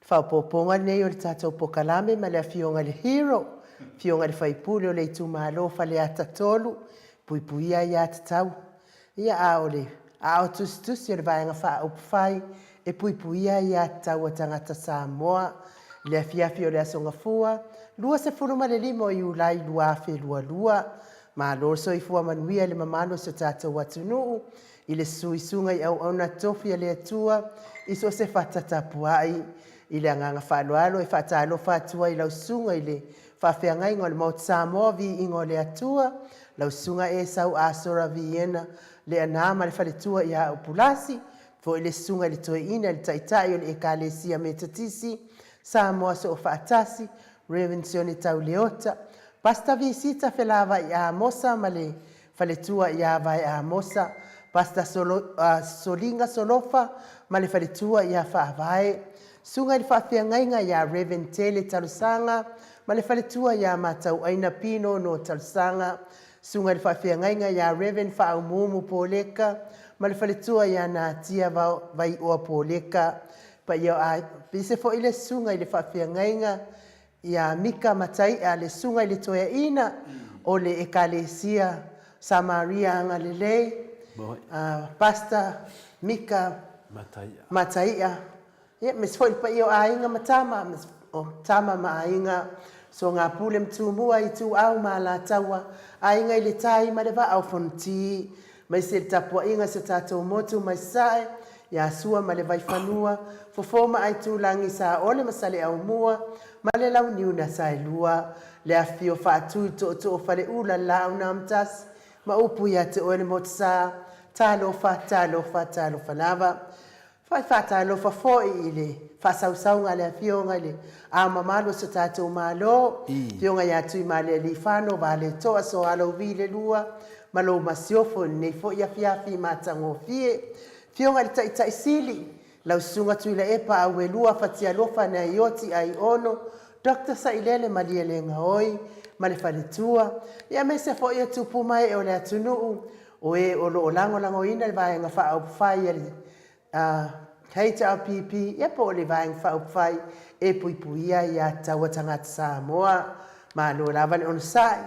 Faaopoopoga lenei o le tatou pokalame ma le Afioga i le Hero, Afioga i le Faipule o le Itumalo Faleata 3, Puipuia Aiatatau. Ia, a o le aao tusitusi o le Vaega Faaupufai e Puipuia Aiatatau a Tagata Samoa. I le afiafi o le Aso Gafua, 25 o Iulai 2022, malo le soifua manuia i le mamalu o si o tatou atunuu, i le suisuga i auauna tofi a le Atua i so o se fata tapuai. I le agaga faaaloalo e faatalofa atu ai i lau susuga i le faafeagaiga o le Maota Samoa Viiga o le Atua, lau susuga Esau Asora Viena Leaana ma le faletua ia Upulasi, foi le susuga i le Toeaina i le Taitai o le Ekalesia Metotisi Samoa Soofaatasi, Rev. Sione Tauleota, Pastor Visita Felavai Amosa ma le Faletua ia Vae Amosa, Pastor Solo, Soliga Solofa ma le faletua ia Faavae, Susuga i le Faafeagaiga ia Rev. Tele Talosaga ma le faletua ia Matauaina Pino No Talosaga, Susuga i le Faafeagaiga ia Rev. Faaumuumu Poleka ma le faletua ia Natia Vaioa Poleka, Paia o Aise foi le Susuga i le Faafeagaiga Ia Mika Matai'a le susuga i le toeaina o le Ekalesia Samaria Agalelei, Pastor Mika Matai'a, ia aemaise foi le paia o aiga ma tama, o tama ma aiga, Soagapule ma Tumua, Ituau ma Alataua, Aiga i le Tai ma le Vaa o Fonoti. Aemaise le tapuaiga a si o tatou motu mai Sasae, ia Sua ma le Vaifanua, Fofo ma Aitulagi, Saole ma Saleaaumua ma le Launiu na Saelua, le afifio faatu i Tootoo o Faleula, Laau na Amotasi ma upu ia te oe le Motusa, talofa, talofa, talofa lava. Fai faatalofa foi i le faasausauga a le Afioga i le Ao Mamalu o si o tatou Malo, Afioga ia Tuimalealiifano Vaaletoa Sualauvi le Lua ma lou Masiofo i lenei foi afiafi matagofie. Afioga i le Taitai Sili, lau Susuga Tuilaepa Auelua Fatialofa Naioti Aiono, Doctor Sailele Malielegaoi ma le faletua, aemaise foi o tupu ma ee o le atunuu O e o lo o lagolagoina le Vaega Faaupufai a le HRPP, ia po o le Vaega Faaupufai e Puipuia Aiatatau a Tagata Samoa. Malo lava le onosai,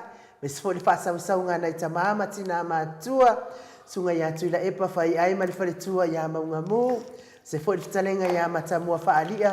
aemaise foi le faasausauga a nai tama ma tina matutua, Susuga ia Tuilaepa Faiai ma le faletua ia Maugamu, aemaise foi le fetalaiga ia Matamua Faalia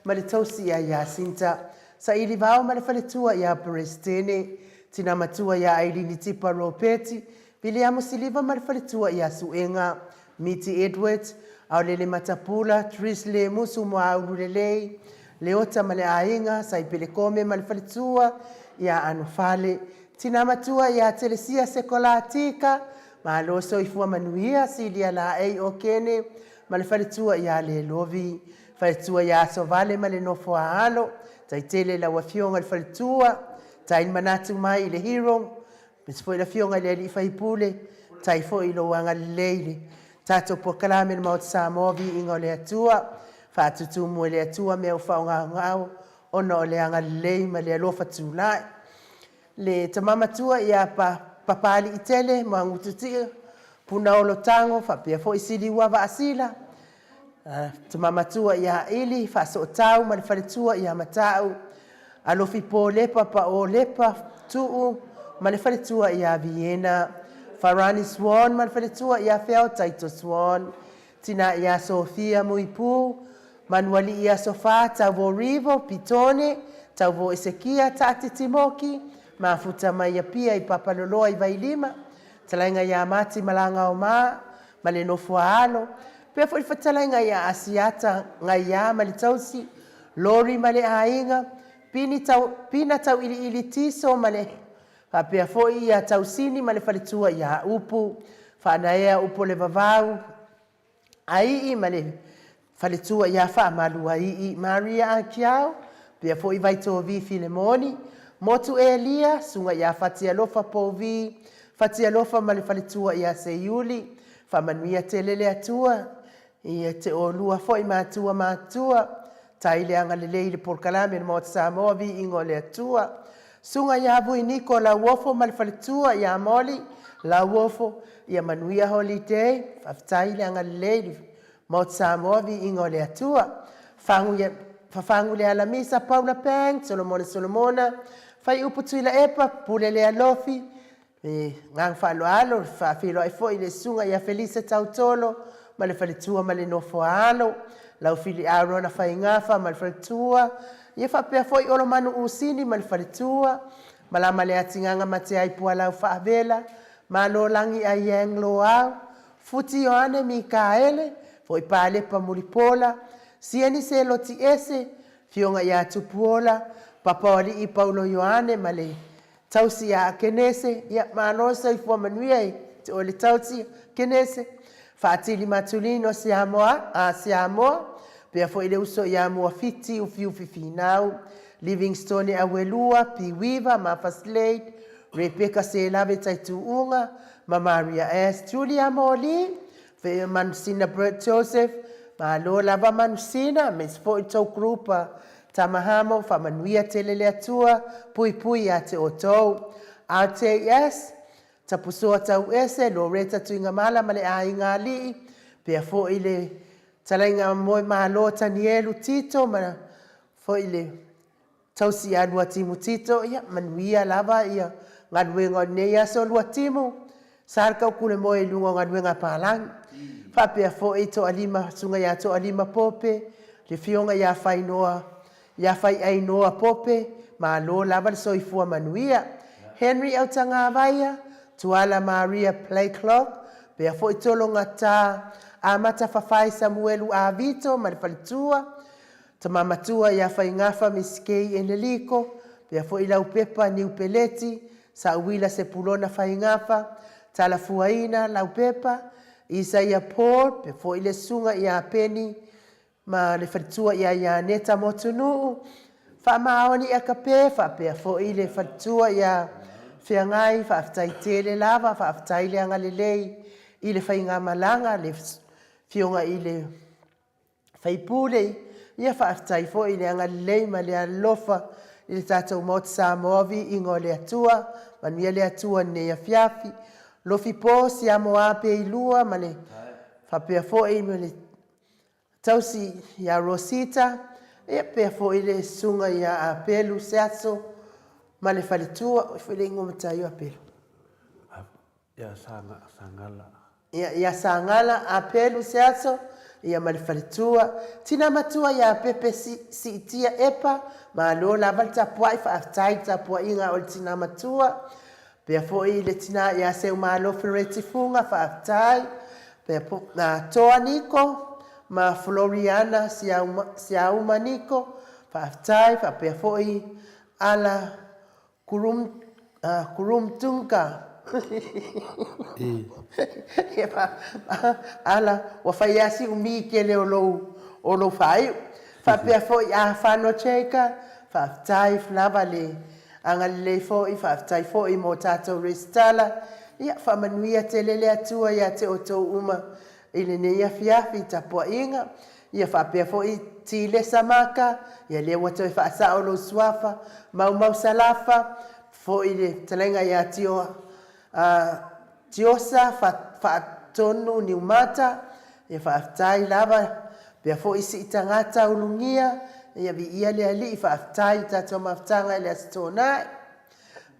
ma le tausi ia Iasinta Sailivao ma le faletua ia Peresetene, tina matua ia Ailini Tipa Ropeti, Viliamo Siliva ma le faletua ia Suega, Miti Edwards, Aolele Matapula, Tris Lemusu Moaulu Lelei, Leota ma le aiga, Saipele Kome ma le faletua ia Anofale, tina matua ia Telesia Sekola Tika, Malo Soifua Manuia, Silia Laei Okene ma le faletua ia Lelovi, Faletua ia Asovale ma le nofo a alo, Taitele lau afioga i le faletua, Tai manatu mai i le hero, Aemaise foi le Afioga i le Alii Faipule, faafetai foi i lou agalelei i le tatou polokalame i le Maota Samoa, Viiga o le Atua, faatutumu e le Atua mea ua faogaogao ona o le agalelei ma le alofa tulai. Le tama matua ia Papaliitele Muagututia, Punaolo Tago faapea foi Siliua Vaasila, Tama matua ia Ili, Faasootau ma le faletua ia Matau, Alofi Polepa Pao Lepa Tuu ma le faletua ia Viena, Farani Swan ma le faletua ia Feao Taito Swan, Tina ia Sofia Muipu, Manualii Aso Fa, Tauvo Rivo, Pitone, Tauvo Esekia, Taatiti Moki, Mafuta mai Apia i Papaloloa i Vailima, Talaiga ia Mati Malagaoma, ma le nofo a alo, pea foi le fetalaiga ia Asiata, Gaia ma le tausi, Lori ma le aiga, Pini tau, Pina Tauiliili Tiso ma le faapea foi ia Tausini ma le faletua ia Upu, Faanaea Upolevavau, Aii ma le faletua ia Faamaluaii, Maria Akiau, pea foi Vaitovi Filemoni, Motu Elia, Susuga ia Fatialofa Pouvi, Fatialofa ma le faletua ia Seiuli, Faamanuia tele le Atua ia te oulua foi matua matutua, tai le agalelei i le polokalame le Maota Samoa Viiga o le Atua. Susuga ia Vui Niko Lauofo ma le faletua ia Molly Lauofo, ia manuia holiday, faafetai le agalelei i le Maota Samoa Viiga o le Atua. Fagu ia. Fafagu Lealamisa, Paula Pang, Solomona Solomona, Faiupu Tuilaepa, Pule Lealofi, Le agaga faaaloalo, e faafeiloai foi i le Susuga ia Felisa Tautolo ma le faletua ma le nofo a alo, Laufili Arona Faigafa ma le faletua, ia faapea foi Olomanu Usini ma le faletua, Malama Leatigaga Mateai Pualau Faavela, Malolagi Aiang Loau, Futi Ioane Mikaele, Foi Palepa Mulipola, Sieni Seloti Ese, Afioga ia Tupuola, Papaoalii Paulo Ioane ma le Tausi ia Kenese, ia malo le soifua manuia i te oe le tausi Kenese. Faatili Matulino Siamoa, a Siamoa, pea foi le uso ia Muafiti Ufiufi Finau, Livingstone Auelua, P Weaver, Martha Slade, Rebecca Selave Taituuga, ma Maria S. Julia Moli, Fe Manusina Bert Joseph, malo lava Manusina, aemaise foi le tou group a Tama Hamo, faamanuia tele le Atua, puipui ia te outou. RTS, Tapusoa Tauese, Loretta Tuigamala ma le Aiga Alii, pea foi le Talaiga Moe Malo Tanielu Tito ma foi le Tausi ia Luatimu Tito, ia manuia lava ia galuega o lenei aso Luatimu, sa le taukulemoe i luga o galuega a palagi. Faapea foi Toalima, Susuga ia Toalima Pope, le Afioga ia Fainoa, ia Faiainoa Pope, malo lava le soifua manuia. Henry Autagavaia, Tuala Maria Playclock, pea foi Tologata, Amata Fafai Samuelu Avito ma le faletua, Tama matua ia Faigafa Misikei Eneliko, pea foi Laupepa Niu Peleti, Sauila Sepulona Faigafa, Talafuaina Laupepa, Isaia Paul, pea foi le susuga ia Peni ma le faletua ia Ianeta Motunuu, Faamaoni Akape, faapea foi le faletua ia Feagai, faafetai tele lava, faafetai le agalelei i le faigamalaga, le afioga i le Faipule, ia faafetai foi i le agalelei ma le alofa i le tatou Maota Samoa viiga o le Atua, manuia le Atua i lenei afiafi. Lofi po Siamoa Peilua ma le faapea foi ma le tausi ia Rosita, ia pea foi le susuga ia Apelu Seaso ma le faletua, oi foi le igoa matai o Apelu. Ia Sagala. Ia, ia Sagala, Apelu Seaso, ia ma le faletua. Tina matua ia Pepe si, Siitia Epa, malo lava le tapuai, faafetai i le tapuaiga o le tina matua. Pea foi le tina ia Seumalo Fereti Fuga, faafetai. Pea po, na, Toa Niko ma Floriana Siauma, Siauma Niko, faafetai. Faapea foi Ala Kurum, kurum tungka. Ala, ua fai lava si umi tele o lou, o lou faaiu. Faapea foi a Fano Cheka, faafetai lava le agalelei foi, faafetai foi mo tatou resitala. Ia, faamanuia tele le Atua ia te outou uma i lenei afiafi i tapuaiga. Ia faapea foi Tilesa Maka, ia lea ua toe faasao lou suafa, Maumau Salafa, foi le fetalaiga ia Tio, a, Tiosa Faatonu Niumata, ia faafetai lava, pea foi Siitagata Ulugia, ia viia le Alii, faafetai i tatou mafutaga i le Aso Toonai,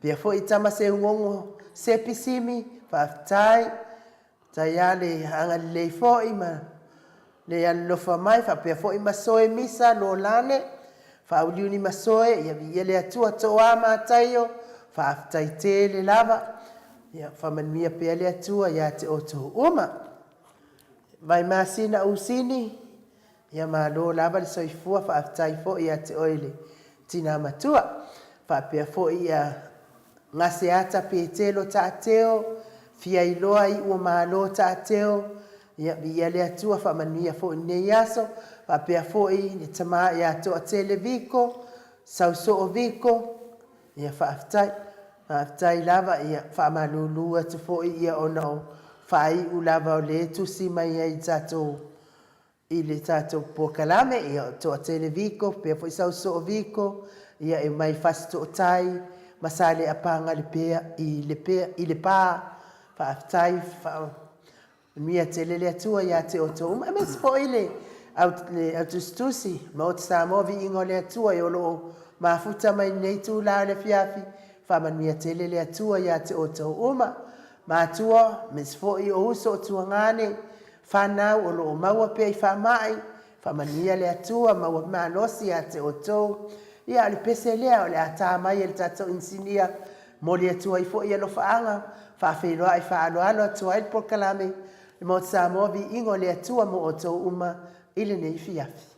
pea foi Tamaseugogo Sepi Simi, faafetai. Tai a le agalelei foi ma le alolofa mai faapea foi Masoe Misa Lolane Faauliuli Masoe ia viia le Atua Toa Mataio faafetai tele lava ia faamanuia pea le Atua ia te outou uma. Vaimasina Usini ia malo lava le soifua faafetai foi ia te oe le tina matua faapea foi ia Gaseata Petelo Taateo, Fiailoa Iu o Malo Taateo, ia viia le Atua faamanuia foi lenei aso, faapea foi le tama ia Toatele Viko, Sausoo Viko, ia faafetai, faafetai lava, ia faamalulu atu foi ia ona o faaiu lava o le tusi mai ai i tatou I le tatou polokalame, ia o Toatele Viko, pea foi Sausoo Viko, ia e mai Fasitootai ma Saleapaga Lepea, i Lepea, i Lepa. Faafetai, faamanuia tele le Atua ia te outou uma, aemaise foi le Au, le Au Tusitusi, Maota Samoa, Viiga o le Atua e o lo o mafuta mai lenei itula o le afiafi, faamanuia tele le Atua ia te outou uma. Matua, aemaise foi o uso o tuagane, fanau o lo o maua pea i faamai, faamanuia le Atua, maua malosi ia te outou. Ia, o le pese lea o le a ta mai e le tatou inisinia, momoli atu ai foi alofaaga, faafeiloai faaaloalo atu ai le polokalame Le Maota Samoa, Viiga o le Atua mo outou uma i lenei afiafi.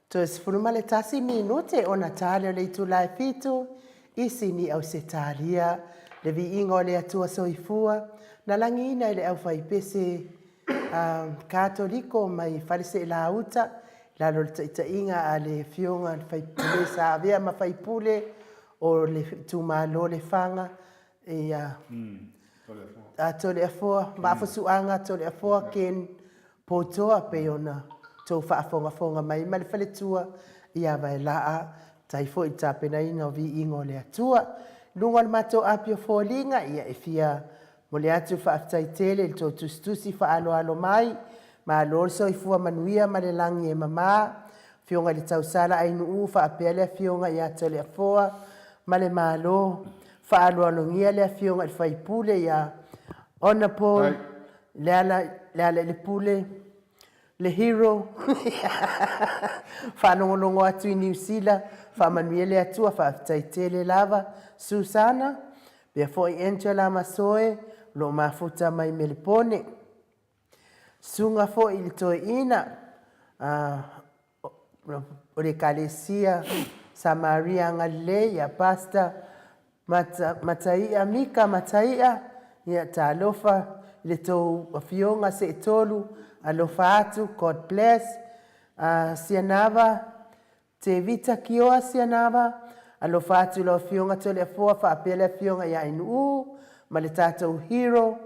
Toe 11 minute ona tali o le itula e fitu i Sini Ausetalia. Le viiga o le Atua Soifua na lagiina e le aufaipese Katoliko mai Faleseelauta i lalo o le taitaiga a le Afioga i le Faipule sa avea ma faipule o le itumalo Lefaga ia Toleafoa, Vaafusuaga Toleafoa Ken Poutoa pei ona tou faafogafoga mai ma le faletua ia Vaelaa, tai foi i le tapenaina o viiga o le Atua. I luga o le matou api o foliga, ia e fia momoli atu le faafetai tele i le tou tusitusi faaaloalo mai. Malo le soifua manuia ma le lagi e mama. Afioga i le Tausala Ainuu faapea le Afioga ia Toleafoa ma le Malo. Faaaloalogia le Afioga i le Faipule ia Honourable Lealailepule, le hero, faalogologo atu i Niu Sila, faamanuia le Atua, faafetai tele lava. Susana, pea foi Angela Masoe, o lo o mafuta mai Melepone. Susuga foi i le Toeaina, o le Ekalesia Samaria Agalelei ia Pastor Mataia Mika Mataia, ia talofa i le tou afioga seetolu, alofa atu, God bless. Sianava Tevita Kioa Sianava, alofa atu i lau afioga Toleafoa faapea le afioga ia Ainuu ma le tatou hero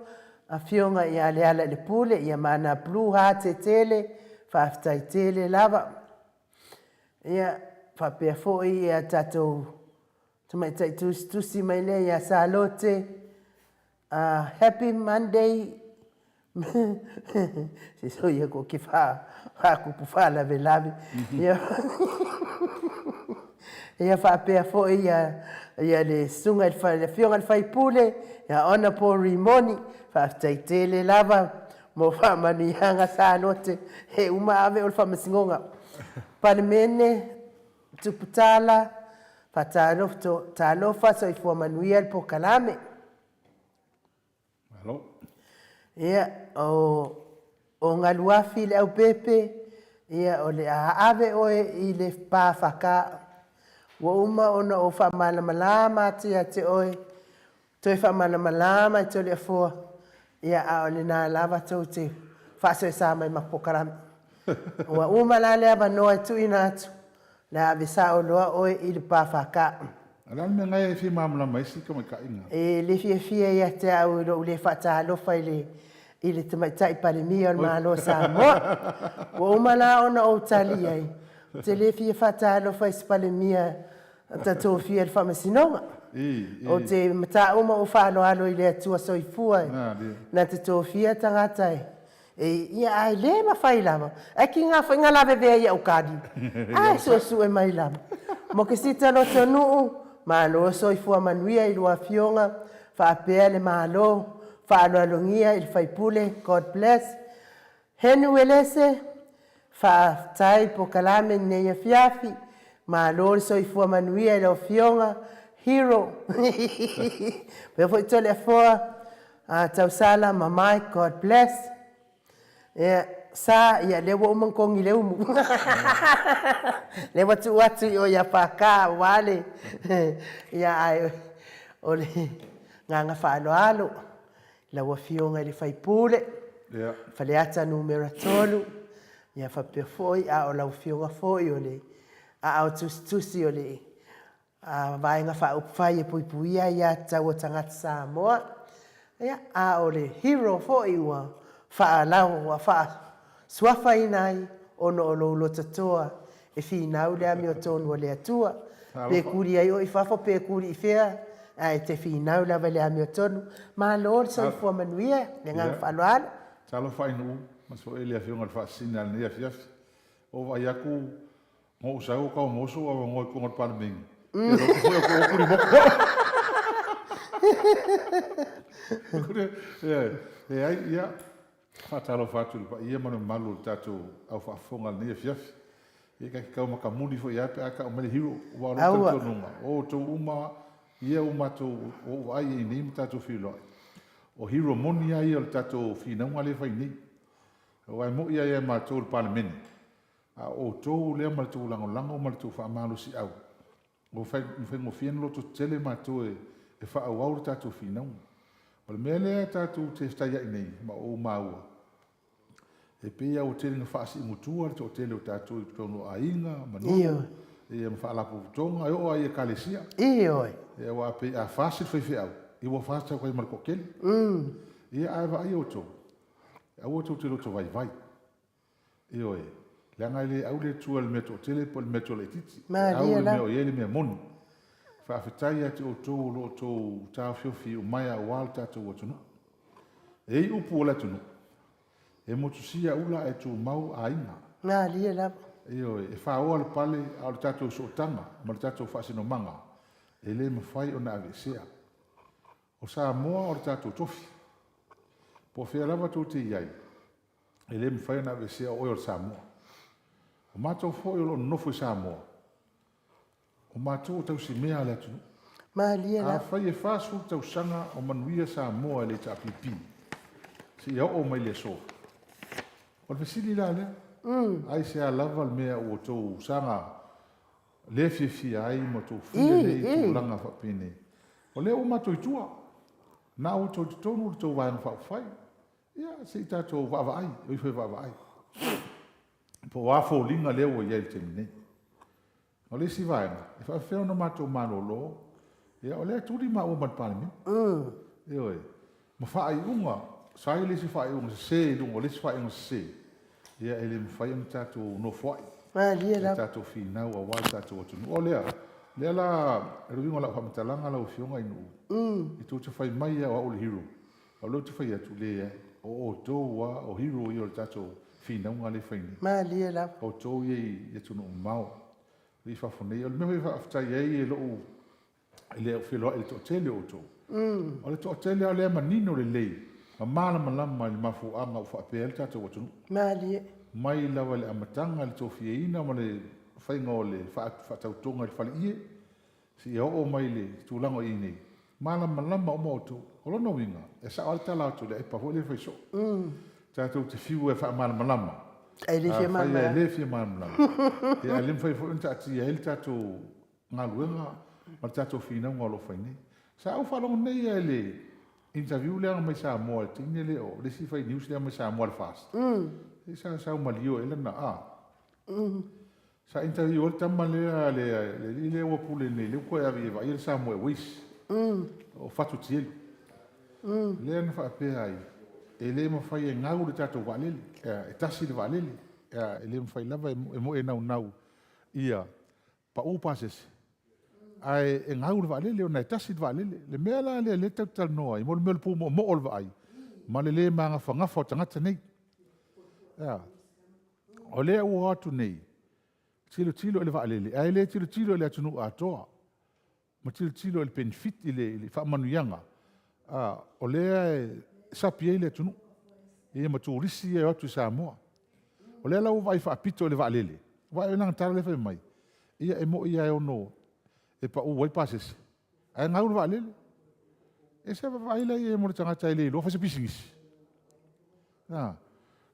afioga ia Lealailepule, ia Mana Blue Heart tele, faafetai tele lava. Ia faapea foi ia tatou tamaitai tusitusi mai lea ia Salote, Happy Monday se soia ko ke faakupu faalavelave. Ia ia faapea foi ia ia le susuga i le afioga i le faipule ia Honourable Rimoni, faafetai tele lava mo faamanuiaga Salote, e uma ave o le faamasinoga. Palemene Tuputala, faatalofa, soifua manuia le polokalame. Malo. Ia, o Galuafi Leaupepe, ia, o le a ave oe i le pa FK. Ua uma ona ou faamalamalama atu ia te oe, toe faamalamalama i Toleafoa, ia, a o lena lava tou te faasoesa mai ma polokalame. Ua uma la le avanoa e tuuina atu, Le a ave sao loa oe i le pa FK. O le a le mea na e fia malamalama ai si tamaitai na? E le fiafia ia te au i lou le faatalofa i le i le tamaitai Palemia o le Malo o Samoa. Ua uma la ona ou tali i ai, ou te le fia faatalofa i se Palemia na tofia e le Faamasinoga. Ou te matau ma ou faaaloalo i le Atua Soifua na te tofia tagata e E ia ae le mafai lava. Ae ki ngā whainga lavevea i au kari. Ae suesue mai lava. Mo ke sita loto nuu, malo soifua manuia i lua afioga, faapea le malo, faaaloalogia i le faipule, God bless. Henu Elese, faafetai pokalame lenei afiafi, malo le soifua manuia i lau afioga, Hero. Faapea foi Toleafoa, Tausala ma Mike, God bless. Ia, Sa, ia lea ua uma ona togi le umu. Lea ua tuu atu i o ia Paka aua le, ia ae o le agaga faaaloalo i lau Afioga i le sui usufono, Faleata numera 3, ia faapea foi a o lau Afioga foi o le aao tusitusi o le A Vaega Faaupufai e Puipuia Aiatatau a Tagata Samoa, ia, a o le hero foi ua faalau, ua faasuafaina ai ona o lou lototoa e finau le amiotonu a le Atua. Pe kuli ai oe i fafo pe kuli i fea, ae e te finau lava i le amiotonu. Malo le soifua manuia, le agaga faaaloalo. Talofa Ainuu, ma foi le Afioga i le Faasisina i lenei afiafi. Ua ou vaai atu Na ou sau o kau moso ua avanoa i totonu o le Palemene. Ia loto foi o kuli moku. Leai, ia, faatalofa atu i le paia ma le mamalu o le tatou au faafofoga i lenei afiafi. Ia ta te tau matamuli foi lava pe a tau mai le hero, aua o lou talitonuga, o outou uma ia ua matou, ua ou vaai i ai nei ma tatou feiloai, o hero moni lava ia o le tatou finauga lea e fai nei. Aua e moni lava ia matou i le Palemene. A o outou lea ma le tou lagolago ma le tou faamalosiau, ua faigofie ona lototetele matou e faaauau le tatou finauga. O le mea lea tatou te fetaiai nei ma ou maua, e pei lava ua tele ina faasiimutua le toatele o tatou i totonu o aiga ma nuu, ia ma faalapotopotoga, e oo lava i ekalesia. Ioe. Ia aua e pei a fasi le faifeau, ia ua fasi atu ai ma le toatele. Ia ae vaaia outou, aua tou te loto vaivai. Ioe, leaga e le au le Atua i le mea toatele po o le mea toalaitiiti, e au i le mea o i ai le mea moni. Faafetai ia te outou o lo o outou taofiofi iumaea aua lo tatou atunuu. E i ai upu o le atunuu, e motusia ula ae tumau aiga. Malie lava. Ioe, e faoa le pale, a o le tatou sootaga ma le tatou faasinomaga, e le mafai ona aveesea. O Samoa o le tatou tofi. Po o fea lava tou te i ai, e le mafai ona aveesea o oe o le Samoa. O matou foi o lo o nonofo i Samoa, o matou o tausimea a le atunuu. Malie lava. Afai e 40 tausaga o manuia Samoa i le HRPP seia oo mai i le aso, o le fesili la lea, aisea lava le mea ua outou saga le fiafia ai ma outou faia nei tulaga faapenei? O lea ua matou i tua, na ua outou i totonu o le tou Vaega Faaupufai. Ia, se i tatou vaavaai, o ifo e vaavaai po o a foliga lea ua i ai i le taimi nei. O le isi vaega, e faapefea ona matou malolo, ia o lea e tuli maua ma le Palemene. Ioe, ma faaiuga, sa i le isi faaiuga sese i luga o le isi faaiuga sese, ia e le mafai ona tatou nofoai. Malie lava. E tatou finau aua le tatou atunuu. O lea, lea la, o le uiga o lau faamatalaga lau Afioga i Nuu, e tou te fai mai lava o au o le hero. O lea ou te fai atu, leai, o outou lava o hero ia o le tatou finauga lea e fai nei. Malie lava. O outou ia i atunuu mamao, i fafo nei. O le mea foi e faafetai ai i lou, i le feloai i le toatele o outou, o le toatele lava lea e manino lelei ma malamalama i le mafuaaga ua faapea ai le tatou atunuu. Malie. Mai lava i le amataga i le tofiaina ma le faiga o le faatautoga i le faleie, Seia oo mai i le tulaga o i ai nei, malamalama uma outou. O lona uiga, e sao lava le tala a Tuilaepa foi lea e fai soo. Tatou te fiu e faamalamalama, Ae le fia afai e le fia malamalama, ia ae le mafai foi ona taatia ai le tatou galuega ma le tatou finauga o lo o fai nei. Sa ou faalogo nei lava i le interview lea mai Samoa i le teine lea o le isi fai news lea mai Samoa le FAST. Sa sau malio ai lana, a. Sa interview ai le tama lea, le alii lea ua pule nei, lea ua toe ave e vaaia le Samoa Airways, o Fatu Tielu. Lea na faapea ai, e le mafai e gau le tatou vaalele, e tasi le vaalele, e le mafai lava e moe naunau ia pau pasese, ae e gau le vaalele ona e tasi le vaalele. Le mea la lea o lea tatou te talanoa ai, mo le mea o le pumoomoo o le vaai, ma le le magafagafa o tagata nei. O lea ua o atu nei tilotilo i le vaalele, ae le tilotilo i le atunuu atoa, ma tilotilo i le penefiti i le faamanuiaga o lea e sapi ai le atunuu, ia ma turisi ia e o atu i Samoa. O lea la ua vaai faapito i le vaalele, vaai i lana tala lea e fai mai, ia e moni lava e ono e pau ai pasese, ae gau le vaalele. Ia se i vaai la i ai mo le tagata e le iloa fai se pisinisi. A,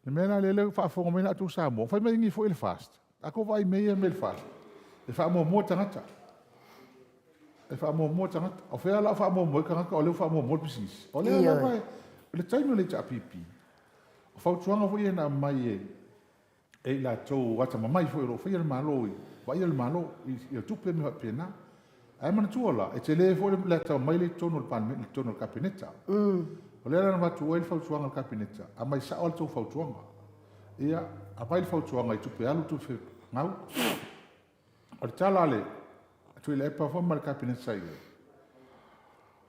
le mea la lea ua faafofoga mai la outou Samoa, fai mai nei foi le FAST. A tou vaai i mea ia e aumai e le FAST, e faamuamua tagata. E faamuamua tagata. O fea la o faamuamua ai tagata o lea ua faamuamua le pisinisi? O lea lava e, o le taimi o le HRPP, o fautuaga foi ia na aumai e e i latou atamamai foi o lo o faia le Malo i vaaia le Malo i tupe ma mea faapena. Ae manatua la, e tele foi le atamamai lea i totonu o le Palemene, i totonu o le Kapeneta. O lea la na avatu ai le fautuaga a le Kapeneta, aumai sao lava le tou fautuaga. Ia, aumai le fautuaga i tupe alu tupe gau. O le tala a le Tuilaepa foi ma le Kapeneta sa i ai,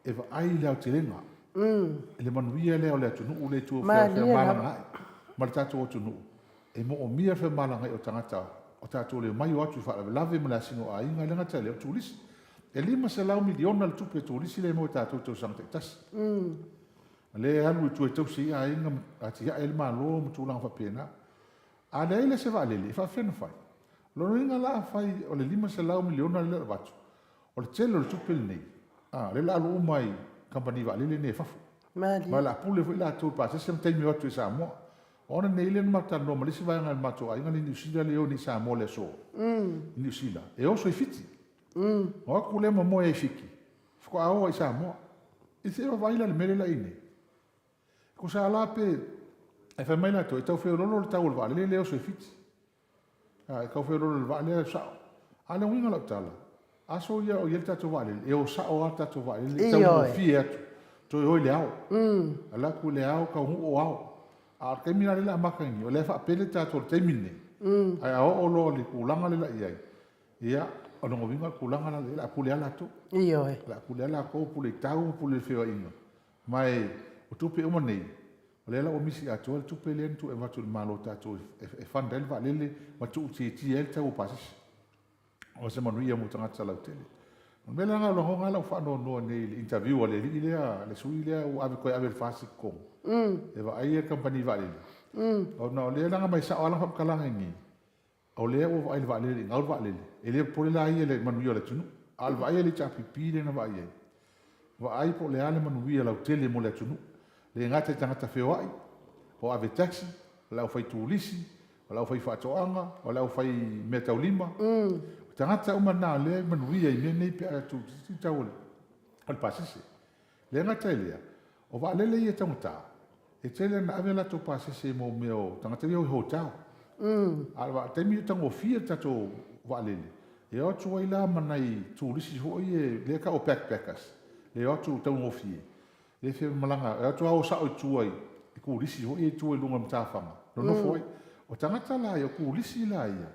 e vaai i le aotelega, i le manuia lea o le atunuu lea i tua o femalagaai ma le tatou atunuu, e moomia le femalagaai o tagata o tatou le omai o atu i faalavelave ma le asiga o aiga, e le gata i lea o turisi. E $500 miliona le tupe turisi lea e maua e tatou i tausaga taitasi. O lea e alu i tua e tausi ai aiga ma atiae ai le Malo ma tulaga faapena. A leai la se vaalele, e faapefea ona fai? O lona uiga la afai o le $500 miliona lea e avatu, o le tele o le tupe lenei, a, lea o le a alu uma i kamupani vaalele nei i fafo. Malie. Ma o le a pule foi latou i pasese ma taimi e o atu i Samoa. O ona nei lea na matou talanoa ma le isi vaega o le matou aiga lea i Niu Sila lea e o nei i Samoa i le aso. I Niu Sila, e oso i Fiti. O atu lea momoe ai i Fiti, faatoa o ai i Samoa. I se i vaavaai la i le mea lea la i ai nei. Tusa la pe, ae fai mai latou, e tau feoloolo le tau o le vaalele lea e oso i Fiti. A, e tau feoloolo i le vaa lea e sao. A o le uiga o lau tala, aso ia o i ai le tatou vaalele, e o sao lava le tatou vaalele, e taugofie atu, toe o i le ao. Alu atu i le ao, taunuu o ao. A o le taimi la lea o le a amata nei, o lea e faapele tatou i le taimi lenei, ae a oo loa i le tulaga lea o le a i ai, ia, o lona uiga o le tulaga la o le a pule lava latou. Ioe. O le a pule lava latou, pule i tau, pule i feoaiga. Ma o tupe uma nei, o lea la ua misi atoa le tupe lea na tuu e avatu i le Malo tatou e fund ai le vaalele ma tuutiitia ai le tau o pasese. O se manuia mo tagata lautele. O le mea la lena o lagona lava lau faanoanoa nei i le interview a le alii lea, le sui lea ua ave toe ave i le FAST i totonu e vaai le kamupani vaalele, ona o lea e laga mai sao lava lana faamatalaga i i, O lea ua vaai i le vaalele i gau le vaalele, e le popole la ia i le manuia o le atunuu. A o le vaai a le HRPP lea na vaai ai, vaai po o le a le manuia lautele mo le atunuu, e le gata i tagata feoai, o ave taxi, o le aufai turisi, o le aufai faatoaga, o le aufai meataulima. O tagata uma na o lea e manuia i mea nei pe a tuutiitii le tau o le pasese. E le gata i lea, o vaalele ia e taugata, e tele ina ave a latou pasese mo mea o tagata ia o i hotel. A o le taimi o taugofie le tatou vaalele, e o atu ai la ma nai turisi foi ia lea e tau o backpackers, e o atu taugofie, lea e fia malaga, e o atu lava o sao i tua i turisi foi ia i tua i luga o matafaga, nonofo ai. O tagata la ia, o turisi la ia,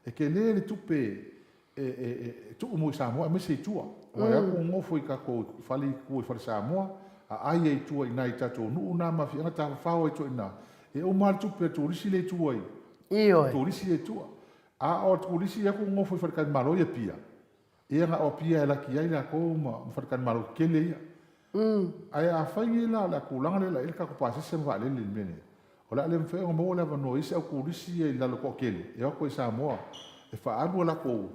e tele le tupe e tuu mo i Samoa aemaise i tua. Aua e o atu nonofo i tatou fale i tua i fale Samoa, aai ai i tua i ina i tatou nuu na ma afioaga, tafafao ai tua i ina, e uma lava le tupe a le turisi lea i tua i Ioe. turisi ia i tua. A o le turisi e o atu nonofo i faletalimalo i Apia, ia na o Apia e laki ai latou ma faletalimalo tetele ia. Ae afai nei la o le a tulaga lea o le a i ai le tatou pasese ma vaalele i le mea lenei, o le a le mafai ona maua le avanoa i isi au turisi ia i lalo toatele e o atu ai i Samoa e faaalu a latou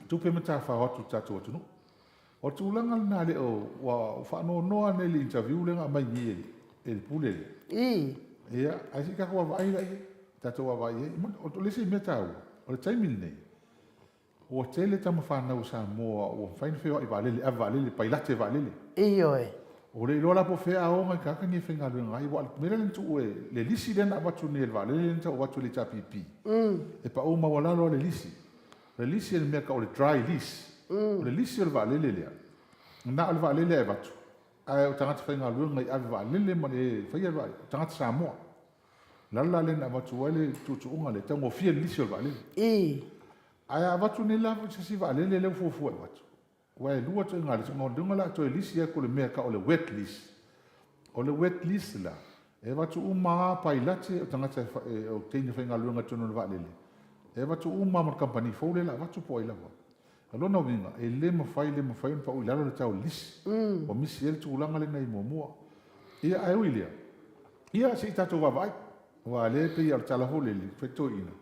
tupe ma tafao atu i le tatou atunuu. O le tulaga lena le o ua faanoanoa nei i le interview lea na aumai nei e le Pule lea. Ia, ae se i tatou vaavaai la i ai, tatou vaavaai i ai. O le isi mea taua, o le taimi lenei, Ua tele tama fanau a Samoa ua mafai ona feoai vaalele, ave vaalele, pailate vaalele. Ioe. Ua le iloa la po o fea a o nai tagata nei e faigaluega ai, aua o le mea lea na tuu e le lisi lea na avatu nei e le vaalele lea na tau avatu e le HRPP, e pau maualalo lava le lisi. O le lisi o le mea e tau o le dry lease. O le lisi o le vaalele lea, na o le vaalele lava e avatu, ae o tagata faigaluega i ave vaalele ma le faia le vaalele, o tagata Samoa. O le ala la lea na avatu ai le tuutuuga lea, e taugofie le lisi o le vaalele. Ae a avatu nei la se isi vaalele lea ua fuafua e avatu, aua e lua ituaiga lisi, ona o le a toe lisi atu le mea e tau o le wet lease. O le wet lease la, e avatu uma lava pailate o tagata o teine faigaluega i totonu o le vaalele, e avatu uma lava ma le kamupani fou lea o le a avatu po o ai lava. O lona uiga, e le mafai, le mafai ona pau i lalo le tau o le lisi. Ua misi ai le tulaga lena i muamua. Ia, ae ui i lea, ia se i tatou vaavaai, aua o lea e pei lava o le tala foi lele, fai toeaiina,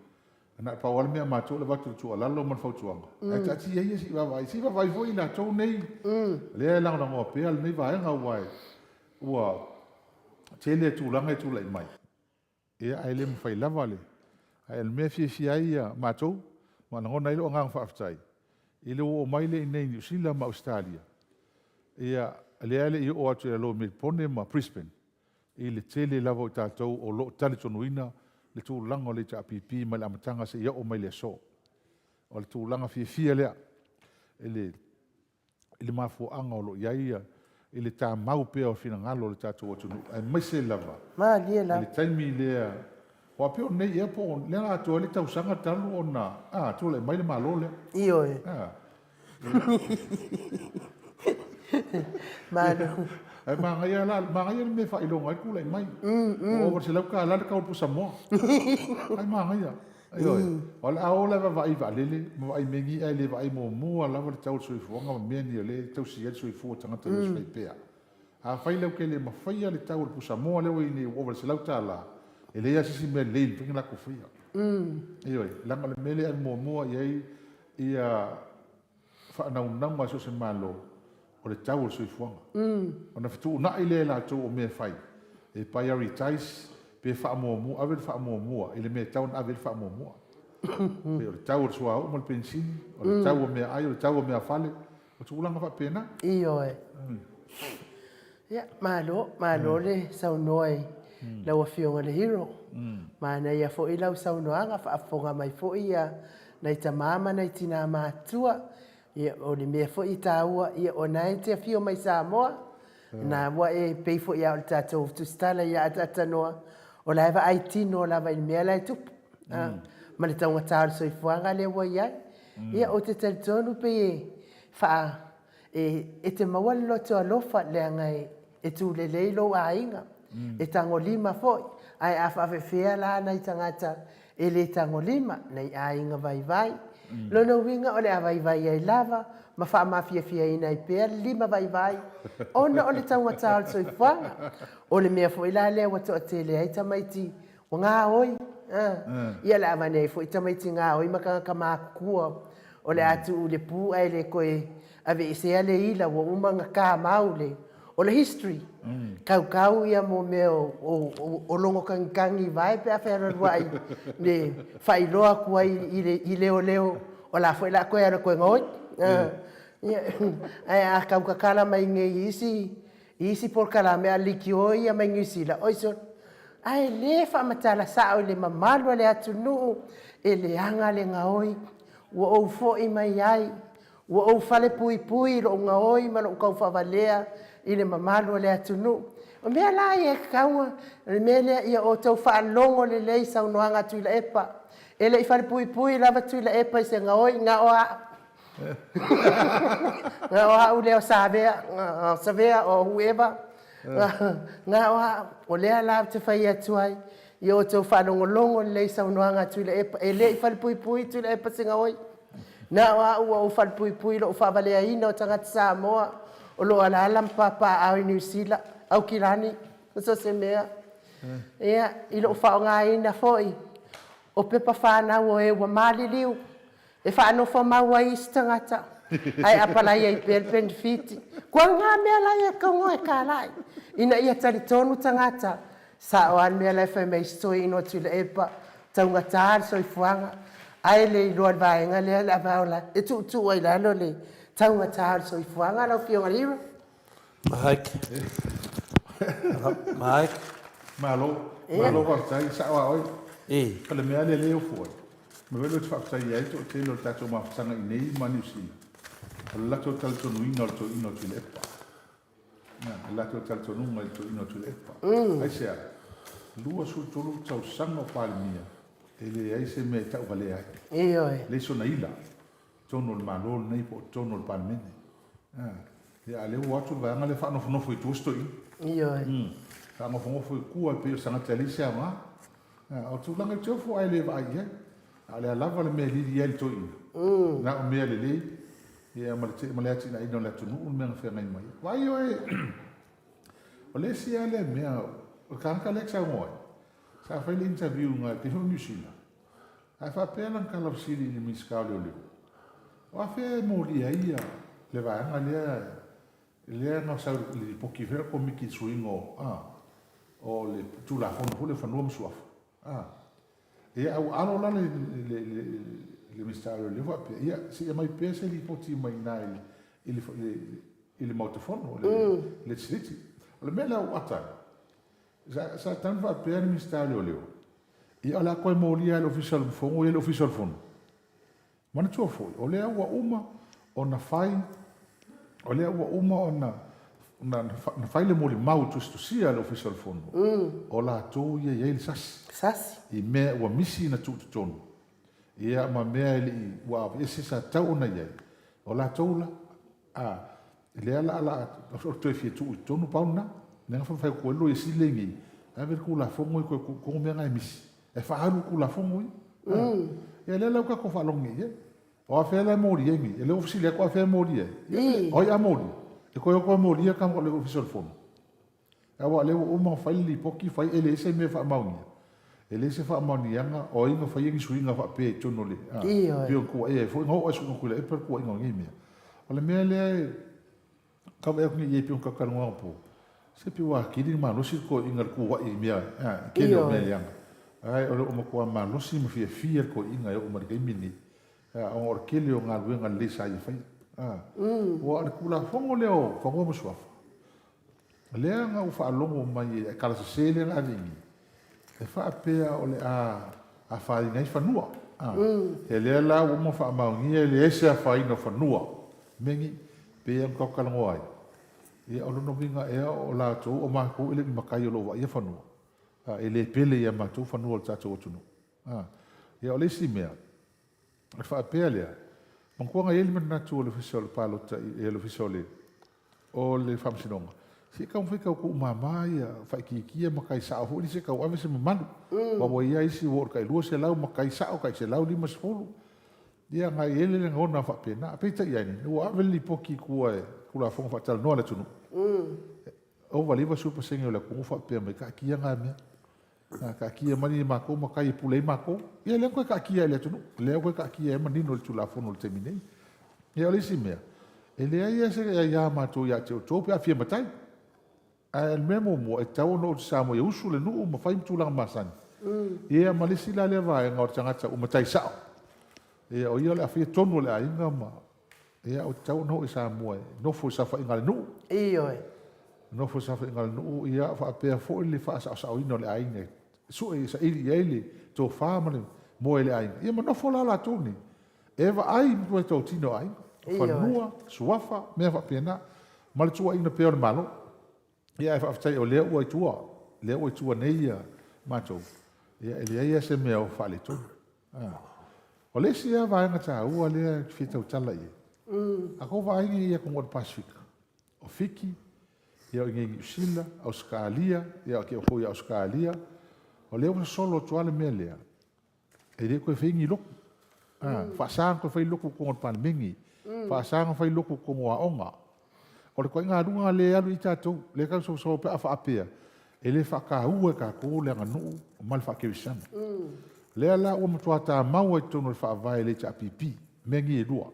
na o le pau lava le mea a matou o le avatu o le tuualalo ma le fautuaga, ae taatia ia se i vaavaai, se i vaavaai foi i latou nei, lea e lagolagoa pea lenei vaega, aua ua tele tulaga e tulai mai. Ia, ae le mafai lava le... Ae o le mea e fiafia ai matou ma lagona ai lou agaga faafetai, i le oo mai lea i inei i Niu Sila ma Ausetalia, ia, lea e le i oo atu i lalo i Melipone ma Brisbane, i le tele lava o i tatou o lo o talitonuina le tulaga o le HRPP mai le amataga seia oo mai i le aso. O le tulaga fiafia lea i le mafuaaga o lo o i ai i le tamau pea o finagalo o le tatou atunuu, aemaise lava Malie i lava. le taimi lea, aua pei o nei ea po o lea na atoa ai le tausaga talu ona tulai mai le Malo lea. Ioe. Malo. Ae manaia la, manaia le mea e faailoga ai le tulai mai. Ua ova i le $100 le tau o le pusa moa. Ai manaia. Ioe. O le a o la e vaavaai i vaalele ma vaai i mea nei ae le vaai muamua lava le tau o le soifuaga ma mea nei o lea e tausi ai le soifua o tagata i le aso faipea. Afai latou te le mafaia le tau o le pusamoa lea ua i ai nei ua ova i le $100, e leai lava se isi mea lelei e mafai ona latou faia. Ioe. Leaga o le mea lea e ave muamua i ai ia faanaunauga a so o se Malo, o le tau o le soifuaga. Ona fetuunai lea e latou o mea e fai, e prioritize. Pe faamuamua, ave le faamuamua i le mea e tatau ona ave i ai le faamuamua. Pei o le tau o le suauu ma le penisini, o le tau o meaai, o le tau o meafale, o tulaga faapena. Ioe. Ia, malo, malo le saunoa i lau Afioga i le Hero. Manaia foi lau saunoaga, faafofoga mai foi nai tama ma nai tina matutua. Ia, o le mea foi e taua, ia o lena e te afio mai Samoa, na ua e pei foi lava o le tatou tusitala ia Ataatanoa, o la e vaai tino lava i le mea la e tupu, ma le taugata o le soifuaga lea ua i ai. Ia, ou te talitonu pei e faa, e te maua le loto alofa leaga e tu lelei lou aiga, e tagolima foi, ae a faapefea la nai tagata e le tagolima, nai aiga vaivai. Lona uiga o le a vaivai ai lava ma faamafiafiaina ai pea le lima vaivai ona o le taugata o le soifuaga. O le mea foi la lea ua toatele ai tamaiti ua gaoi, a, ia o le a avane ai foi tamaiti gaoi ma tagata matutua o le a tuu i le pu ae le toe aveesea le ila ua uma ona tamau le O le history, kaukau ia mo mea o logo tagitagi vae pe a fealualuai le faailoa atu ai i leoleo o la foi la toe alu e toe gaoi. Ae a tau tatala mai nei i isi i isi polokalame a leitio ia mai Niu Sila, oi sole, ae le faamatala sao i le mamalu o le atunuu e leaga le gaoi ua ou foi mai ai Ua ou falepuipui i lou gaoi ma lou taufaavalea i le mamalu o le atunuu. O mea la ia e tatau ona, o le mea lea ia outou faalogo lelei i saunoaga a Tuilaepa. E le i falepuipui lava Tuilaepa i se gaoi, na o au. Na o au lea o Savea, Savea or whoever. Na o au. O lea la ou te fai atu ai, ia outou faalogologo lelei i saunoaga a Tuilaepa. E le i falepuipui Tuilaepa i se gaoi. Na o au ua ou falepuipui i lou faavaleaina o tagata Samoa o lo o alaala ma papaaao i Niu Sila, Aukilani ma so o se mea. Ia, i lou faaaogaina foi o pepa fanau o e ua maliliu e faanofomau ai isi tagata ae apalai ai pea le penefiti. Kua ngā mea la ia kaunga e kālaʻi ina ia talitonu tagata Sao a le mea la e fai mai isi toeaina o Tuilaepa, taugata le soifuaga, ae le iloa le vaega lea le avao la e tuutuu ai lalo le taugata o le soifuaga lau Afioga Lira. Mike. Mike. Malo, malo faafetai, sao a oe. O le mea lea lea e ofo ai, ma mea lea ou te faafetai ai le toatele o le tatou mafutaga i inei ma Niu Sila, o le latou talitonuina o le toeaina o Tuilaepa. Le latou talitonuga i le toeaina o Tuilaepa. Aisea? 23 tausaga o Palemia, e leai se mea e tauvalea ai. Ioe. Leai sona ila i totonu o le Malo lenei po o totonu o le Palemene. Ia, a o lea ua o atu le vaega lea faanofonofo i tua si toeaina. Ioe. Faanofonofo i tua e pei o se tagata e leai se aoga. O le tulaga i Teofo ae le vaai i ai. A o le a lava le mea e lili ai le toeaina, na o mea lelei ia ma le ma le atinaeina o le atunuu le mea na feagai mai ai. Vaai oe, o le isi lava lea mea, o le tagata lea e te saunoa ai, sa fai le interview i le taimi o Niu Sila, ae faapea lana tala fesili i le Minisita o Leoleo, o afea e molia ai le vaega lea lea na sau i le lipoti foi a le Komiti i le suiga o, a, o le Tulafono foi lea o Fanua ma Suafa, a. Ia, a ua alo la le, le, le, le Minisita o Leoleo faapea, ia, se i aumai pea se lipoti mai i ina i le, i le, i le Maota Fono, le Legislative. O le mea lea ua ata ai, sa, sa tatau ona faapea le Minisita o Leoleo, ia o le a toe molia lava e le Ofisa o le Fono ia le Ofisa o le Fono. Manatua foi, o lea ua uma ona fai, o lea ua uma ona na fai le molimau tusitusia a le Ofisa o le Fono, o latou ia e i ai le sasi. Sasi. I mea ua misi na tuu i totonu, ia ma mea e le i, ua aveese sa tatau ona i ai, o latou la, a, lea la, la, o le toe fia tuu i totonu, pau lena. Lea na fai atu ai le Loia Sili lenei, ave le Tulafono e toe tuu i totonu mea na e misi. E faaalu Tulafono ia. Ia lea la ua tatou faalogo nei i ai. O afea la e molia ai nei? E le ua fesili atu afea e molia ai? Ii. O ai a molia? E toe o toe molia tama o le Ofisa o le Fono. Aua o lea ua uma ona fai le lipoti, fai e leai se mea e faamaonia. E leai se faamaoniaga o ai na faia ni suiga faapea i totonu o le, a, Ioe. pei ona tuuaia ai foi. Na oo lava i suiga Tuilaepa le tuuaiga o nei mea. O le mea lea e tau vaai atu nei i ai pei ona tatou talanoa anapo. Se pei ua atili ona malosi le toeaina i le tuuai i mea, i le tele o mea leaga. Ae o lo o matua malosi ma fiafia le toeaina e oo mai i le taimi lenei, ona o le tele o galuega lelei sa ia faia. Aua o le Tulafono lea o Fanua ma Suafa, lea na ou faalogo mai i le tala sese lea na ave i inei, e faapea o le a afaina ai fanua. Ia lea la ua uma ona faamaonia e leai se afaina o fanua, mea nei, pei ona tatou talanoa ai. Ia o lona uiga ea o latou, o matou e le o ni matai o lo o vaaia fanua, a, e le pele ia matou fanua o le tatou atunuu. A, ia o le isi mea, o le faapea lea, manatua na i ai le manatu o le Ofisa o le Palota i, le Ofisa o le, o le Faamasinoga, se i taumafai e tau tuumama ia, faaitiitia matai sao foi lea se i tau ave se mamalu. Aua ua i ai isi ua oo i le tai 200 matai sao, tai 150. Ia, na i ai le lagona faapena. Peitai ane, ua ave le lipoti i tua e Tulafono Faatalanoa a le atunuu. Ova i le 90% o le atunuu faapea mai, taatia na mea. Taatia mai ni matou matai e pule ai matou. Ia, lea na toe taatia e le atunuu. Lea ua toe taatia ai manino le Tulafono i le taimi nei. Ia, o le isi mea, e leai lava se aia a matou ia te outou pe a fia matai. Ae o le mea muamua, e tatau ona oo i Samoa ia usu le nuu ma fai ma tulaga masani. Ia ma le isi la lea vaega o le tagata ua matai sao. Ia o ia o le a faia tonu a le aiga ma ia ua tatau ona oo i Samoa e nofo i saofaiga a le nuu. Ioe. Nofo i saofaiga a le nuu, ia faapea foi le faasaosaoina o le aiga e sue e saili i ai le tofa ma le moe i le aiga. Ia ma nofo la latou nei e vaai ma meatotino a aiga, fanua, suafa, mea faapena, ma le tuuaiina pea o le Malo. Ia ae faafetai o lea ua i tua, lea ua i tua nei ia matou, ia e leai lava se mea o faaletonu. O le isi lava vaega taua lea ou te fia tautala i ai, a tou vaai nei i atunuu o le Pasefika, o Fiti, ia o i inei i Niu Sila, Ausetalia, ia te foi i Ausetalia, o lea ua sosolo atu lava le mea lea, E le toe faia ni lotu. Faasa ona toe fai lotu i totonu o le Palemene. Faasa ona fai lotu i totonu o aoga. O le ituaiga aluga lea e alu i ai tatou, lea tatou te sausau pe a faapea e le faataua e tatou le aganuu ma le faakerisiano. Lea la ua matua tamau ai i totonu o le Faavae a le HRPP mea nei e lua.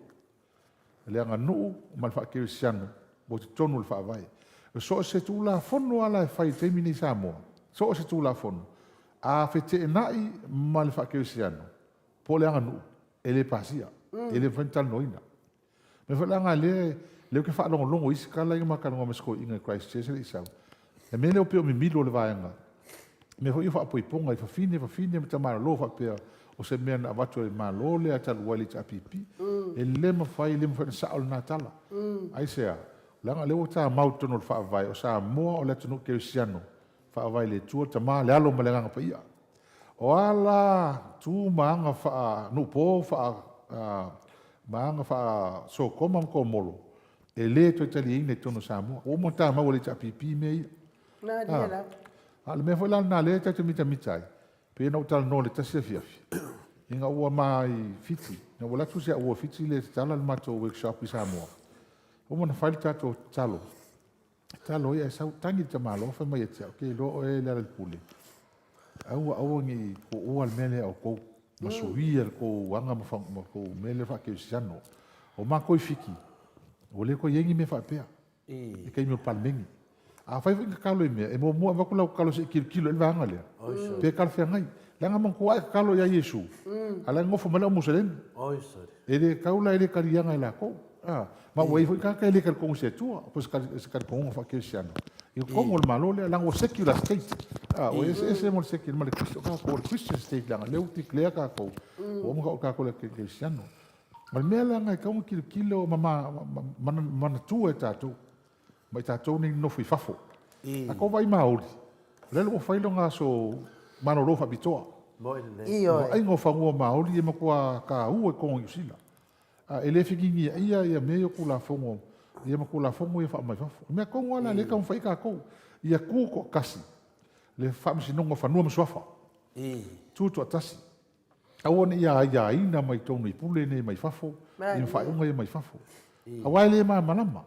le aganuu ma le faakerisiano ua i totonu o le Faavae. So o se Tulafono lava la e fai i le taimi lenei i Samoa, so o se Tulafono, a feteenai ma le faakerisiano po o le aganuu, e le pasia, e le mafai ona talanoaina. O le mea foi la lena lea ou te faalogologo i isi tala ia na ma talanoa ma si toeaina i Christchurch a le i sau, le mea lea pei o mimilo o le vaega, mea foi ia o faapoipoga i fafine, fafine ma tamalolo faapea o se mea na avatu e le Malo lea talu ai le HRPP. E le mafai, e le mafai ona sao lena tala. Aisea? Leaga o lea ua tamau i totonu o le Faavae, o Samoa o le atunuu kerisiano, Faavae i le Atua, le Tama, le Alo ma le Agaga Paia. O a la tu ma aga faa-nuupo, ma aga faa-Sotoma ma Komolo, e le toe taliaina i totonu o Samoa. Ua uma ona tamau e le HRPP mea ia. A o le mea foi la lena lea tatou te mitamita ai, pei ona ou talanoa i le tasi afiafi, ina ua ma i Fiti, ina ua alu atu si au uo i Fiti lea e tatala le matou workshop i Samoa, ua uma ona fai le tatou tatalo, tatalo ai ae sau, tagi le tamaloa fai mai ia te au, ke iloa oe Lealailepule, aua aua ne i tuua le mea lea a outou, ma suia le tou aga ma tou mea lea faakerisiano. O matou i Fiti, ua le toe i ai ni mea faapea. I taimi o le Palemene. Afai foi e tatalo i mea, e muamua avatu lau tatalo se i tilotilo i ai le vaega lea, pe talafeagai. Leaga manatua a e tatalo ia Iesu, a o la e nonofo mai le au Muselemi. E le tatau la, e le taliaina e latou. Ma ua i ai foi tagata e le talitonu i se Atua, po o se talitonuga faakerisiano i totonu o le Malo lea, leaga ua secular state. Ua eseese ma le secular ma le Christian. O tatou o le Christian state leaga o lea ua declare tatou, ua uma ona tau o tatou o le kerisiano. O le mea la lena e tatau ona tilotilo ma manatua e tatou, ma i tatou nei nonofo i fafo. A tou vaai Maori, o lea ua fai lona aso malolo faapitoa. Ioe. Vaaiga o fanua Maori e matua taua i totonu o Niu Sila. E le feginiaia ia mea ia o Tulafono ia ma Tulafono ia faamai fafo. O le mea tonu lava la lea e taumafai ai tatou, ia tutoatasi le Faamasinoga o Fanua ma Suafa. Tutoatasi. Aua ne i aiaina mai totonu i pule nei mai fafo, i faaiuga ia mai fafo. Aua e le malamalama.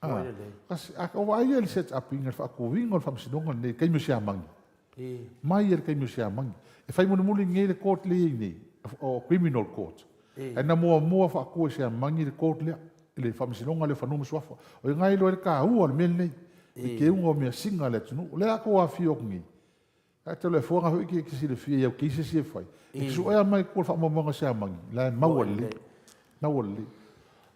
A ou vaai i le set up ina, le faatuina o le faamasinoga lenei i le taimi o Siamani, mai i le taimi o Siamani. E fai mulimuli nei le court lea e i ai nei, o criminal court. Ae na muamua faatu e Siamani le court lea, le faamasinoga lea o Fanua ma Suafa. O i ina e iloa ai le taua o le mea lenei. le keuga o measina a le atunuu. O lea a tou afifio atu nei, ae tau le afuaga foi e te silafia i au cases ia e fai, e te suea mai tua o le faamaumauga a Siamani, la e maua lelei, maua lelei.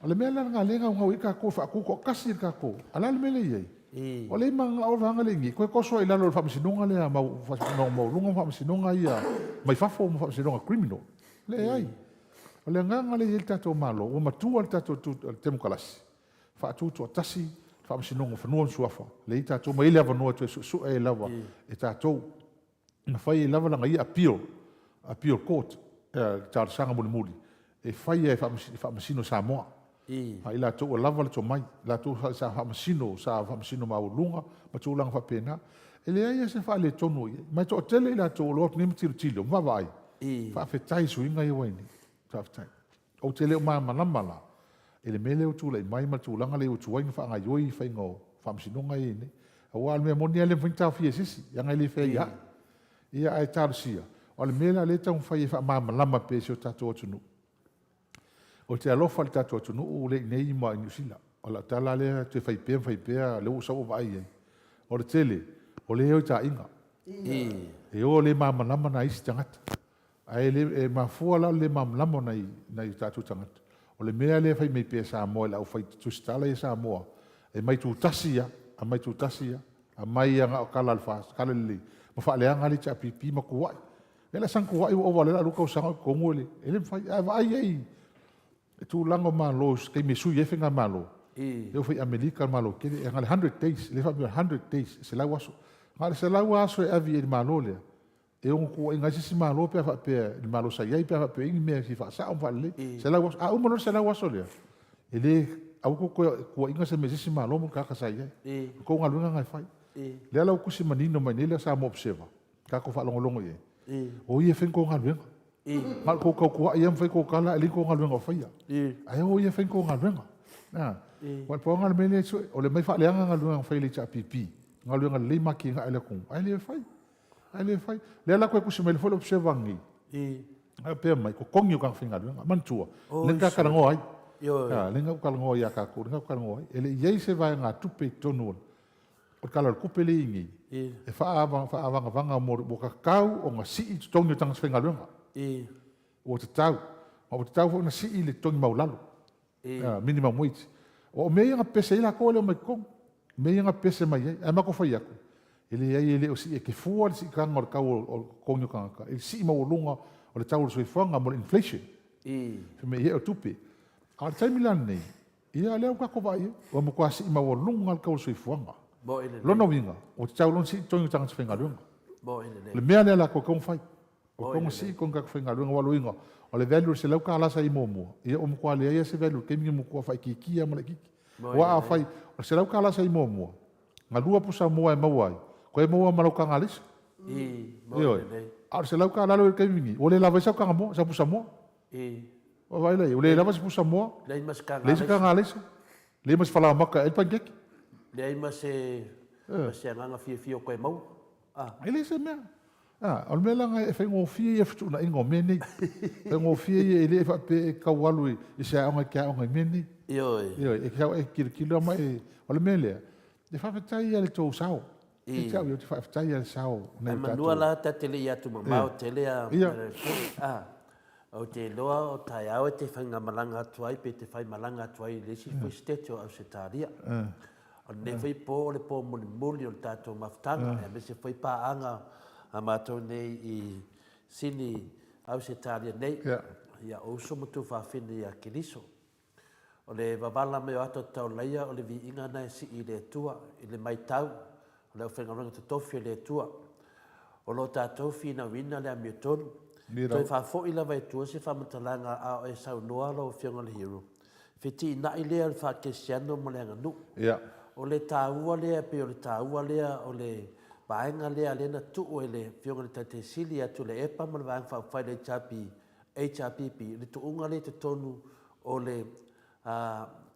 O le mea la lena lea e naunau i ai tatou e faatutoatasi le tatou, a o le a le mea lea e i ai? O lea e mananao le vaega lea e i inei e toe toso ai i lalo o le Faamasinoga lea Faamasinoga Maualuga ma Faamasinoga ia mai fafo ma Faamasinoga Criminal. Leai. O le agaga lea e i ai le tatou Malo, ua matua le tatou Temokarasi, faatutoatasi le Faamasinoga o Fanua ma Suafa, lea e i ai tatou ma e i ai le avanoa e toe suesue ai lava e tatou. Na fai ai lava lana ia appeal, appeal court, le talosaga mulimuli e fai e Faamasino Samoa, a i latou ua lava le tomai, latou sa faamasino, sa faamasino maualuluga ma tulaga faapena. E leai lava se faaletonu o i ai, ma e toatele i latou o lo o o atu nei ma tilotilo ma vaavaai, faafetai i suiga ia ua i ai nei, faafetai. Ou te le o malamalama la i le mea lea ua tulai mai ma le tulaga lea ua tuai ona faagaoioi le faiga o faamasinoga ia e i ai nei. Aua o le mea moni lava e le mafai ona taofia e se isi, leaga e le feaiaai. Ia ae talosia, o le mea la lea e taumafai e faamalamalama pea i si o tatou atunuu, ou te alofa i le tatou atunuu lea e i inei ma Niu Sila. O lau tala lea e toe fai pea ma fai pea, lea ua ou sau ou vaai i ai, o le tele, o lea e o i taaiga. E o le malamalama nai isi tagata. Ae le, e mafua la o le le malamalama o nai, nai o tatou tagata, o le mea lea e fai mai pea e Samoa i le aufai tusitala ia a Samoa, e mai tutasi lava, aumai tutasi lava, aumai lava na o tala a le FAST, tala lelei, ma faaleaga le HRPP ma tuuai. Ia la saga tuuai ua ova o lea o le a 2 tausaga o i totonu e le, e le mafai. Ae vaai i ai i tulaga o Malo i taimi e sui ai faigamalo, lea ua fai i Amerika le Malo tele, e na o le 100 days, lea e faapea mai 100 days, 100 aso. Na o le 100 aso e ave ai i le Malo lea, e ono tuuaiina ai se isi Malo pe a faapea, le Malo sa i ai pe a faapea e i ai ni mea e fia faasao ma faalelei. 100 aso. A uma loa le 100 aso lea, e le, aua tou te toe tuuaiina se mea i se isi Malo ma ni tagata sa i ai. O le tou galuega lena e fai. Lea la ua tusi manino mai nei le Samoa Observer, tatou faalogologo i ai, o ia e fai ni tou galuega. Na o le tou tautuai lava ma fai tou tala ae leai ni tou galuega o faia. Ae o ia e fai ni tou galuega. Aua na pau lena o le mea lea e sue, o le omai faaleaga galuega na fai e le HRPP, galuega lelei ma atinae o le atunuu, ae le fai. Ae le fai. Lea la toe tusi mai foi le Observer ananei, faapea mai, totogi o tagata faigaluega. Manatua, lea na ta talanoa ai. Lea na ou talanoa ia tatou, lea na ou talanoa ai. E le i i ai se vaegatupe i totonu o le Tala o le Tupe lea e i ai nei, e faaavagavaga mo, ua tatau ona sii totogi o tagata faigaluega. Ua tatau. Ma ua tatau foi ona sii le totogi maualalo. Minimum wage. O mea ia na pepese ai latou e le omai i totonu. O mea ia na pepese mai ai. Ae matou fai atu, e leai e le o sii, e te fua le siitaga o le tau o totogi o tagata i le sii maualuga o le tau o le soifuaga mo le inflation. Fai mai, ia o tupe. A o le taimi la lenei, ia lea ua tatou vaai i ai, ua matua sii maualuga lava le tau o le soifuaga. Lona uiga, ua tatau loa ona sii totogi o tagata faigaluega. O le mea lea latou e tatau ona fai. Ua tatau ona sii totogi o tagata faigaluega aua o lona uiga, o le value o le $100 sa i ai muamua, ia ua matua leai lava se value i le taimi lenei, ua matua faaitiitia lava ma laitiiti. Aua afai o le $100 sa i ai muamua, na lua pusa moa e maua ai, toe maua ma lau taga alaisa. Ioe. A o le $100 lea ua i ai i le taimi lenei, ua le lava ai sau taga moa, sau pusa moa. Ua vaai la i ai, ua le lava se pusa moa, leai se taga alaisa, leai ma se falaoamata e ai le panikeke. Leai ma se agaga fiafia o toe maua. E leai se mea. O le mea la lena e faigofie ia fetuunaiga o mea nei. E faigofie ia, e le faapea e tau alu i se aoga e te aoga i mea nei. Ioe. Ioe, e te e tilotilo ma e, o le mea lea, e faafetai ia i le tou sao. Ia te au ia, ou te faafetai ia i le sao o nai o tatou. Ae manua la ta te le i atumamao tele a, ou te iloa o taeao e te faigamalaga atu ai pe te faimalaga atu ai i le isi foi state o Ausetalia. O lenei foi po o le po mulimuli o le tatou mafutaga, aemaise foi paaga a matou nei i Sini, Ausetalia nei, ia o uso ma tuafafine ia Keriso. O le wavala mai o ata o taulaia o le viiga na e sii i le Atua, i le maitau o le aufaigaluega totofi a le Atua. O lo tatou finauina le amiotonu. Toe faafoi lava e tua se faamatalaga a o e saunoa lau Afioga i le Hero, feteenai lea o le faakerisiano ma le aganuu. O le taua lea, pei o le taua lea o le vaega lea lea na tuu e le Afioga i le Taitai Sili ia Tuilaepa ma le Vaega Faaupufai a le HRPP, le tuuga lea i totonu o le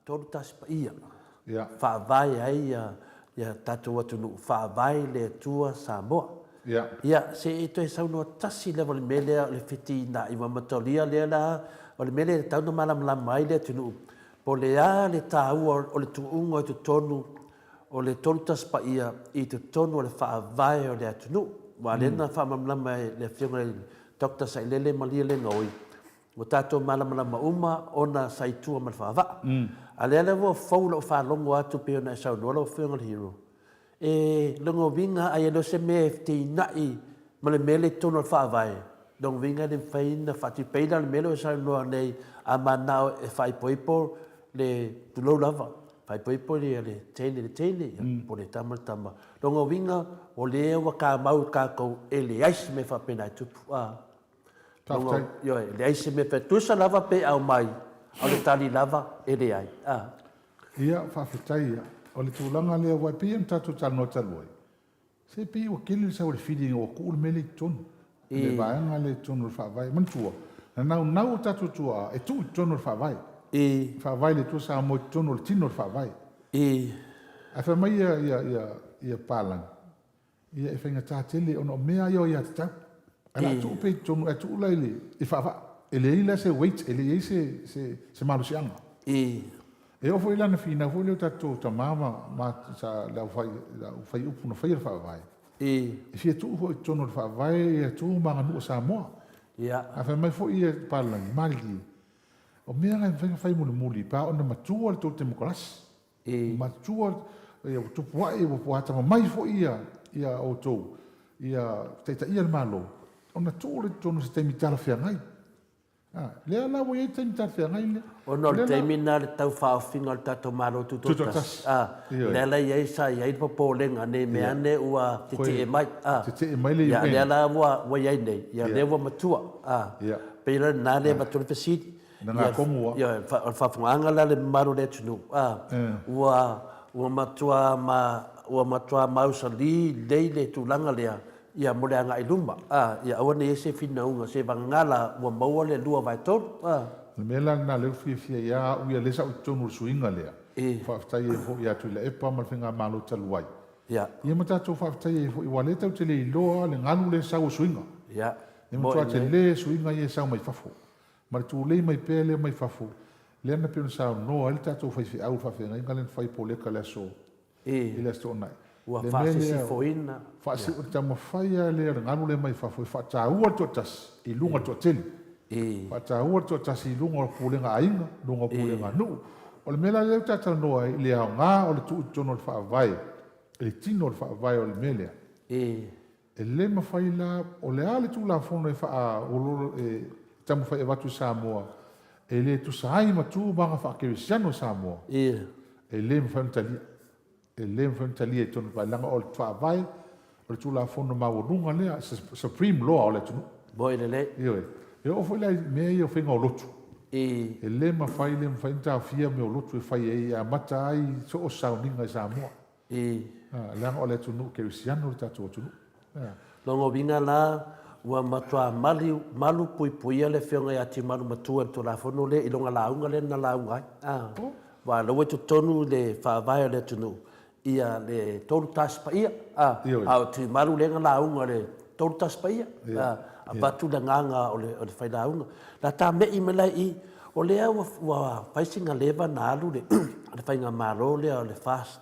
31 Paia, faavae ai ia tatou atunuu, faavae le Atua Samoa. Ia, se i toe saunoa tasi lava i le mea lea o le feteenai, aua mataulia lea la, o le mea lea e tatau ona malamalama ai le atunuu, po o le a le taua o le tuuga i totonu. o le 3 Tasi Paia i totonu o le Faavae o le atunuu. Aua o lea na faamalamalama e le Afioga i le Doctor Sailele Malielegaoi, ua tatou malamalama uma ona sa i tua ma le faavaa. A o lea lava ua fou i lau faalogo atu pei ona e saunoa lau Afioga i le Hero, E lona uiga ai e le o se mea e feteenai ma le mea lea i totonu o le Faavae, lona uiga e le mafai ona faatino. Pei la o le mea lea ua e saunoa nei, a mananao e faaipoipo le, tulou lava, faaipoipo le teine i le teine, po o le tama i le tama. Lona uiga, o lea ua tamau i tatou e leai se mea faapena e tupu. Faafetai. Ioe, e leai se mea faapena. Tusa lava pe aumai, a o le tali lava, e leai. Ia, faafetai ia. O le tulaga lea, aua e pei ona tatou talanoa talu ai, se pei ua tele le sau o le feeling ua tuu le mea lea i totonu, le vaega lea i totonu o le Faavae. Manatua, na naunau o tatou tuaa e tuu i totonu o le Faavae, Faavae i le Atua Samoa i totonu o le tino o le Faavae. Ae fai mai ia Palangi, Ia e faigata tele ona o mea ia o aiatatau. Ae o le a tuu pea i totonu, ae tuu la i le faavaa. E leai la se weight, e leai se, se, se malosiaga. I. E oo foi la na finau foi lea o tatou tama ma, ma sa, le au fai, le au fai upu na faia le Faavae. I. E fia tuu foi i totonu o le Faavae ia tu ma aganuu a Samoa. Ia. Ae fai mai foi ia Papalagi, malilie, o mea na e mafai ona fai mulimuli pe a oo ina matua le tou temokarasi. E. Matua, ia ua tupu ae, ua atamamai foi ia, ia outou, ia taitaia le Malo, ona tuu lea i totonu i se taimi talafeagai. A, lea la ua i ai le taimi talafeagai lea. Ona o le taimi lena o le tau faaofiga o le tatou Malo Tutoatasi, a, lea la i ai, sa i ai le popolega ne i mea ane ua tetee mai, a. Tetee mai le UN. Ia, lea la ua i ai nei, ia lea ua matua, a. Pei la lena lea e avatu ai le fesili. Na ngā komu a. Ioe, o le faafofogaaga la a le mamalu o le atunuu, a, ua, ua matua ma, ua matua mausali lelei le tulaga lea, ia, mo le agai i luma, a, ia aua ne i i ai se finauga, seivagana la ua maua le 2/3, a. O le mea la lena lea ua fiafia ai a au ia lea sa ou i totonu o le suiga lea, faafetai ai foi ia Tuilaepa ma le Faigamalo talu ai. Ia. Ia ma tatou faafetai ai foi aua o lea tatou te le iloa le galu lea e sau o suiga. Ia. E matua tele suiga ia e sau mai fafo. Ma le tulei mai pea lea mai fafo, lea na pei ona saunoa ai le tatou faifeau i le faafeagaiga lea na fai i Poleka i le aso i le Aso Toonai. Ua faasisifoina. Faasi, o le taumafai lava lea o le galu lea mai fafo e faataua le toatasi i luga o le toatele. Faataua le toatasi i luga o pulega aiga, luga o pulega nuu. O le mea la lea ua ta talanoa ai i le aoga o le tuu i totonu o le faavae, i le tino o le faavae o le mea lea. E le mafai la, o le a le Tulafono e faaololo e taumafai e avatu i Samoa e le tusa ai ma tu ma aga faakerisiano o Samoa, e le mafai ona talia. E le mafai ona talia i totonu o le leaga o le Faavae, o le Tulafono maualuga lea, Supreme Law o le atunuu. Moi lelei. Ioe. E oo foi la i mea ia o faiga o lotu. E le mafai, le mafai ona taofia mea o lotu e fai ai, e amata ai so o se sauniga i Samoa. I. Leaga o le atunuu kerisiano le tatou atunuu. Lona uiga la, ua matua maliu, malu puipuia le Afioga ia Timalu Matua i le Tulafono lea i lona lauga lea na lauga ai. Aua o la ua i totonu i le Faavae o le atunuu ia le 3 Tasi Paia, a o Timalu lea na lauga i le 3 Tasi Paia, avatu le agaga o le failauga. Na tame'i mai la i i, o lea ua fai sina leva na alu le faigamalo lea o le FAST.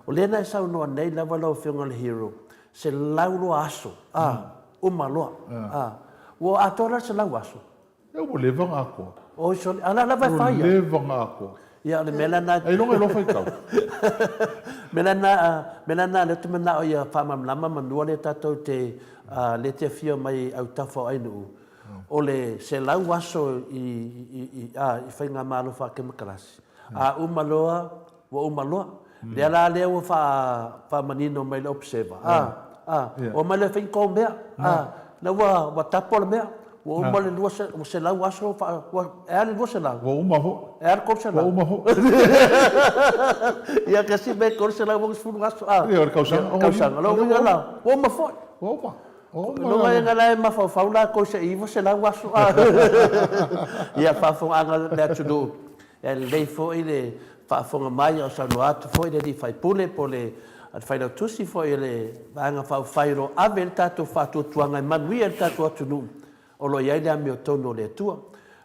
O lea na e saunoa nei lava lau Afioga i le Hero, 100 loa aso, a, uma loa, a. Ua atoa la le 100 aso? Ia ua leva ona atoa. Oi sole, a o la lava e fai ai. Ua leva ona atoa. Ia o le mea la lena. Ailoga e iloa faitau. Mea la lena, mea la lena lea ou te manao ia faamalamalama manua lea tatou te, lea te afio mai autafa o Ainuu, O le 100 aso i faigamalo faakemokarasi, a uma loa, ua uma loa. Lea la lea ua faamanino mai le Observer, a, a, omai loa e fai ni tou mea, a, lea ua tapo le mea, ua uma le 200 aso, e a le 200? Ua uma foi. E a le 300? Ua uma foi. Ia, kasi mea e 360 aso, a. Ia, o le tausaga. Tausaga. Lona uiga la, ua uma foi. Ua uma. Lona uiga la e mafaufau latou i se 900 aso a. Ia faafofogaaga le atunuu, e lelei foi le faafofoga mai a o saunoa atu foi le alii faipule po o le failautusi foi o le Vaega Faaupufai o lo o ave le tatou faatuatuaga e manuia ai le tatou atunuu o lo o i ai le amiotonu o le Atua.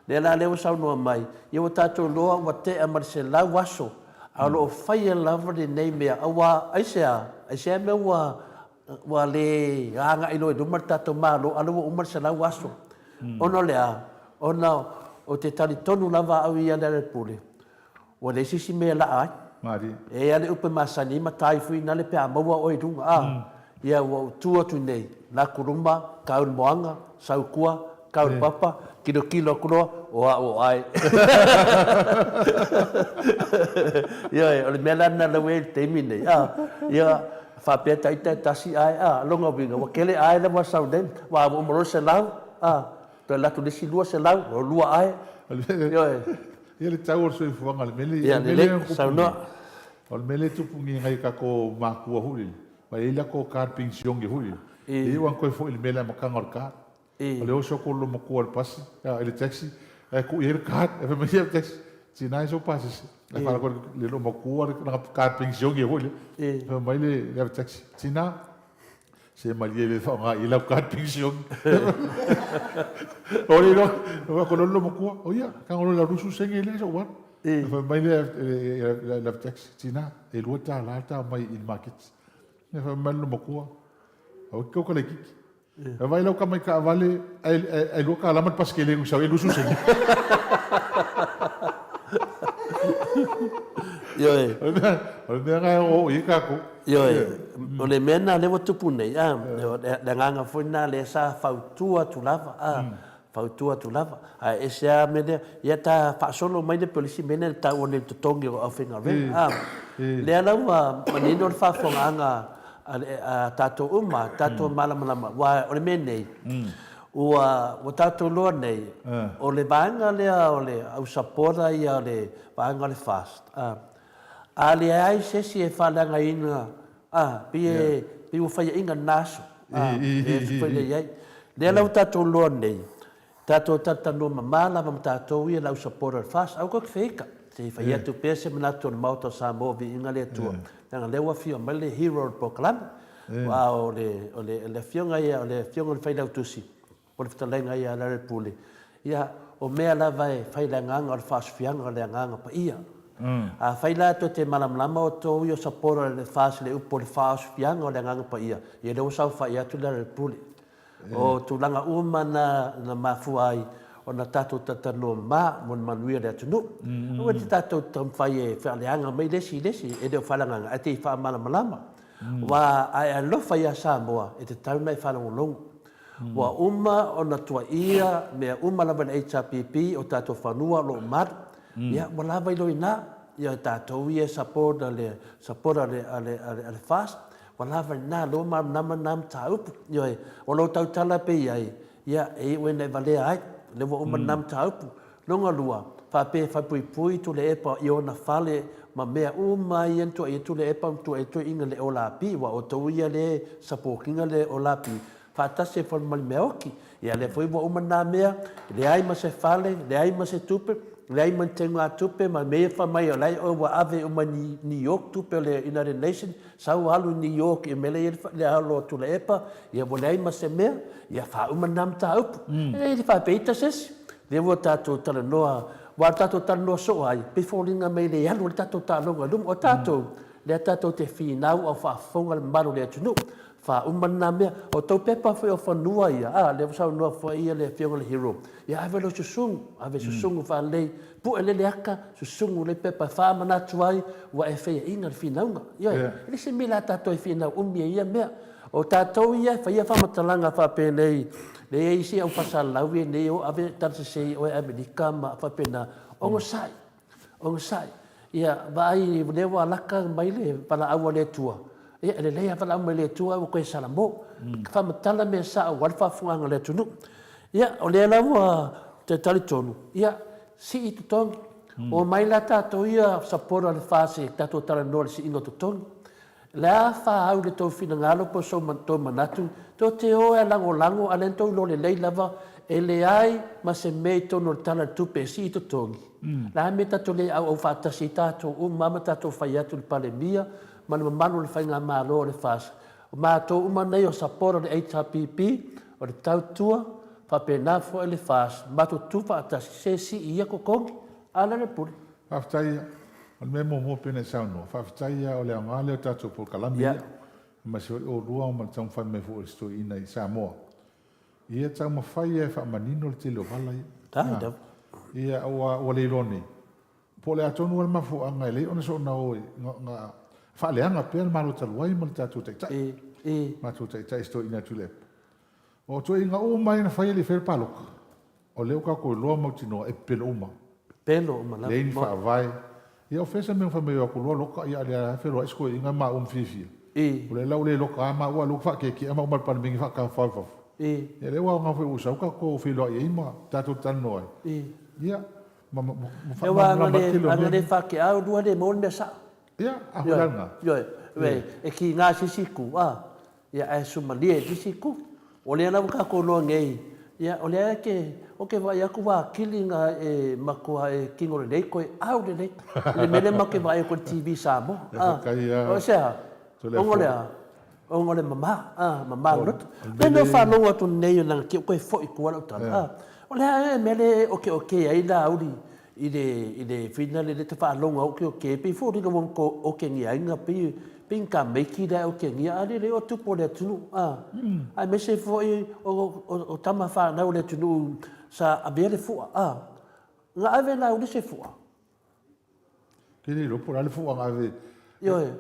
Lea la lea ua saunoa mai, ia ua tatou iloa ua tea ma le 100 aso. A o lo o faia lava lenei mea, aua aisea, aisea mea ua, ua le agai loa i luma le tatou Malo, a o lea ua uma le 100 aso. Ona o le a? Ona ou te talitonu lava au ia Lealailepule, ua leai se isi mea e laa ai. Malie. E i ai lava le upu e masani ai, matai foi na le pe a maua oe i luga, a. Ia ua ou tu atu nei, laku luma, kau le moana, sau kua, kau le papa, kilokilo atu loa, o au o ae. Ioe, o le mea la lena lau e i le taimi nei, a. Ia, faapea ta ita e tasi ae, a, lona uiga, ua tele ae la ua sau nei, aua ua uma loa le 100, a. Toe alu atu le isi 200, o lua ae. Ioe. Ia le tau o le soifuaga, le mea lea, Ia lelei, saunoa. O le mea lea e tupu nei i nai o tatou matua foi lele, aua e i ai latou card penisione foi lele, e iu lava ona toe foi i le mea i le amataga o le card. O le oso atu o le loomatua i le pasi, i le taxi, ae tuu i ai le card, ae fai mai le taxi, tiga e sou pasese. Ae fai atu le loomatua lana card penisione foi lea. Fai mai le ave taxi, tiga, Se malie le faaaoga i lau card pension. O le iloa, o ko lolo matua, o ia, ka ngolo la rusu senge le so wan. Fa mai le la tax tina e lua ta la ta mai i market. Ne fa mai lo matua. O ko ka le kiki. E vai lau ka mai ka vale ai ai lua ka lama paskele ngu sau e lusu senge. Ioe. O le mea nga o i ka ko. Ioe, o le mea lena lea ua tupu nei, a, o le agaga foi lena lea sa fautua atu lava, a, fautua atu lava. Ae ese lava mea lea, ia ta faasolo mai le pei o le isi mea lea na taua nei i le totogi o le aufaigaluega, a. Lea la ua manino le faafofogaaga a tatou uma, tatou malamalama, aua o le mea nei, ua, ua tatou iloa nei, o le vaega lea o le au supporter ia o le vaega o le FAST, a, A leai se isi e faaleagaina, a, pei e, pei ua faiaina lena aso, a, e aso foi lea i ai. Lea la ua tatou iloa nei, tatou talatalanoa mama lava ma tatou ia le au supporter o le FAST, aua tou te feita, se i fai atu pea se manatu o le Maota o Samoa viiga le Atua, leaga o lea ua afio mai le hero o le polokalame, aua o le, o le, o le afioga ia, o le afioga i le Failautusi, O le fetalaiga ia a Lealailepule, ia, o mea lava e fai i le agaga o le faasofiaga o le Agaga Paia. Afai la toe te malamalama outou ia o sapora le FAS i le upu o le faaosofiaga o le Agaga Paia, ia lea ua saofai atu Lealailepule. O tulaga uma na na mafua ai ona tatou talatalanoa ma mo le manuia o le atunuu. Aua te tatou taumafai e faaleaga mai le isi i le isi, e le o faaleagaga ae te i faamalamalama. Aua a e alofa ia Samoa, e tatau ona e faalogologo. Ua uma ona tuaia mea uma lava i le HRPP, o tatou fanua o lo o malu. Ia, ua lava i loa i ina. Ia, tatou ia e support a le, support a le, a le, a le, a le FAST, ua lava i ina, lea ua malamalama lena mataupu. Ioe, o lou tautala pea i ai, ia, e iu ina e valea ai, lea ua uma lena mataupu. Lona lua, faapea e falepuipui Tuleepa i ona fale ma mea uma ia na tuaia Tuleepa ma tuaia toeaiina le Olapi, aua o outou ia le support ina le Olapi, faatasi ai foi ma le meaoki. Ia lea foi ua uma na mea, leai ma se fale, leai ma se tupe, leai ma ni teugatupe ma mea ia fai mai o la e oe ua ave uma i New York tupe o le United Nation, sau alu i New York i mea la e i ai le alo o Tuilaepa, ia ua leai ma se mea, ia faauma lena mataupu. E le faapea ita se isi. Lea ua tatou talanoa, aua o le tatou talanoa soo ai, pei foliga mai le alu ai le tatou taaloga i luma. O tatou, lea tatou te finau a o faafofoga le mamalu o le atunuu. Faauma lena mea. O tou pepa foi o fanua ia, a, lea ua saunoa foi ia le Afioga i le Hero, ia ave lou susugu, ave susugu faalelei, pue lea le aka, susugu lea pepa e faamanatu ai ua e feiaina le finauga. Ioe, e le se mea la tatou e finau umi ai ia mea. O tatou ia e faia faamatalaga faapenei, lea e i ai isi au faasalalau ia nei o ave tala sese i oe Amerika ma faapena, onosai, onosai. Ia vaai lea ua alaka mai le valaau a le Atua, ia e lelei lava valaau mai le Atua ae ua toe salamo. Faamatala mea sao aua le faafofogaaga a le atunuu. Ia o lea la ua toe talitonu, ia sii totogi. Omai la tatou ia support a le FAST e tatou talanoa i le siiga o totogi. Le a faaau le tou finagalo po o sou tou manatu, tou te o e lagolago a lea na tou iloa lelei lava e leai ma se mea i totonu o le Tala o le Tupe e sii totogi. Le a mea tatou le auau faatasi ai tatou uma ma tatou fai atu i le Palemia ma le mamalu o le Faigamalo o le FAST. O matou uma nei o support o le HRPP, o le Tautua, faapena foi le FAST, matou tutu faatasi se sii ia totogi. A lea le pule. Faafetai. O le mea muamua pei ona e saunoa, faafetai lava o le aoga lea o tatou polokalame ia, aemaise foi oulua ma le taumafai mai foi o le Toeaina i Samoa. Ia taumafai lava e faamanino le tele o vala ia. Ia, aua ua le iloa nei, po o le a tonu lava le mafuaaga e lelei ona soona o e faaleaga pea le Malo talu ai ma le tatou Taitai, matou Taitai si Toeaina Tuilaepa. O toeaiga uma ia na fai e le i faia le palota, o lea ua tatou iloa mautinoa e pepelo uma. Pepelo uma lava. Leai ni faavae. Ia o fea se mea na fai mai o atu loa loka, ia a o lea lava e feloai si toeaina maua ma fiafia. O lea la ua le loka lava maua a o lea ua faakeakea maua ma le Palemene faatafafao i fafo. Ia lea ua aoga foi ua sau tatou feiloai ai ma tatou talanoa ai. Ia, ma faamalamalama ai le tele o mea. Aua a na le faakeaa oulua e le maua le mea sao. Ia, a foi la lena. Ioe, e kiga se isi itu, a. Ia, ae sumalie i le isi itu. O lea la ua tatou iloa nei, ia, o lea e te, ou te vaai atu ua atili ona e matua e tino lelei toe au lelei i le mea lea matou te vaai atu i le TV Samoa. A, o se a? Ona o le a? Ona o le mama, a, mama loto. O le mea ua faalogo atu nei leaga te i ua toe foi i tua lau tala, a, o le a ea le mea lea e okeoke ai Laauli i le, i le whina le te faalogo au okeoke, e pei foliga ua to okengia ai nga pei, pei ni tamaiti la e okengia, a le le o tupu o le atunuu, a. Aemaise foi o, o, o tama fanau o le atunuu sa avea le fua, a. Na ave la uli se fua. Ke le iloa po o le a le fua na ave. Ioe.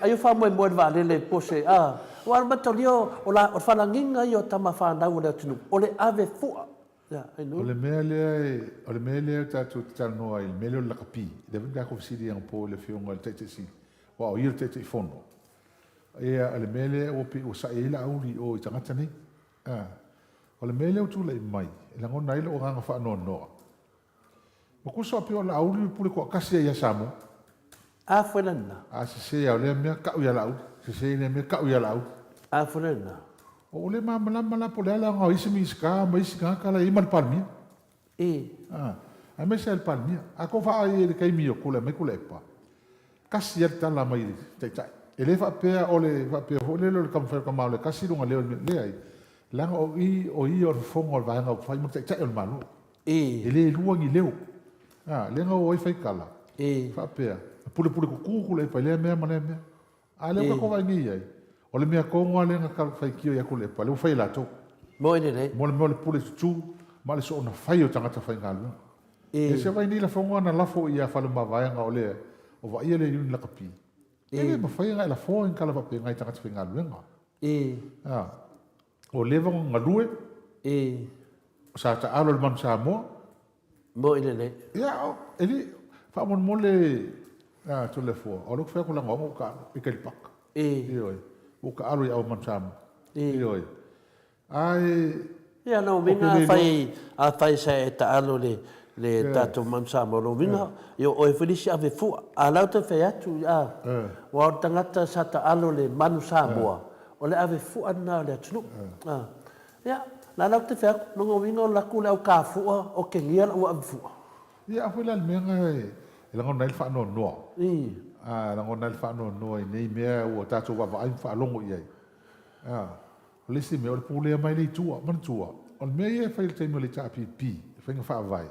Ai o faamoemoe i le vaalele po o se, a. Aua o le mataulia o la, o le falagiga ia o tama fanau o le atunuu, o le ave fua. O le mea lea, o le mea lea tatou te talanoa ai i le mea lea o le lakapi, lea foi na tatou fesili anapo i le Afioga i le Taitai Sili, aua o ia le Taitaifono. Ia, o le mea lea ua pei ua sa'i ai Laauli i o i tagata nei. A, o le mea lea ua tulai mai, e lagona ai lou agaga faanoanoa, Ua tusa o pei o Laauli le pule toatasi ai ia Samoa. A foi la lena. A sese ia o lea mea kau ia Laauli, sese lea mea kau ia Laauli. A foi la lena. Ua ou le malamalama la po o le a le aoga o isi Minisita ma isi tagata la e i ai ma le Palemia. E. A, aemaise lava i le Palemia. A tou vaai i le taimi o tulai mai Tuilaepa, tasi lava le tala mai le Taitai. E le faapea o le faapea foi lele o le taumafai o le tamaloa e tasi lona leo i le mea, leai. Leaga o i o ia o le fofoga o le Vaega Upufai ma le Taitai o le Malo. E le lua ni leo. A, lea na o ai faitala, faapea, pulepule tutu Tuilaepa i lea mea ma lea mea. A lea ua tatou vaai nei i ai, o le mea tonu lava lea na faitio ia Tuilaepa, lea ua fai e latou. Moi lelei. Mo le mea o le pule tutu ma le soona fai o tagata faigaluega. E se vaai nei lafoga na lafo ia Faleomavaega o le o vaaia le Iuni Lakapi. E le mafai ona e lafoa ni tala faapena i tagata faigaluega. A, ua leva ona galue. Sa taalo i le Manu Samoa. Moi lelei. Ia, e le, faamolemole a Toleafoa, o lea ou te fai atu leaga o au na ou taalo i Kalipaka. Ioe. Ua ou taalo i Manu Samoa. Ioe. Ae Ia, lona uiga afai, afai sa e taalo i le tatou Manu Samoa, lona uiga, ia o oe foi le isi ave fua. A o la ou te fai atu, a, aua o le tagata sa taalo i le Manu Samoa, o le ave fua lena o le atunuu. A. Ia, la la ou te fai atu, lona uiga o alu atu le au kafua otegia lau ave fua. Ia, a foi la le mea lena e lagona ai le faanoanoa. A, lagona ai le faanoanoa i nei mea ua tatou vaavaai ma faalogo i ai. A, o le isi mea, o le pulea mai le itua. Manatua, o le mea ia e fai i le taimi o le HRPP, faiga faavae,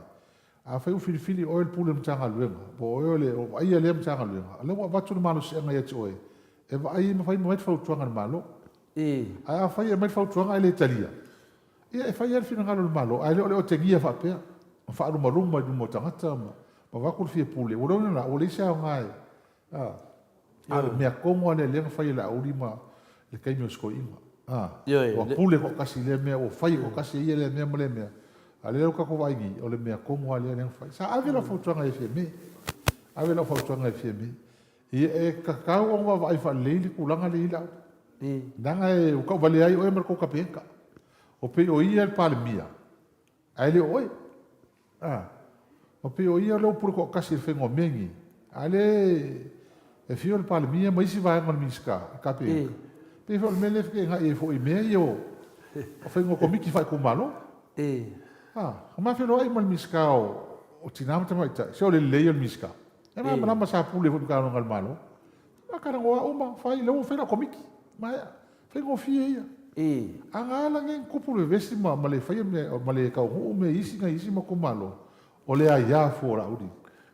afai ua filifili oe le pule o le Matagaluega, po o oe o le vaaia lea Matagaluega, o lea ua avatu le malosiaga ia te oe e vaai ma fai mai le fautuaga a le Malo. Ae afai e aumai le fautuaga ae le talia, ia e fai lava le finagalo o le Malo, ae le o le otegia faapea, ma faalumaluma i luma o tagata ma avatu le fia pule. Ua lona la, ua leai se aoga e, a, a o le mea tonu lava lea lea na fai e Laauli ma le taimi o si toeaina. A, ua pule toatasi i lea mea, ua fai toatasi e ia lea mea ma lea mea. A o lea ua tatou vaai nei, o le mea tonu lava lea lea na fai. Sa ave lau fautuaga i Fiame, ave lau fautuaga i Fiame. Ia e tatau ona vaavaai faalelei le tulaga lea i Laauli. Leaga e ua tauvalea ai oe ma le tou Kapeneta. O pei o ia le Palemia, ae le o oe. A, ua pei o ia lea ua pule toatasi i le faiga o mea nei, a o lea e afio le Palemia ma isi vaega o le Minisita, le Kapeneta. Pei foi o le mea lea e feteenai ai foi i mea ia o faiga o Komiti faaitumalo. A, ma feiloai ma le Minisita o Tina ma Tamaitai, se o le lelei ia o le Minisita. E malamalama sa pule foi i Matagaluega a le Malo. Ma talanoa uma, fai, lea ua fai lau Komiti, maea. Faigofie ia. A na ala nei na tupu le vevesi ma, ma le faia mea, ma le taunuu mea i isi, nai isi matou malo, o le aia fua o Laauli.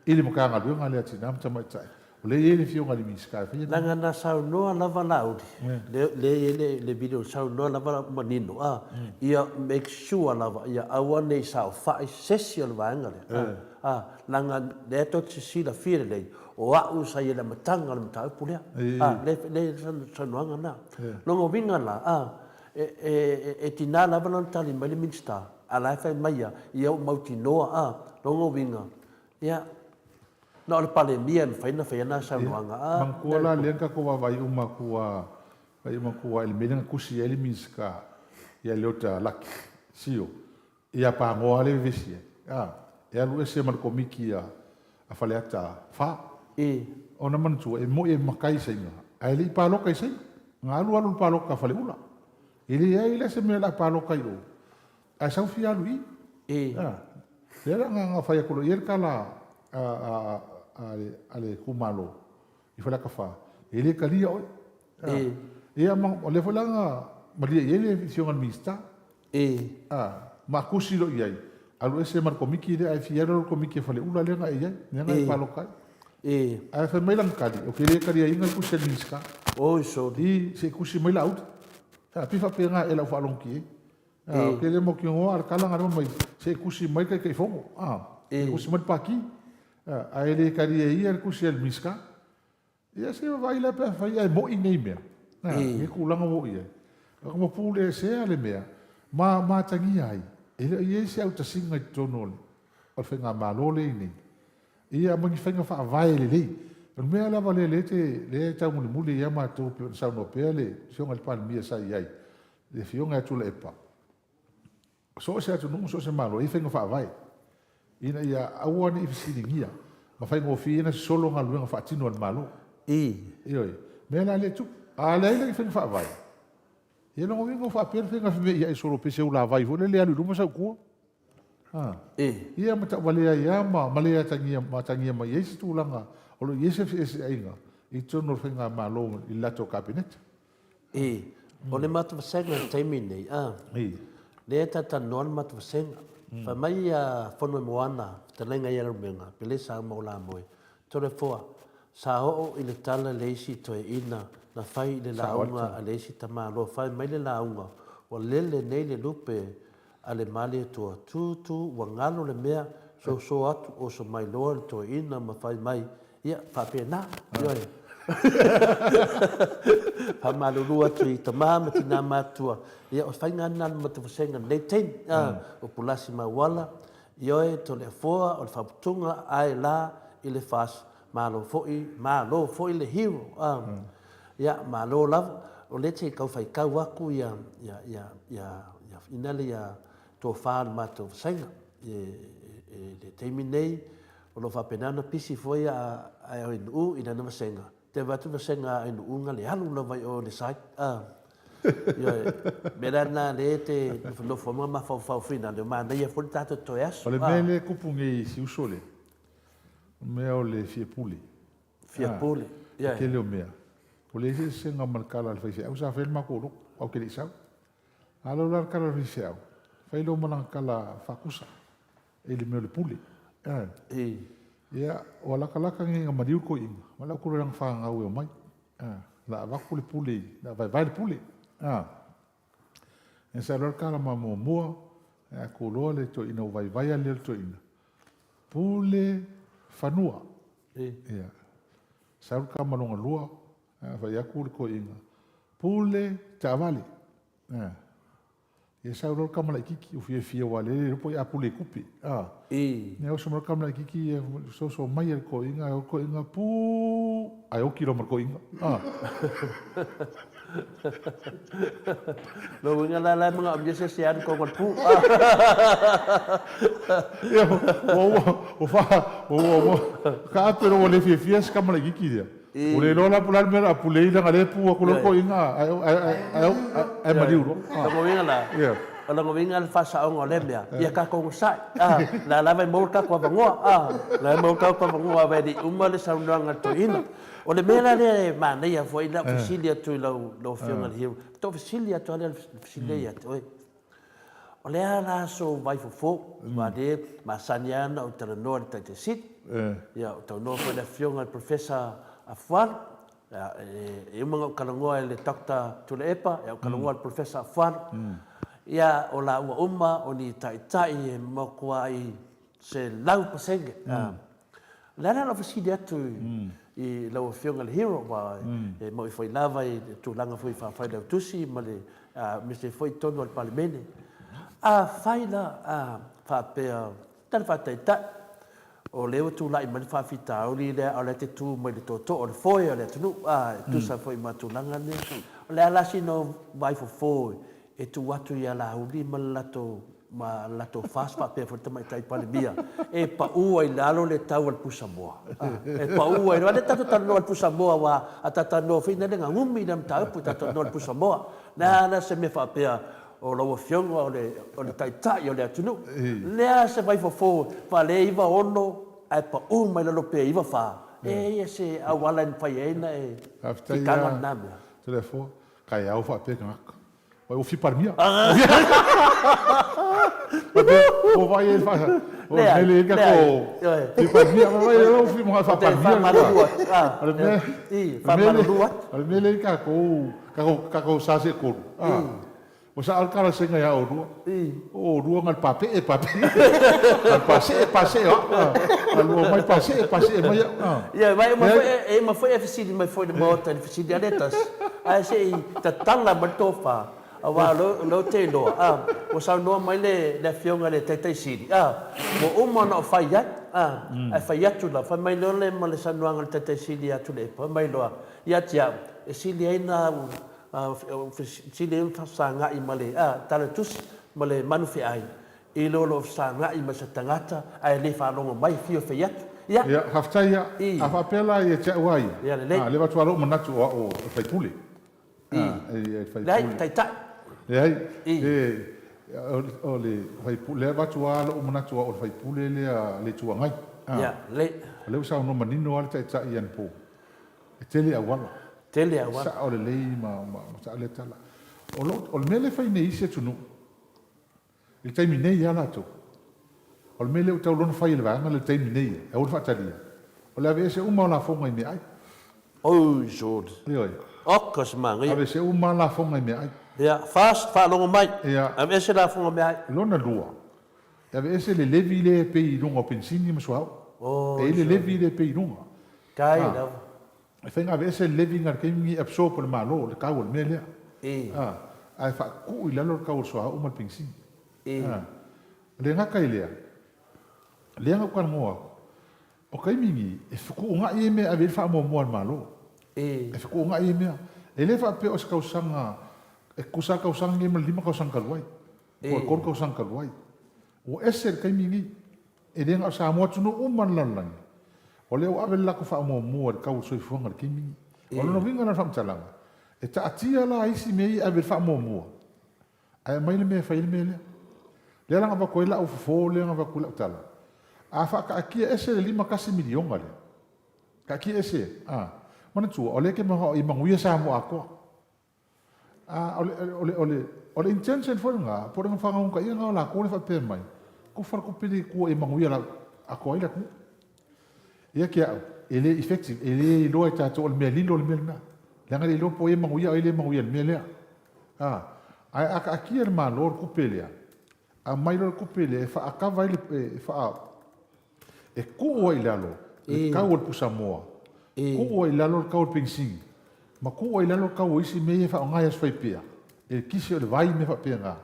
i le Matagaluega lea a Tina ma Tamaitai. O lea e i ai le Afioga i le Minisita e faia. Leaga na saunoa lava Laauli, lea e i ai le video na saunoa lava manino, a, ia make sure lava ia aua ne i saofai se isi o le vaega lea, a, leaga lea tou te silafia lelei, o au sa i ai i le amataga o le mataupu lea, a, lea e i ai le saunoaga lena. Lona uiga la, a, e tiga lava la ona tali mai le Minisita, a o la e fai mai ia, ia ua mautinoa, a, lona uiga, ia, na o le Palemia e mafai ona fai ana saunoaga, a. Manatua la lea na tatou vaavaai uma atu lava, vaai uma atu lava i le mea lea na tusi ai le Minisita ia Leota Laki Sio, ia Panoa lea e vevesi ai, a, e alu ese ma le Komiti a Faleata 4. Ona manatua, e moi e matai i Saina, ae le i palota i Saina. Na alu alu i le palota a Faleula. E leai la se mea o le a palota i o, ae sau fia alu i i. A, lea la na fai atu loa i ai le tala a le itumalo i Faleata 4, e le talia oe. Ia, ma o lea foi la na malie i ai le Afioga i le Minisita. A, ma tusi loa i ai, alu ese ma le Komiti lea ae fia alu i le Komiti a Faleula lea na e i ai, lea na e palota ai. Ae fai mai lana tali, ou te le taliaina le tusi a le Minisita. Oi soli. I, se i tusi mai Laauli. A, pei faapena ea lau faalogo ki ai. A, ou te le mautinoa, a o le tala na leva mai, se i tusi mai le Taitaifono, a, se i tusi mai le Pati. A, ae le talia e ia le tusi a le Minisita. Ia se vaai la pe afai ae mo'i nei mea, a, nei tulaga ua oo i ai. Ua mapuleesea le mea ma matagia ai, e le o i ai se autasiga i totonu o le o le faigamalo lea i nei. Ia ma ni faiga faavae lelei. O le mea lava lea lea te lea e taumolimoli ai a matou pei ona saunoa pea le Afioga i le Palemia sa i ai, le Afioga ia Tuilaepa, So o se atunuu ma so o se Malo, e i ai faiga faavae ina ia aua ne i fesiligia ma faigofie ona sosolo galuega faatino a le Malo. Ioe. Mea la lea e tupu. A leai la ni faiga faavae, ia lona uiga ua faapea le faiga fimea ia e solo pese ulavai foi lele e alu i luma sau i tua. Ia ma tauvalea ai lava ma le atagia ma atagia mai ai se tulaga o lo o i ai se feeseaiga i totonu o le faigamalo i le latou Kapeneta. E, o le matou vasega i le taimi lenei, a, lea e talatalanoa le matou vasega. Fai mai a Fonoimoana, fetalaiga ia Leulumoega, Pelesa Maulamoe, Toleafoa, sa oo i le tala le isi toeaina na fai i le lauga a le isi tamaloa, fai mai le lauga, ua lele nei le lupe a le Malietoa, tu tu, ua galo le mea, soso atu, oso mai loa le toeaina ma fai mai, Ia, faapena, ioe. Faamalulu atu i tama ma tina matutua, ia o faiga lena a le Matavasega i lenei taimi, o Pulasi ma Auala, ioe, Toleafoa, o le Faaputuga, ae la i le FAST, malo foi, malo foi le hero, ia, malo lava. O lea te tau faitau atu ia, ia, ia, ia, ia, ina le ia tofa o le matou vasega i le taimi nei, O lo o faapena ona pisi foi a ANU i lana vasega, te avatu vasega a ANU na le alu lava i o i le site a. Ioe, mea la lena lea e te nofonofo ai ma mafaufau finale, o manaia foi le tatou toe aso. O le mea lea e kupu nei i si uso lea, o le mea o le fia pule. Fia pule, ioe. O le tele o mea, ua leai se eseesega ma le tala a le faifeau sa fai le matou lotu, ae ou te le i sau. A lau la le tala a le faifeau, fai loa ma lana tala faatusa. I le mea o le pule. Ia, ua latalata nei ina maliu le toeaina, ma le au lana fanau e omai. La avatu le pule, la vaevae le pule. Ia sa loa le tala ma muamua, a tu loa le toeaina ua vaivai a le toeaina. Pule fanua. Ia. Sau le tama lona lua, a fai atu le toeaina, pule taavale. Ia sau loa le tama laitiiti, ua fiafia aua o lea e le iloa po o a pule i tupe. Ia oso mai le tama laitiiti ia soso mai e le toeaina, ae o le toeaina puu, ae oti loa ma le toeaina. Lona uiga la, la e manaomia se isi e alu i totonu o le puu. Ia, ua, ua, ua, ua, taape loa ua le fiafia si tama laitiiti lea. Ua le iloa la po o le a le mea o le a pule ai leaga o lea e pu atu loa le toeaina ae maliu loa. Lona uiga la, o lona uiga le faasaoga o lea mea, ia tatou onosai, a, o la lava e maua le tatou avanoa, a, o la e maua le tatou avanoa aua e le i uma le saunoaga a le toeaina. O le mea la lea e manaia foi lau fesili atu i lau Afioga i le Hero, faatoa fesili atu lava lea o le fesili lea ia te oe. O le a la sou vaifofo, aua lea e masani lava ona ou talanoa i le Taitai Sili, ia, ou talanoa foi i le Afioga i le Professor Afualo, e uma ona ou talanoa i le Doctor Tuilaepa, ia ou talanoa i le Professor Afualo, ia, o laua uma o ni taitai e matuai 100%. O le ala o lau fesili atu i lau Afioga i le Hero, aua e moni foi lava i le tulaga foi faa-Failautusi ma le aemaise foi i totonu o le Palemene. Afai la faapea, tala faataitai, o lea ua tulai mai le faafitauli lea a o lea e te tu mai i le tootoo o le foe o le atunuu, e tusa foi ma tulaga nei, o le a la sina vaifofo e tuu atu ia Laauli ma le latou ma le latou FAST faapea foi le Tamaitai Palemia e pau ai i lalo le tau a le pusamoa. E pau ai, aua o lea tatou te talanoa i le pusamoa aua a tatou talanoa foi lea na gumi lea mataupu tatou talanoa i le pusamoa. O le a la se mea faapea o lau Afioga o le o le Taitai o le atunuu. O le a se vaifofo faale 96 ae pau mai lalo pe 94, e i ai se auala e mafai ai ona e fitaga lena mea. Faafetai lava Taeao faapea tagata. Ua fia Palemia. Ua vaai ai fa o mele ka ko fia Palemia. Ua vaai ai fia mo fa Palemia. O le mea o le mele ka ko ka ko sa se ko. Ua sa al kala senga ia olua. O olua ngal pape'e pape'e. Ngal pase'e pase'e o a'u. Alua mai pase'e pase'e mai a'u. Ia, ma e uma foi e uma foi e fesili mai foi i le Maota i le fesili a lea tasi, ae se i tatala mai le tofa, aua o lea ou te iloa, a, ua saunoa mai le le Afioga i le Taitai Sili, a, ua uma ona ou fai ai, a, ae fai atu la, fai mai loa le ma le saunoaga a le Taitai Sili ia Tuilaepa, fai mai loa, ia te au, e sili ai na au Sili ai ona fesagai ma le tala tusi ma le manu feai i lo lou fesagai ma se tagata ae le faalogo mai fia fai atu. Ia. Ia, faafetai ia. A faapea la ia te au a ia. Ia lelei. A, lea avatu lava lou manatu o au o le sui usufono. I. Le sui usufono. Leai, taitai. Leai. I. O le sui usufono, lea avatu lava lou manatu o au o le sui usufono lea a le Itu Agai. Ia, lelei. O lea ua saunoa manino lava le Taitai anapo. E tele auala. Tele auala. Sao lelei ma ma sao lea tala. O lo o le mea lea e fai nei i isi atunuu i le taimi nei lava latou. O le mea lea ua tatau loa ona fai e le vaega lea i le taimi nei e aua le faatalia, o le aveese uma o lafoga i meaai. Oi sole. Ioe. Oka se manaia. Aveese uma lava lafoga i meaai. Ia, first, faalogo mai. Ia. Aveese lafoga meaai. Lona lua, e aveese le levy lea e pay i luga o penisini ma suauu. E i ai le levy lea e pay i luga. Tai lava. E faiga aveese le levy na le taimi lenei e absorb e le Malo le tau o le mea lea. Ae faatuu i lalo le tau o le suauu ma le penisini. E le gata i lea, lea na ou talanoa atu, o taimi nei e fetuunai ai mea e ave i ai le faamuamua a le Malo. E fetuunai ai mea. E le faapea o se tausaga, e tutusa lava le tausaga lenei ma le 5 tausaga talu ai, po o le 3 tausaga talu ai. Ua ese le taimi lenei. E le na o Samoa, atunuu uma o le lalolagi, o lea ua ave le latou faamuamua i le tau o le soifuaga i le taimi lenei. O lona uiga la o le faamatalaga, e taatia la isi mea ia e ave i le faamuamua, ae aumai le mea e fai ai le mea lea. Lea la na avatu ai lau fofo lea na avatu ai lau tala, a faataatia ese le $51 miliona lea, taatia ese, a, manatua, o lea e te manao ia manuia Samoa atoa. A, o le, o le, o le, o le intention foi lena, po o le faagaugataia lena o latou le faapea mai, tofa le tupe lea i tua ia manuia lau, atoa ai le atunuu. Ia te au, e le effective, e le iloa e tatou o le mea lilo le mea lena. Leaga e le iloa po o ai e manuia a o ai e le manuia i le mea lea. A, ae a taatia e le Malo le tupe lea, aumai loa le tupe lea e faakava ai le, e faa, e tuu ai i lalo le tau o le pusamoa, tuu ai i lalo le tau o le penisini, ma tuu ai i lalo le tau o isi mea ia e faaaoga i aso faipea, e kisi o le vai ma mea faapena,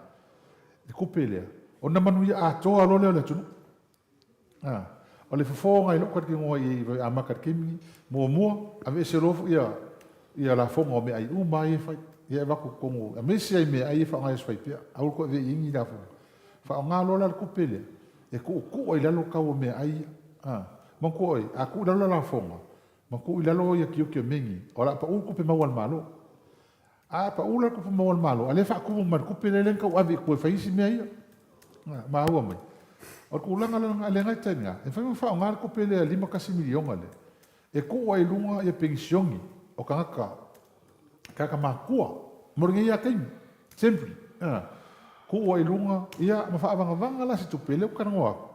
le tupe lea, ona manuia atoa loa lea o le atunuu. A, o le fofoga i lou talitonuga i ai amata i le taimi lenei, muamua, aveese loa foi ia ia lafoga o meaai uma lava ia e fai, ia e avatu i totonu, aemaise lava i meaai ia e faaaoga i aso faipea, aua le toe ave i ai ni lafoga. Faaaoga loa la le tupe lea e tuutuu ai i lalo le tau o meaai ia. A, manatua oe, a tuu i lalo lafoga, ma tuu i lalo ia tiute o mea nei, o le a pau le tupe maua a le Malo. A pau la le tupe maua a le Malo, a lea e faatumu mai le tupe lea lea na tau ave i tua e fai isi mea ia. A, maua mai. O le tulaga la lena e tai lena, e mafai ona faaaoga le tupe lea $51 miliona lea, e tuu ai i luga ia penisione o tagata, tagata matutua mo lenei lava taimi, temporary. Kuu ai i luga, ia, ma faavagavaga la se tupe, lea ua talanoa atu.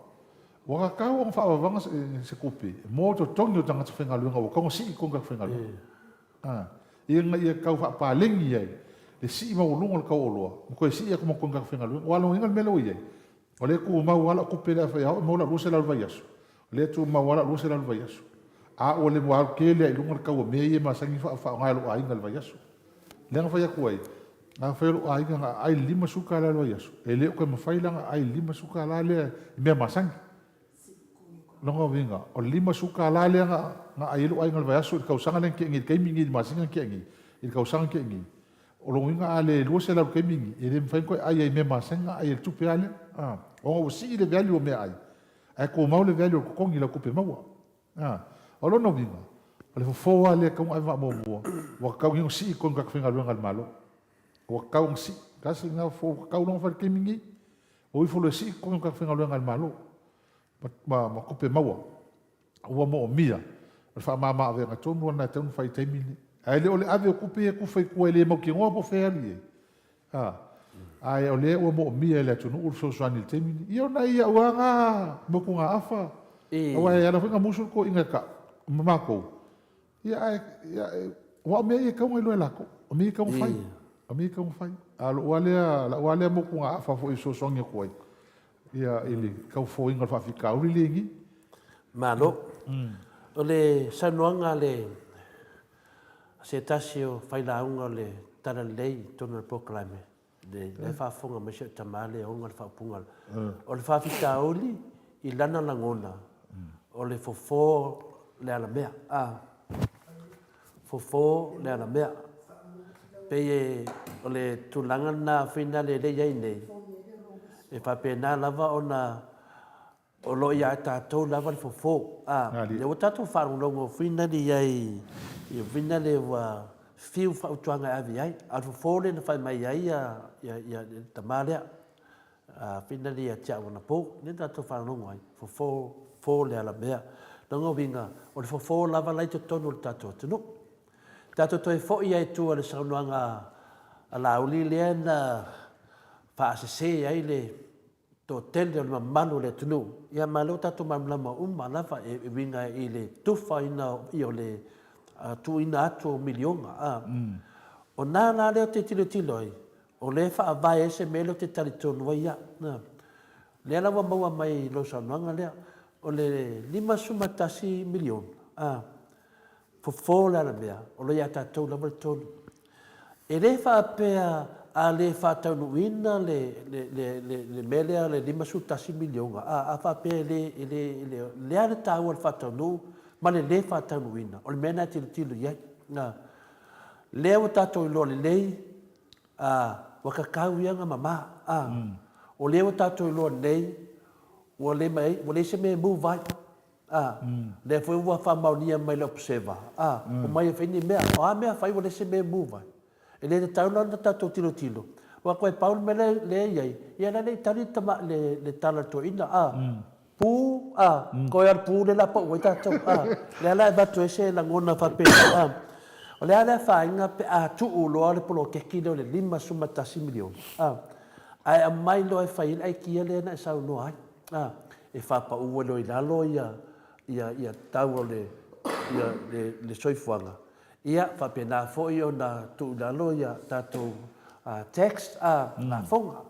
Ua tatau ona faavavaga se tupe mo totogi o tagata faigaluega ua tatau ona sii totogi o tagata faigaluega. A, ina ia tau faapaleni ai le sii maualuga o le tau o oloa ma toe sii atu ma totogi o tagata faigaluega. Aua o lona uiga o le mea lea ua i ai, o lea e tumau lava lau tupe lea a fai a oo e maua lau 200 i le vaiaso, o lea e tumau lava lau 200 i le vaiaso. A ua le ua alu tele lava i luga le tau o mea ia e masani ona faaaoga e lou aiga i le vaiaso. Lea na fai atu ai, afai o lou aiga na aai i le $50 i le vaiaso, e le o toe mafai la ona aai i le $50 lea i mea masani. O lona uiga, o le $50 lea na aai ai lou aiga i le vaiaso i le tausaga lea na tea nei, i le taimi lenei i le masina na tea nei, i le tausaga na tea nei, o lona uiga a le $200 i le taimi lenei, e le mafai ona toe ai ai i mea masani na aai ai i le tupe lava lea, ona ua sii le value o meaai, ae tumau le value o le totogi i lau tupe maua. A, o lona uiga, o le fofo lava lea e tatau ona ave faamuamua, ua tatau nei ona sii totonu o tagata faigaluega a le Malo. Ua tatau ona sii. Tasi lena fofo ua tatau ona fai i le taimi lenei. O ifo loa e sii totonu o tagata faigaluega a le Malo ma, ma, ma tupe maua ua moomia, o le faamama-avega tonu lava lena e tatau ona fai i le taimi lenei. Ae le o le ave o tupe ia e tufa i tua e le mautinoa po o fea e alu i ai. A, ae o lea ua moomia e le atunuu le fesoasoani i le taimi lenei. Ia o nai au lava na motugaafa, aua e ala foi ona musu le toeaina e tau ma matou, ia ae, ia, aua o mea ia e tatau ona iloa e latou, o mea ia e tatau ona fai, o mea ia e tatau ona fai. A o lou lava lea, lau lava lea motugaafa foi e fesoasoani atu ai, ia, i le tau fofoina o le faafitauli lenei. Malo. O le saunoaga a le Se tasi o failauga o le Talalelei i totonu o le polokalame, lea e faafofoga mai si au tama lea e ona le faaupuga. O le faafitauli i lana lagona, o le fofo le alamea. A, fofo le alamea. Pei e, o le tulaga lena foi lea e i ai nei, e faapena lava ona O lo o ia tatou lava le fofo. A, lea ua tatou faalogologo foi nale i ai, foi nale ua fiu fautuaga e ave i ai. A o le fofo lea na fai mai ai ia, ia, ia le tama lea, a, foi nale ia te au anapo. Lea na tatou faalogologo ai, fofo, fofo le alamea. Lona uiga, o le fofo lava la i totonu o le tatou atunuu. Tatou toe foi ai i tua i le saunoaga a Laauli lea na faasese ai le toatele o le mamalu o le atunuu, ia ma lea ua tatou malamalama uma lava e uiga i le tufaina o le tuuina atu o miliona. A. O na la lea ou te tilotilo ai, o lea e faavae ai se mea lea ou te talitonu ai au. A. Lea la ua maua mai i lau saunoaga lea, o le $51 miliona, a. Fofo le alamea, o lo o ia tatou lava le tonu. E le faapea a le faataunuuina le, le, le, le, le mea lea le $51 miliona, a, a faapea e le, e le, e le, le a le taua o le faataunuu ma le le faataunuuina, o le mea lena e tilotilo i ai. A, lea ua tatou iloa lelei, a, ua tatau ia ona mama, a, o lea ua tatou iloa nei, ua le, ua leai se mea e move ai. A, lea foi ua faamaonia mai le observer, a, omai e fai ni mea. O a mea fai ua leai se mea e move ai. E le tatau la ona tatou tilotilo, aua toe pau le mea lea e i ai, ia la e le i tali le, le tala a le toeaina, a, pu, a, toe lava o le pu lea o le a pau ai tatou, a. Lea la e avatu ai se lagona faapena, a. O le a le afaina pe a tuu loa le poloketi lea o le $51 miliona, a, ae aumai loa e fai ai le aikia lea na e saunoa ai. A, e faapau ai loa i lalo ia, ia, ia tau o le, ia, le, le soifuaga, ia faapena foi ona tuu i lalo ia tatou uh, tax, a, mm. lafoga.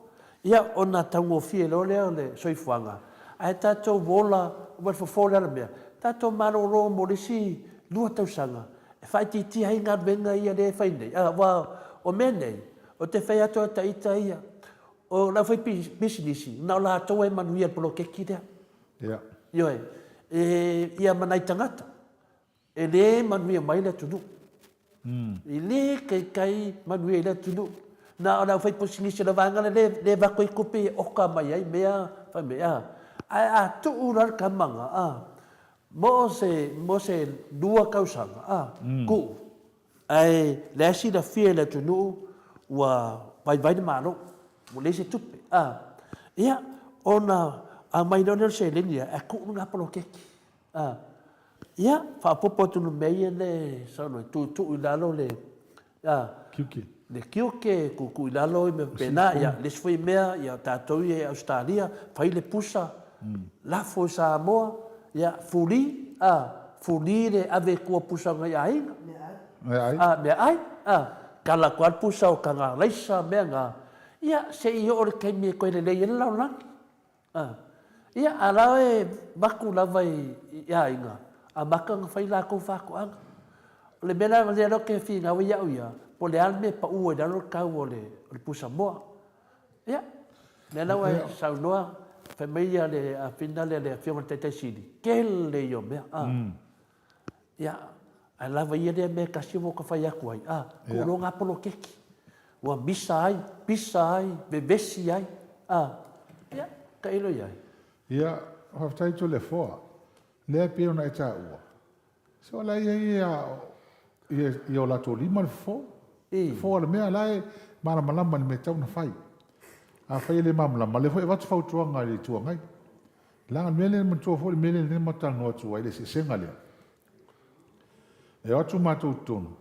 Ia, ona taugofie loa lea o le soifuaga, ae tatou ola, ua le fofo le ala mea, tatou malolo mo le isi lua tausaga, e faaitiitia ai galuega ia lea e fai nei. A, ua, o mea nei, o te fai atu a ita ia, O le aufaipisinisi, na o latou e manuia i le poloketi lea. Yeah. Ioe. E, ia ma nai tagata, e le manuia mai le atunuu. Mm. E le kaikai manuia i le atunuu. Na o le aufaipisinisi o le vaega lea le avatu ai tupe e oka mai ai mea, fai mai, a. Ae a tuu la le tamaga, a, mo se, mo se lua tausaga, a, mm. tuu. Ae lea e silafia e le atunuu ua vaivai le Malo, ua leai se tupe. A, ia, ona aumai loa lea o le seleni lea ae tuu lena poloketi. A, ia, faaopoopo atu i mea ia lea e saunoa ai, tuutuu i lalo le, a. Tiute. le tiute, e tuutuu i lalo i mea faapena. Ia, le isi foi mea, ia, o tatou ia i Ausetalia, fai le pusa, lafo i Samoa, ia, fuli, a, fuli le ave i tua o pusa o nai aiga. Meaai. A, meaai, a, tala atu lava le pusa o taga alaisa, mea na, ia, se i oo i le taimi e toe lelei ai le lalolagi. A, ia, a la e avatu lava i, i aiga, amata ona fai latou faatoaga. O le mea la lea ou te finau ai au ia, po o le a le mea e pau ai i lalo le tau o le, o le pusamoa. Ia, lea la ua e saunoa, fai mai ia le afina lea le Afioga i le Taitai Sili, tele ia o mea, a. Ia, ae lava ia lea mea e tasi ua ta fai atu ai, a, tuu loa na poloketi, ua misa ai, pisa ai, vevesi ai, a, ia, tailo i ai. Ia, faafetai Toleafoa. Lea e pei ona e taua, se o la e i ai i o latou lima le fofo. Le fofo o le mea, o la e malamalama i le mea e tatau ona fai. Afai e le malamalama, o lea foi e avatu fautuaga i le Itu Agai. Leaga o le mea lea, manatua foi le mea lea na matou talanoa atu ai, le eseesega lea. E o atu matou i totonu,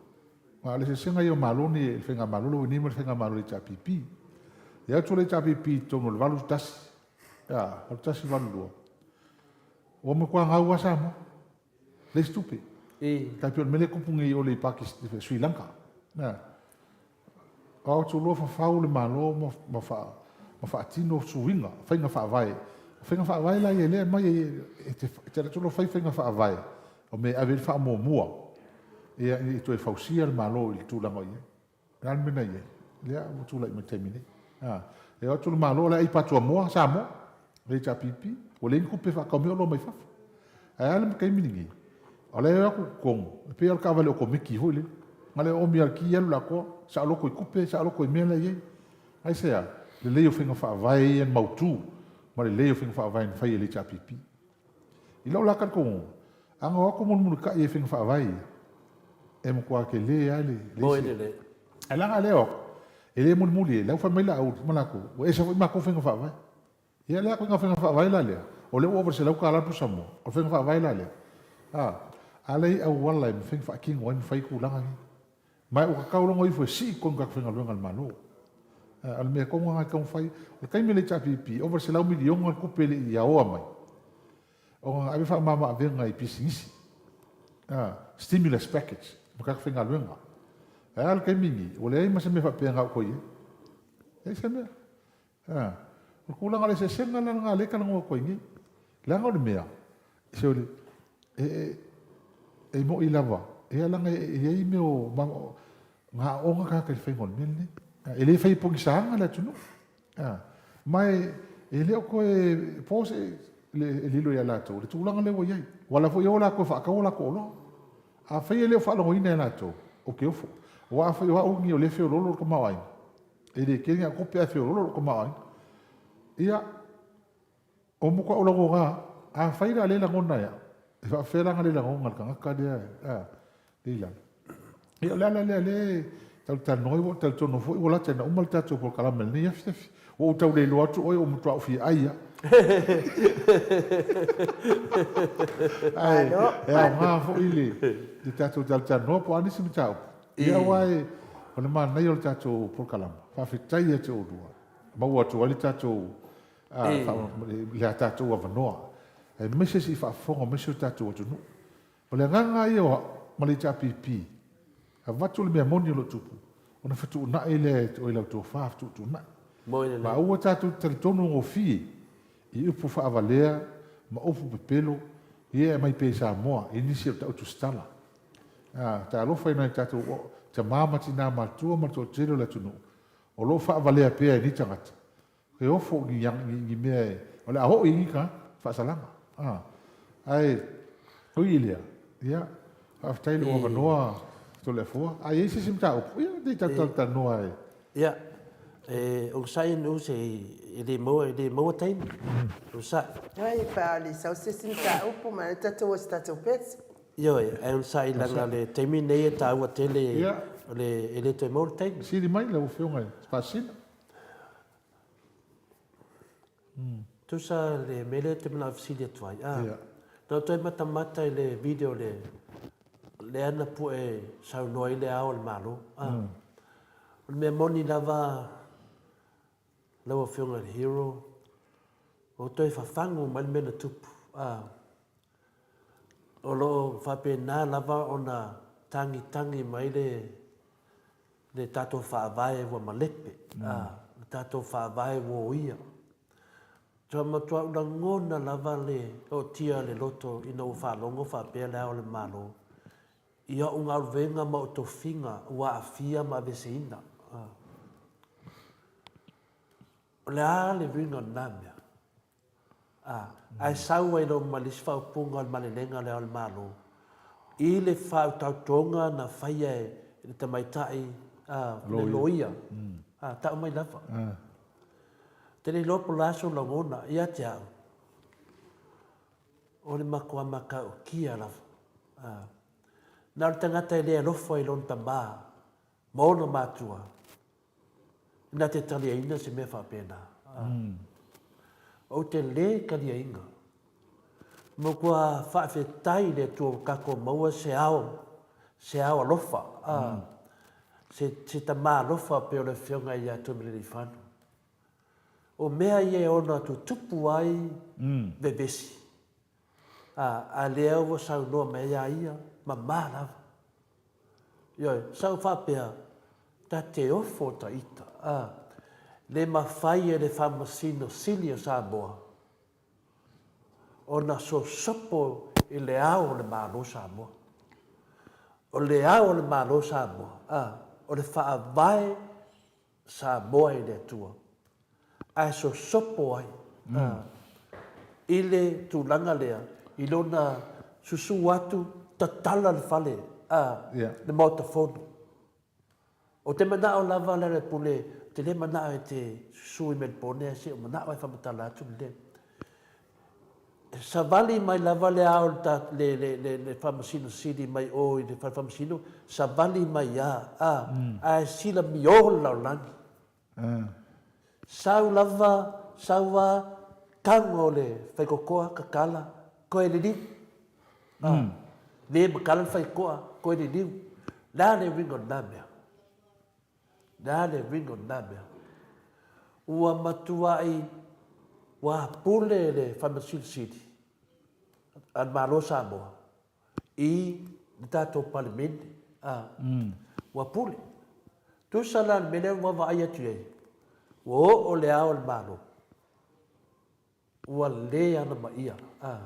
a o le eseesega ia o Malo nei, le Faigamalo lea ua i ai nei ma le Faigamalo a le HRPP. E o atu le HRPP i totonu o le 81, a, 81, 82, ua matua gau lava Samoa. Leai se tupe. Tai pei o le mea lea e tupu nei i o i Pakistan, Sri Lanka. Na. O atu loa fafau le Malo ma, ma, fa, ma faatino suiga, faiga faavae. O faiga faavae la ia lea e aumai e te, e te alu atu loa fai faiga faavae, o mea e ave i ai le faamuamua, ia, ina ia toe fausia le Malo i le tulaga o i ai. O le a le mea na i ai? Lea ua tulai mai i le taimi nei. A, e o atu le Malo o la e ai patuamoa Samoa, le HRPP, ua leai ni tupe e faatau mai oloa mai fafo. Ae a le taimi lenei? O la e o atu i totonu, e pei lava o le taavale otomeki foi lele. Na o le oomi lava i le ki alu le atoa, saoloto i tupe, saoloto i mea la e i ai. Aisea? Lelei o faiga faavae ia na mautu ma lelei o faiga faavae na fai e le HRPP. I lou la talitonuga, a na o atu mulimulitai ai faiga faavae ia, e matua tele lava le isi. Ae leaga lea o atu, e le mulimuli ai, la ua fai mai Laauli ma latou, ua ese foi matou faiga faavae. Ia lea ituaiga faiga faavae la lea, o lea ua ova i le $100 le pusamoa, o le faiga faavae la lea, a, a leai auala e mafai ona faatino ai ma fai tulaga nei. Ma ua tatau logo ifo e sii tonu tagata faigaluega a le Malo. O le mea tonu lena e tatau ona fai. O le taimi o le HRPP, ova i le selau miliona le tupe e le i aoa mai, ona na ave faamama-avega i pisinisi, stimulus package ma tagata faigaluega. Ae a le taimi lenei, ua leai ma se mea faapea na oo atu i ai. Leai se mea. A, o le tulaga o le eseesega la lena lea e talanoa atu ai nei. Leaga o le mea, se o le, e, e, e mo'i lava, ia leaga e i ai mea o, na aooga tagata i le faiga o le mea lenei. E le fai pogisaga le atunuu. A, ma e, e le o toe po se le, e lilo ia latou, le tulaga lea ua i ai. Ua ala foi e o latou e faatau a latou oloa. Afai e le o faalogoina e latou, ou te ofo. Aua afai o au lenei o lea e feoloolo le tamaoaiga, E le tele ni au tupe ae feoloolo lou tamaoaiga. Ia, o matua ou lagona lava, afai la lea e lagona e au, e faapefea la ona le lagona e le tagata lea a, lea i lalo. Ia, o le ala lea o lea e tau talanoa ai, ua ou talitonu foi ua lata ina uma le tatou polokalame i lenei afiafi. Ua ou tau le iloa atu oe ua matua ou fia ai lava. Ae e aoga foi le tatou talatalanoa po o a nisi mataupu. Ia aua e, o le manaia o le tatou polokalama, faafetai ia te oulua, maua atu ai le tatou, le a tatou avanoa, aemaise se i faafofoga mai si o tatou atunuu. O le agaga lava ia o au ma le HRPP, avatu le mea moni o lo o tupu, ona fetuunai lea e oe lau tofa fetuutuunai. Ma aua tatou te talitonu gofie i upu faavalea ma upu pepelo ia e aumai pea i Samoa i nisi o le tautu setala. Ā, talofa i nai tatou tama ma tinā matutua ma le toatele o le atunuu o lo o faavalea pea e nei tagata, e ofo i ni mea e, o le a oo i ai ni tagata, faasalaga. Ā, ae ui i lea, ia, faafetai i lou avanoa Toleafoa. A i ai se isi mataupu, ia, te i talatalanoa e. Ia, e onosai anu se i, e le maua, e le maua taimi. Onosai. Ai, pe a le sau se isi mataupu, ma le tatou o se tatou pese. Ioe, ae onosai leaga o le taimi lenei e taua tele, o le, e le toe maua le taimi. Sili mai lau Afioga i le Faasina. Tusa le mea lea ou te manao e fesili atu ai, a, na ou toe matamata i le video le, lea na pue saunoa ai le Ao o le Malo, a. O le mea moni lava lau Afioga i le Hero, ua toe fafagu mai le mea na tupu, a. O lo o faapena lava ona tagitagi mai le le tatou Faavae ua malepe, a, le tatou Faavae ua oia. Ua matua ou lagona lava le ootia o le loto ina ua faalogo faapea Le Ao o le Malo i au galuega ma ou tofiga ua aafia ma aveeseina. O le a le uiga o lena mea? A, ae sau ai loa ma le isi faaupuga o le malelega o Le Ao o le Malo i le faautautaga na faia e le tamaitai a, le loia, a, tau mai lava. Ou te le iloa po o le a sou lagona ia te au, o le matua matautia lava. Na o le tagata e le alofa i lona tama ma ona matua, na te taliaina se mea faapena. Ou te le taliaina. Matua faafetai i le Atua ua tatou maua se ao, se ao alofa, se, se tama alofa pei o le Afioga ia Tuimalealiifano. O mea ia e ono tutupu ai vevesi, a, a lea ua saunoa mai ai ia ia, mama lava. Ioe, sa ou faapea, ta te ofo ta ita, a, le mafai e le Faamasino Sili o Samoa ona sosopo i le ao o le Malo o Samoa. O le ao o le Malo o Samoa, a, o le Faavae Samoa i le Atua, ae sosopo ai i le tulaga lea i lona susu atu tatala le fale, le Maota Fono. Ou te manao lava Lealailepule, ou te le manao e te susu i Melbourne ae se i ou manao e faamatala atu le Savali mai lava le ao le, le, le, le Faamasino Sili mai o i le Fale Faamasino, savali mai a, a, ae sila mio le lalolagi. Sau lava, sau a, tago le faikokoa, kakala, koe liliu. A, le makala le faikoa, koe liliu. Le a le uiga o lena mea? Le a le uiga o lena mea? Ua matuai ua pule le Faamasino Sili a le Malo o Samoa i le tatou Palemene, a, ua pule. Tusa la le mea lea ua vaai atu i ai, ua oo le ao o le Malo, ua le alamaia, a.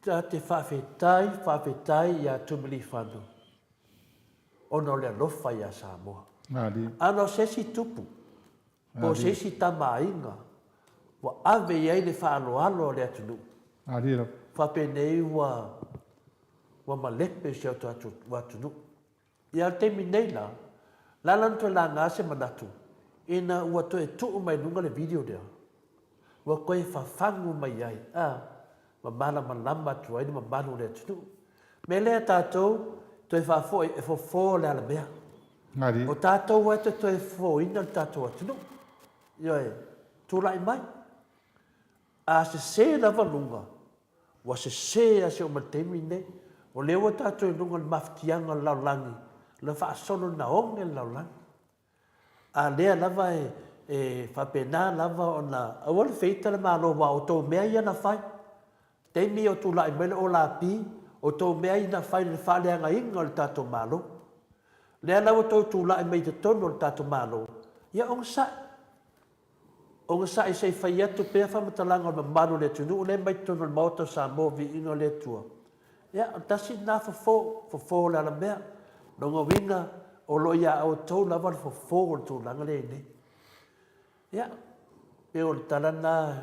Ta te faafetai, faafetai ia Tumiliifano ona o le alofa ia Samoa. Ana o se isi tupu, po o se isi tamaaiga ua ave i ai le faaaloalo a le atunuu, faapenei ua, ua malepe si o tatou atunuu. Ia, o le taimi nei la, o le a la ona toe laga se manatu ina ua toe tuu mai luga le video lea, ua toe fafagu mai ai, a, ma malamalama atu ai le mamalu o le atunuu. O le mea lea tatou, toe faafoi e fofo le alamea. O tatou lava e toe toe fofoina le tatou atunuu. Ioe, tulai mai. A sese lava luga, Ua sese lava si ou ma le taimi lenei. O lea ua tatou i luga o le mafatiaga o le lalolagi, o le faasolo ina oge le lalolagi. A lea lava e, e faapena lava ona aua le feita le Malo aua o tou mea ia na fai. Taimi o tulai mai le OLP, o tou mea ia na fai i le faaleagaina o le tatou Malo. Lea la ua tou tulai mai i totonu o le tatou Malo, ia onosai. Onosai se i fai atu pea faamatalaga o le mamalu o le atunuu lea mai totonu o le Maota o Samoa Viiga o le Atua. Ia, o le tasi lena fofo, fofo o le alamea. Lona uiga, o lo o ia outou lava le fofo o le tulaga lea i nei. Ia, pei o le tala lena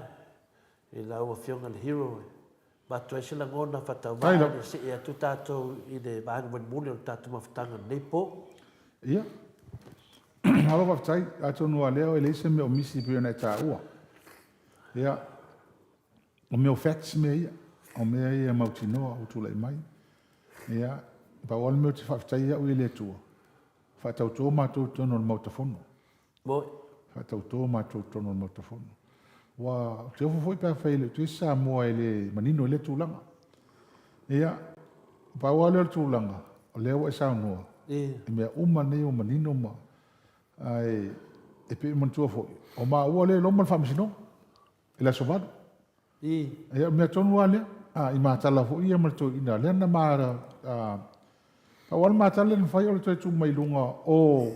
i lau Afioga i le Hero e avatu ai se lagona faatauvaa i le see atu tatou i le vaega mulimuli o le tatou mafutaga i lenei po. Ia, malo faafetai. Atonu lava lea e leai se mea o misi e pei ona e taua. Ia, o mea o facts mea ia, o mea ia mautinoa ua tulai mai. Ia, pau lava le mea ou te faafetai ai au i le Atua, faatauto matou i totonu o le Maota Fono. Moi. Faatauto matou i totonu o le Maota Fono. Ua, ou te ofo foi pe afai e le o toe se Samoa e le manino i lea tulaga. Ia, pau lava lea o le tulaga, o lea ua e saunoa, i mea uma nei ua manino ma... Ae e pei e manatua foi, o maua lea e loma le faamasinoga i le aso 8. Ia, o le mea tonu lava lea, i matala foi ia ma le toeaina lea na ma... pau lava le matala lea na fai o le toe tuu mai i luga o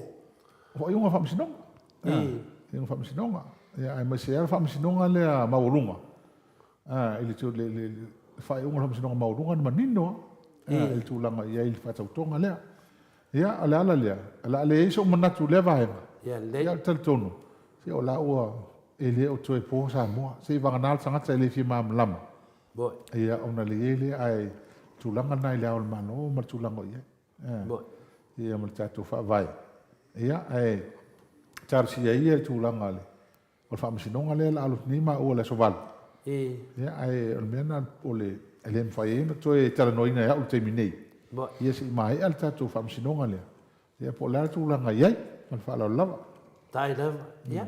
faaiuga o faamasinoga. Faaiuga o faamasinoga. Ia, aemaise lava le faamasinoga lea maualuga, i le faaiuga o le faamasinoga maualuga na manino lava i le tulaga e i ai le faatautoga lea. Ia, o le ala lea, o le a leai sou manatu i lea vaega. Ia lelei. Ia, ou te talitonu, se o la ua, e le o toe po Samoa. Se i vagana le tagata e le fia malamalama, ia, ona lelei ai lea, ae tulaga lena i Le Ao o le Malo ma le tulaga o i ai. Ia, ma le tatou Faavae. Ia, ae talosia ia le tulaga o le faamasinoga lea o le a alu atu nei maua i le aso 8. Ia, ae o le mea lena o le, e le mafai ai ona toe talanoaina e au i le taimi nei. Ia se i maea le tatou faamasinoga lea, ia po o le a le tulaga e i ai. Ma le faaaloalo lava. Faafetai lava. Ia,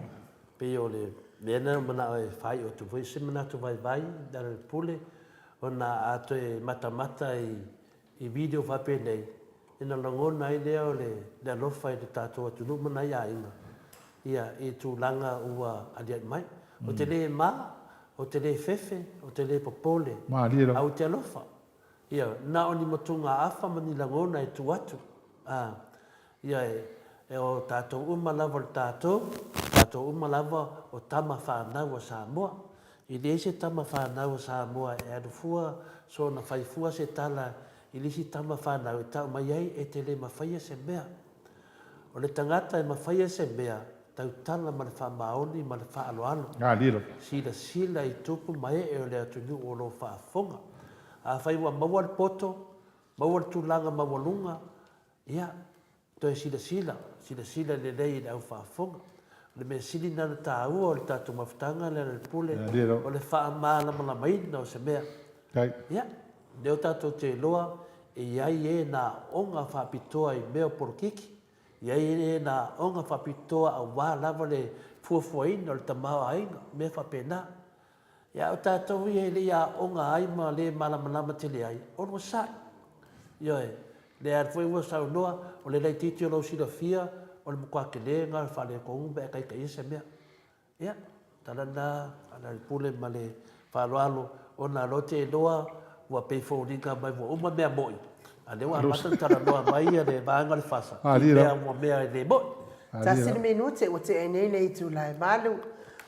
pei o le mea lena ua manao e faaiu atu foi se manatu vaivai i lalo o le pule, ona a toe matamata i video faapenei, ona lagona ai lea o le alofa i le tatou atunuu ma nai aiga, ia, i tulaga ua aliae mai. Ou te le ma, ou te le fefe, ou te le popole, ae ou te alofa. Ia, na o ni motugaafa ma ni lagona e tuu atu, a, ia, e o tatou uma lava o le tatou, o tatou uma lava o tama fanau a Samoa. E leai se tama fanau a Samoa e alu fua soona fai fua se tala i le isi tama fanau e tau mai ai e te le mafaia se mea. O le tagata e mafaia se mea, tautala ma le faamaoni ma le faaaloalo. Silasila i tupu ma ee o le atunuu o lo o faafofoga. Afai ua maua le poto, maua le tulaga maualuga, ia, Toe silasila, silasila lelei i le au faafofoga. O le mea sili lena na taua o le tatou mafutaga lea a le Pule, o le faamalamalamaina o se mea. Ia, lea o tatou te iloa e i ai e na aoga faapitoa i mea o polokiki, e i ai e na aoga faapitoa aua lava le fuafuaina o le tamaoaiga, mea faapena. Ia, o tatou ia e le i aoga ai ma le malamalama tele ai, o lua sa'i. Ioe, lea foi ua saunoa, o le laitiiti o lou silafia, o le matua tele lena o le faaletonu pe a taitaia se mea. Ia, tala lena a Lealailepule ma le faaaloalo, ona o lea ou te iloa ua pei e foliga mai ua uma mea moni, a o lea ua amata ona talanoa mai le vaega o le FASA i mea ua mea e le moni. Tasi le minute ua tea nei le itula e 8.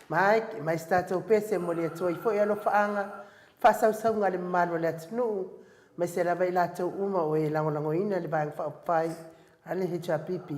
Mike, mai se tatou pese e momoli atu ai foi alofaaga, faasausauga a le mamalu o le atunuu, aemaise lava i latou uma o e lagolagoina le Vaega Faaupufai a le HRPP.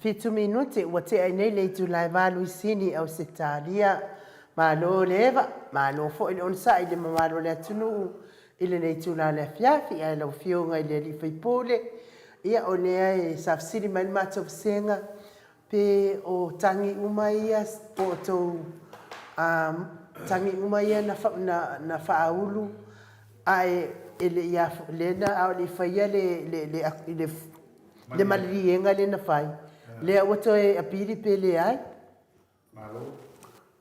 Fitu minute ua tea ai nei le itula e valu i Sini, Ausetalia. Malo le eva, malo foi le onosai i le mamalu o le atunuu i lenei itula o le afiafi. Ae lau Afioga i le Alii Faipule, ia o lea e sa fesili mai le matou vasega Pe o tagi uma ia po o tou tagi uma ia na faaulu ae e le i lea na a o le i faia le le le maliliega lea na fai, lea ua toe apili pe leai? Malo.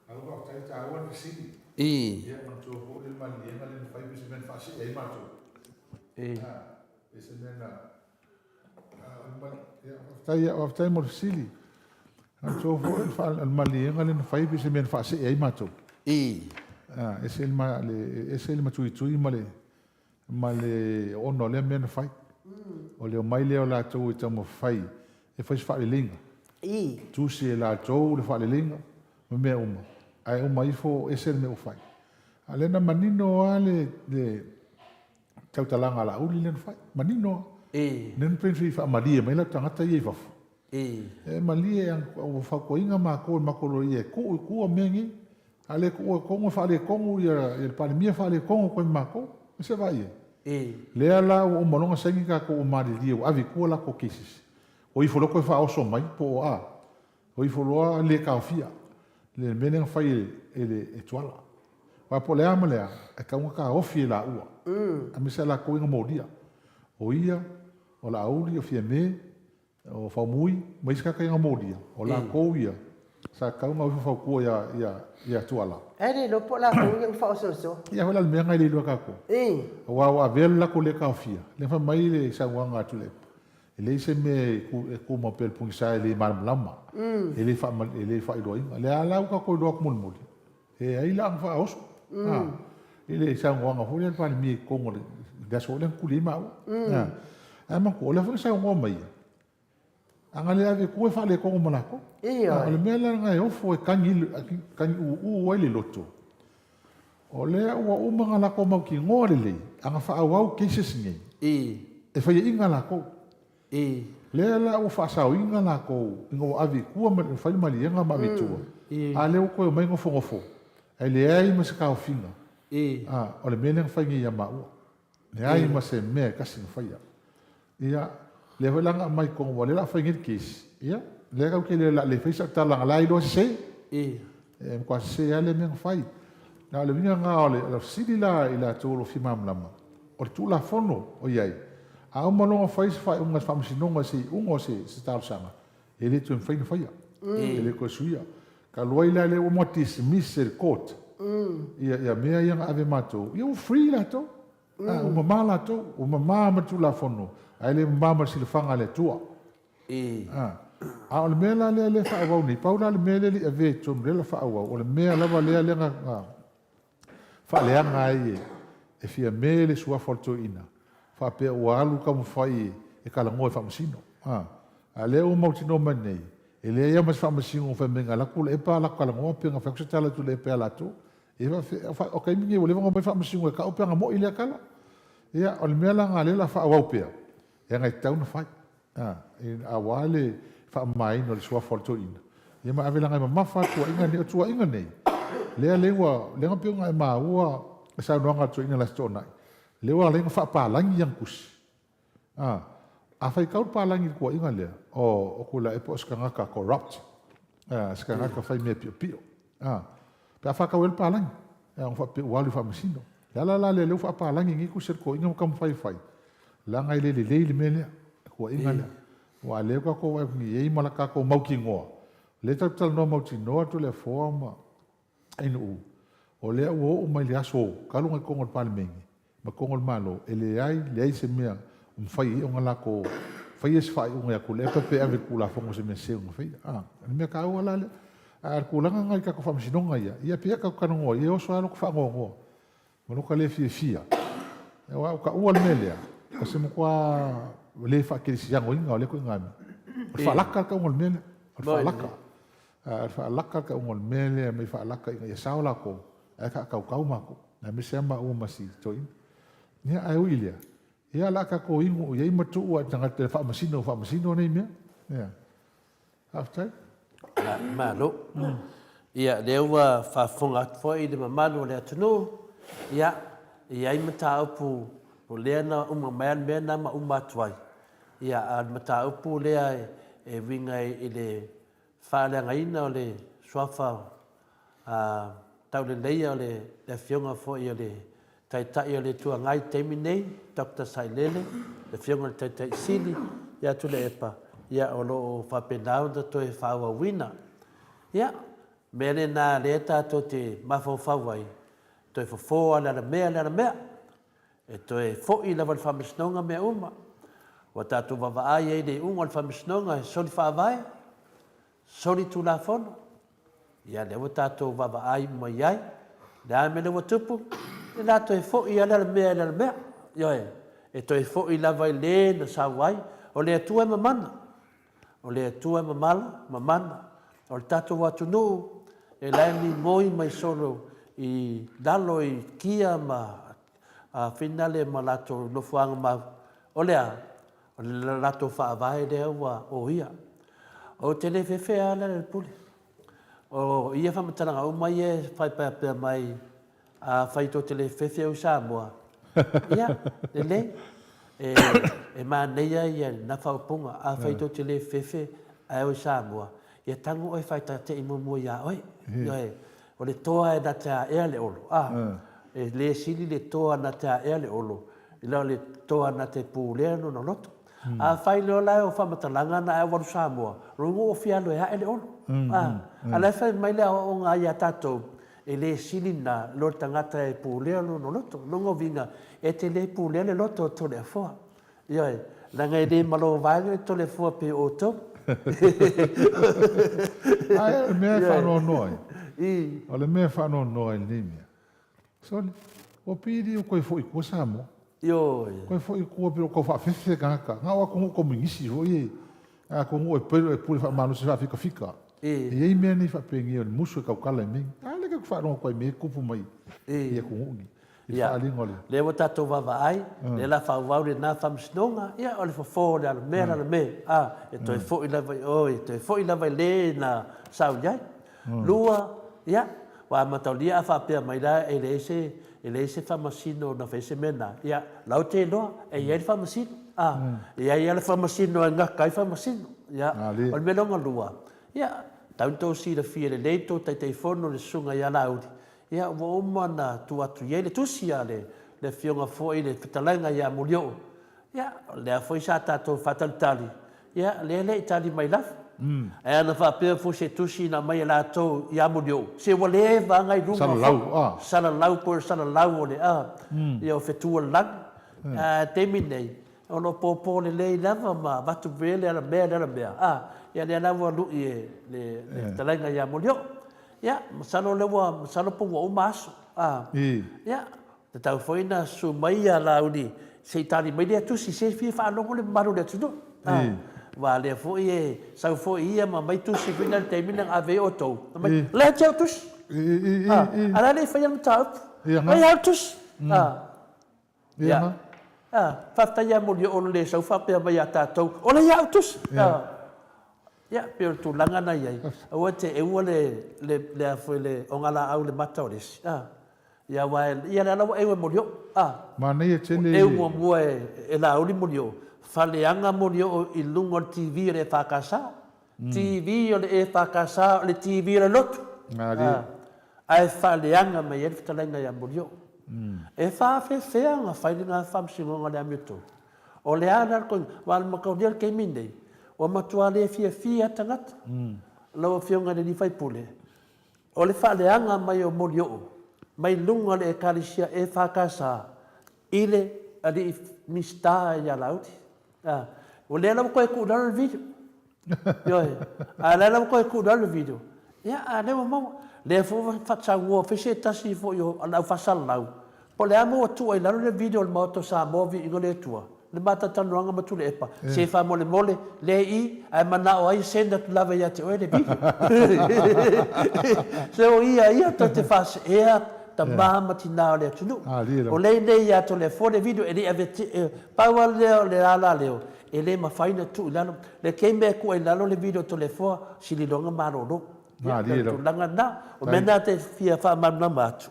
Malo faafetai taua le fesili. Ia manatua foi le maliliega lea na fai pei se mea na faasee ai matou. Pei se mea na Faafetai, faafetai mo le fesili. Manatua foi o le maliega lea na fai pei se mea na faasee ai matou. Ese le, ese le matuitui ma le ma le ona o lea mea na fai. O le omai lea o latou e taumafai e fai se faaleleiga. Tusi e latou le faaleleiga ma mea uma, ae uma ifo ese le mea ua fai. A o lea na manino lava le tautalaga a Laauli lea na fai. Manino lava. Lea na pei ona fia faamalie mai latou tagata ia i fafo. E malie, ua fautuaina matou e le matou loia e tuu i tua mea nei. A le tuua i totonu e faaletonu le Palemia faaletonu atu ai ma matou. E se vaai i ai? Lea la ua uma loa ona saini tatou ua malilie ua ave i tua latou cases. Ua ifo loa toe faaoso mai po o a. O ifo loa le taofia le mea lea na fai e le Tuala. Aua po o le a ma le a, e tatau ona taofi e laua, aemaise a latou ia na molia. O ia, o Laauli, o Fiame, o Faumui ma isi tagata ia na molia, o latou ia sa tatau ona o ifo fautua ia Tuala. Ae le iloa po o latou ia na faaosoosoa. Ia foi la le mea lena e le iloa e tatou. Aua ua avea le latou le taofia, lea na fai mai le saunoaga a Tuilaepa, E leai se mea e tumau pea i le pogisa e le malamalama, e le e le faailoaina. O lea la ua tatou iloa atu mulimuli, e ai la ona faaoso i le saunoaga foi lea a le Palemia i totonu o le aso foi lea na tuli ai maua. Ae manatua, o lea foi na saunoa mai ia, A na le ave i tua e faaletonu ma latou. A o le mea la lena e ofo e tagi, tagi uu ai le loto, o lea ua uma ona latou mautinoa lelei, a na faaauau cases nei, e faiaina latou. Lea la ua faasaoina latou ina ua ave i tua ma fai le maliega ma ave i tua, a lea ua toe omai nofonofo, ae leai ma se taofiga. O le mea lea na fai nei ia maua. Leai ma se mea e tasi na faia. Ia, lea foi la na aumai i totonu, aua o lea o le a fai nei le case, ia, lea tatou te le o le a le fai sau tala leaga o la e iloa sese. E matua sese lava lea mea na fai. A o le uiga lena o le fesili la i latou o lo o fia malamalama, o le Tulafono o i ai, a uma loa ona fai se faaiuga e le Faamasinoga i se iuga o se talosaga, e le toe mafai ona faia, e le toe suia. Talu ai la lea ua uma ona dismiss e le court ia mea ia na ave e matou, ia ua free latou. Ua mama latou, ua mama ma le Tulafono, ae le mama ma le silafaga a le Atua. A o le mea la lea e faaauau nei, pau la le mea lea e le i avea i totonu lea o le a faaauau, o le mea lava lea na faaleaga ai e Fiame le suafa o le toeaina, faapea ua alu taumafai e talanoa i faamasino. A o lea ua mautinoa mai nei, e leai lava ma se faamasino na fai mai na alu atu Tuilaepa latou talanoa pe na fai atu se tala a Tuilaepa ia latou. O taimi nei ua leva ona omai faamasino e tau pe ana moi lea tala. Ia, o le mea la lena lea o le a faaauau pea, leaga e tatau ona fai, aua le faamamaina o le suafa o le toeaina, ia ma ave leaga e mamafa lava tuuaiga nei. O tuuaiga nei, lea lea ua, lea na pei ona e maua le saunoaga a le toeaina i le Aso Toonai, lea ua ala ai ona faapalagi ana tusi. A faitau le palagi i le tuuaiga lea, oh, o Tuilaepa o se tagata corrupt, se tagata fai mea piopio. Pe a faatau ai le palagi, ona faapea ua alu i faamasino. O le ala la lea o lea ua faapalagi nei tusi a le toeaina ma taumafai e fai, leaga e le lelei le mea lea, le tuuaiga lea. Aua o lea ua tatou vaai atu nei, e i ai ma le tatou mautinoa, o lea tatou te talanoa mautinoa Toleafoa ma Ainuu, o lea ua oo mai le aso talu ona i totonu o le Palemene ma totonu o le Malo, e leai, leai se mea o mafai ai ona latou faia se faaiuga ia Tuilaepa pe ave i le Tulafono se mea sese ona faia. A, o le mea taua la lea. A o le tulaga lena i tatou faamasinoga ia, ia pei a tatou talanoa, ia e oso lava lota faanoanoa ma lota le fiafia. Aua ua taua le mea lea, o se matua le faakerisianoina o lea ituaiga mea. O le faalaka le tauga o le mea lea. O le faalaka. O le faalaka le tauga o le mea lea, mai faalaka ina ia sao latou, ae faatautau matou, aemaise lava maua ma si toeaina. Ia, ae ui i lea, ia o le a tatou inu i ai ma tuu lava i tagata e faamasino, faamasino nei mea. Ia. Faafetai. Malo. Ia, lea ua faafofoga atu foi le mamalu o le atunuu, ia, e i ai mataupu o lea na uma mai lava le mea lena ma uma atu ai. Ia, a o le mataupu lea e uiga i le faaleagaina o le suafa tauleleia o le Afioga foi o le Taitai o le Itu Agai i le taimi nei, Doctor Sailele, le Afioga i le Taitai Sili ia Tuilaepa, ia o lo o faapena ona toe faaauauina. Ia, mea lena lea tatou te mafaufau ai, toe fofo lava le alamea le alamea, e toe foi lava i le Faamasinoga mea uma. Ua tatou vaavaai ai i le iuga o le Faamasinoga e soli faavae, soli tulafono, ia lea ua tatou vaavaai uma i ai, le a le mea lea ua tupu, o le a toe foi lava le mea i le mea, ioe, e toe foi lava i le na sau ai, o le Atua e mamana, o le Atua e mamala, mamana, o le tatou atunuu e la e migoi mai solo i lalo i kia ma finale ma latou nofoaga mau, o le a? O le latou faavae lea ua oia. Ou te le fefe lava Lealailepule. O ia faamatalaga uma ia e fai faapea mai, afai tou te le fefe au i Samoa, ia, lelei, e manaia ia lena faaupuga. Afai tou te le fefe ae o i Samoa, ia tago oe e faitate'i muamua ia oe. Ioe, o le toa e na te aea le olo, a, e le sili le toa na te aea le olo i lo le toa na te pulea lona loto. Afai loa la o faamatalaga na ae ua alu Samoa, lona uiga ua fia alu e ae le olo. A, a la e fai mai le aoaoga ia tatou, e le sili na lo le tagata e pulea lona loto. Lona uiga, e te le pulea le loto o Toleafoa. Ioe, leaga e le malo vaega le Toleafoa pei o outou. Ae o le mea e faanoanoa ai, o le mea e faanoanoa ai i lenei mea, Sole, ua pili ua toe foi i tua Samoa. Ioe. Toe foi i tua pei ua tau faafefe tagata. Na o atunuu komunisi foi e. Atonu e pele e pule faamalosi faafikafika. E i ai mea nei faapenei o le musu e tautala i mea. A lea tatou faalogo atu ai i mea e tupu mai i atunuu nei. I le faaaliga o le. Lea ua tatou vaavaai, lea la faaauau lena faamasinoga, ia o le fofo o le alamea le alamea, a, e toe foi lava i o, e toe foi lava i le na sau i ai. Lua, ia, ua amatalia a faapea mai la e leai se, e leai se faamasino na fai se mea na, ia, la ou te iloa, e i ai le faamasino, a, e i ai lava le faamasino e gata ai faamasino. Ia, o le mea lona lua, ia, tau ina tou silafia lelei tou Taitaifono le Susuga ia Laauli, ia, ua uma ona tuu atu i ai le tusi a le, le Afioga foi i le Fetalaiga ia Molioo, Ia, o lea foi sa tatou faatalitali, ia, lea e le i tali mai lava. Ae ana faapea foi se tusi na aumai e latou ia Molioo, se ua leva lava na i luga Salalau, a. Salalau po o le salalau o le, a, ia o fetu o le lagi. A o le taimi lenei, o lo o popo lelei lava ma avatu pea le alamea le alamea, a, ia lea la ua lui e le fetalaiga ia Molioo. Ia, masalo o lea ua, masalo po ua uma aso, a. Ia, Tatau foi na susu mai ia Laauli se i tali mai lea tusi se fia faalogo le mamalu o le atunuu. Aua lea foi e sau foi ia ma aumai tusi foi na le taimi na ave ai outou. Fai mai, lea te au tusi. A la le i faia le mataupu. Ai au tusi. Ia. Faafetai ia Molioo o le sau faapea mai ia tatou, o lea ia au tusi. Ia, pei o le tulaga na i ai, aua te eua le, le, le a foi le ogalaau i le mata o le isi. Ia aua e, ia lea la ua eu e Molioo, a. Manaia tele Ua eu muamua e, e Laauli Molioo, faleaga Molioo i luga o le TV o le EFKS. TV o le EFKS o le TV o le lotu. A, ae faaleaga mai ai le fetalaiga ia Molioo. E faafefea ona fai lena faamasinoga o le amiotonu? O le a la le koina? Aua o le mataulia i le taimi lenei, ua matua le fiafia lava tagata. Lau Afioga i le sui usufono, O le faaleaga mai o Molioo mai luga o le Ekalesia EFKS i le alii Minisita ia Laauli. A, o lea la ua toe tuu i lalo le video. Ioe. A o lea la ua toe tuu i lalo le video. Ia, a o lea ua maua. Lea foi ua faasaunoa foi se tasi foi o le au faasalalau, Po o le a mea ua tuu ai i lalo le video o le Maota o Samoa Viiga o le Atua, le ma talatalanoaga ma Tuilaepa, se faamolemole, lea i, ae manao ai e send atu lava ia te oe le video. Se o ia ia tou te faaseea tama ma tina o le atunuu. O lea nei ia Toleafoa le video e le i avea, pau lava lea o le alaleo, e le mafai ona tuu i lalo. Le taimi e tuu ai i lalo le video a Toleafoa, sililoga malolo. Ia, o le tulaga lena. O mea na te fia faamalamalama atu.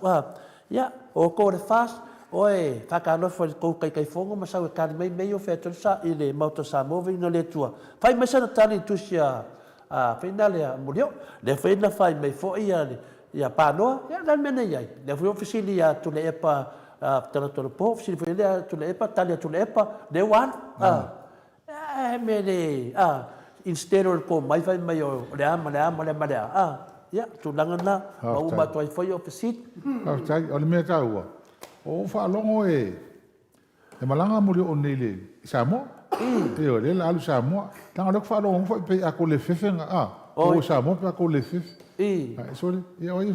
Ia, o outou o le FAST, oe, faatalofa i le tou Taitaifono ma sau e tali mai mea ia o fea atu ai le i le Maota o Samoa, viiga le Atua. Fai mai sana tali i le tusi a, a fai na lea Molioo. Lea foi na fai mai foi ia, ia Panoa, ia o le a le mea na i ai? Lea foi ua fesili ia Tuilaepa, Talatonopo, fesili foi lea Tuilaepa, tali a Tuilaepa, lea ua alu. He mea le, a, instead o le po mai fai mai o le a ma le a ma le a ma le a, a, ia, tulaga lena, ma uma atu ai foi o fesili. Faafetai. O le mea taua, o ou faalogo e malaga Molioo nei i Samoa. Ioe, lea o le a alu i Samoa. Leaga o lea ou te faalogo foi pei a tou le fefe, a, o i Samoa pe a tou le fefe. Ai, sole, ia o ai e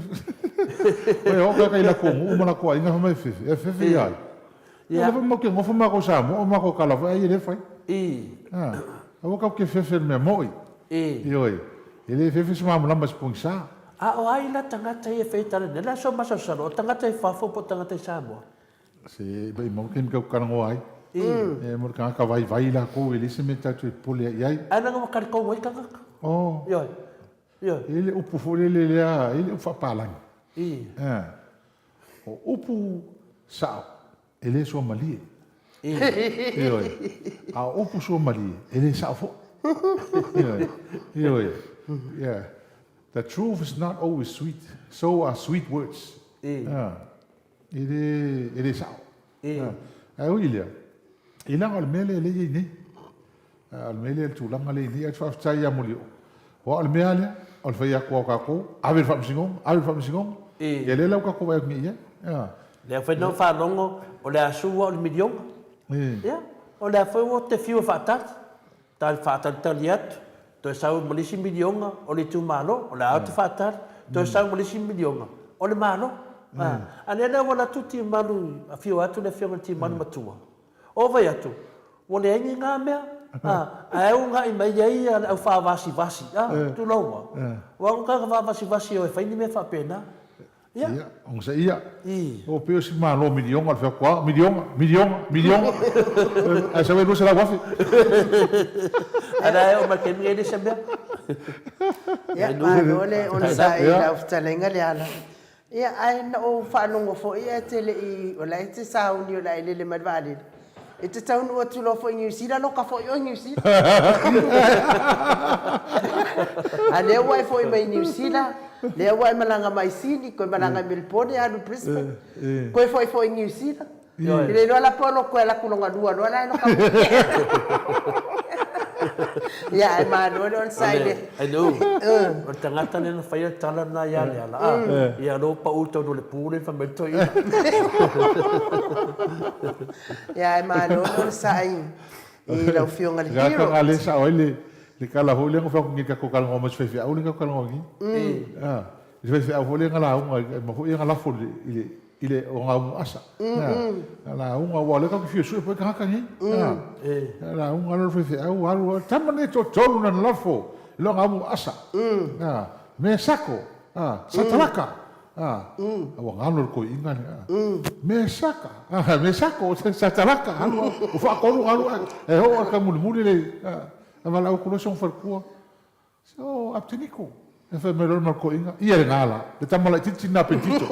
o tagata i latou nuu ma latou aiga fai mai e fefe, e fefe ia ai. Ia lea foi matou te nofo matou Samoa o matou tala foi ai e le fai. Aua tatou te fefe i le mea moi. Ioe. E le fefe se malamalama i se pogisa. A o ai la tagata ia e fai tala nei? O le a sou masalosalo, o tagata i fafo po o tagata i Samoa? Se maimau taimi tatou talanoa ai. E mo le tagata vaivai lakou e leai se mea tatou te popole ai i ai. Ae leaga ua talitonu ai tagata. Ioe. Ioe. E i ai le upu foi lele lea, e i ai le upu faapalagi. O upu sao, e le suamalie. Ioe. A o upu suamalie, e le sao foi. Ioe. Ioe. Yeah. The truth is not always sweet, so are sweet words. E le, e le sao. Ae ui i lea, i leaga o le mea lea e i ai nei. O le mea lea, le tulaga lea i ai. Ae faafetai ia Molioo, aua o le mea lava lea, o le fai atu lava o tatou, ave i le Faamasinoga, ave i le Faamasinoga, ia lea la ua tatou vaai atu nei i ai. Lea foi na ou faalogo, o le a sue au i le miliona. Ia, o lea foi ua te fiu e faatali, tali faatalitali atu, toe sau ma le isi miliona o le itumalo, o lea ou te faatali, toe sau ma le isi miliona o le Malo. A lea la ua alu atu Timalu, afio atu le Afioga i le Timalu Matua, o vai atu, Ua leai ni na mea. Ae uga'i mai ai le au faavasivasi, tulou a, aua o tagata faavasivasi e o e fai ni mea faapena. Ia, onosaia. O pei o si malo miliona o le fai atu a, miliona, miliona, miliona, ae sau ai 200,000. A la e oo mai le taimi e le se mea. Ia, malo le onosai i lau fetalaiga Leala. Ia, ae na ou faalogo foi ae te le i, o la e te sauni o le a e lele mai le vaalele. E te taunuu atu loa foi i Niu Sila, loka foi oe i Niu Sila. A lea ua e foi mai Niu Sila, lea ua e malaga mai Sini, toe malaga i Melebone, alu i Brisbane, toe foi foi i Niu Sila. I le iloa la pe o lou toe alu atu lona lua loa la e loka mai. Ia, ae malo le onosai i le... Aileu, o le tagata lea na faia le tala lena ia Leala, a, ia lea ua pau i totonu o le pu lea fai mai le toeaina. Ia, ae malo le onosai i lau Afioga i le Hero. Gata le sao ai le tala foi lea na fai atu nei i le tatou talanoa ma si faifeau lea na tatou talanoa nei. I le faifeau foi lea na lauga ma foi ia na lafo i le i le ogaumu asa. Na lauga, aua o lea tatou te fia sue po o ai tagata nei. Na lauga loa le faifeau, alu loa, tama nei e toatolu na lafo i le ogaumu asa. Me sako, satalaka. A ua galo le toeaina lea. Me saka, me sako, satalaka, alu alu, ua faatolu ona alu ae oo lava i le taumulimuli le, a valaau atu loa si ona faletua. Se o Apeteniko. E fai mai loa le malutoeaina, ia lena la, le tama laitiiti lena a Pentito.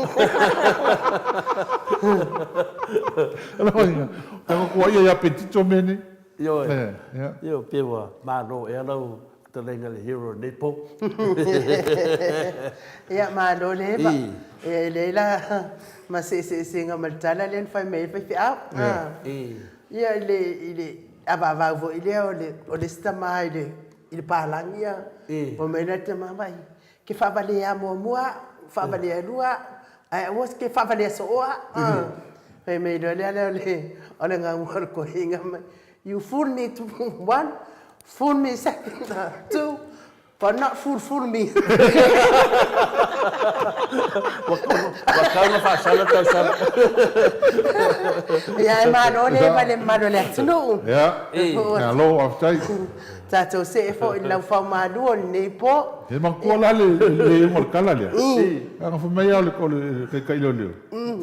Alofaina, tago tuaia ia Pentito mea nei. Ioe, Eh, ia. ioe, pei ua malo ea lau fetalaiga i le hero i lenei po. Ia, malo le eva. E leai la ma se eseesega ma le tala lea na fai mai ai le faifeau. Ia, i le, i le avaavau foi lea o le, o le isi tama i le, i le palagi ia, fai mai la le tama, vaai, ke faavalea muamua au, faavalea lua au, ae aua ke faavalea soo au. Fai mai loa lea o le, o le galu o le toeaina mai, you fool me one, fool me second, two, But not fool fool me. Ua tau na faasala tausaga. Ia e malo le eva i le mamalu o le atunuu. Ia, malo faafetai. Tatou see foi i le laufau malu o lenei po. E manatua la le iuga o le tala lea. Ana fai mai lava o le taitai leoleo,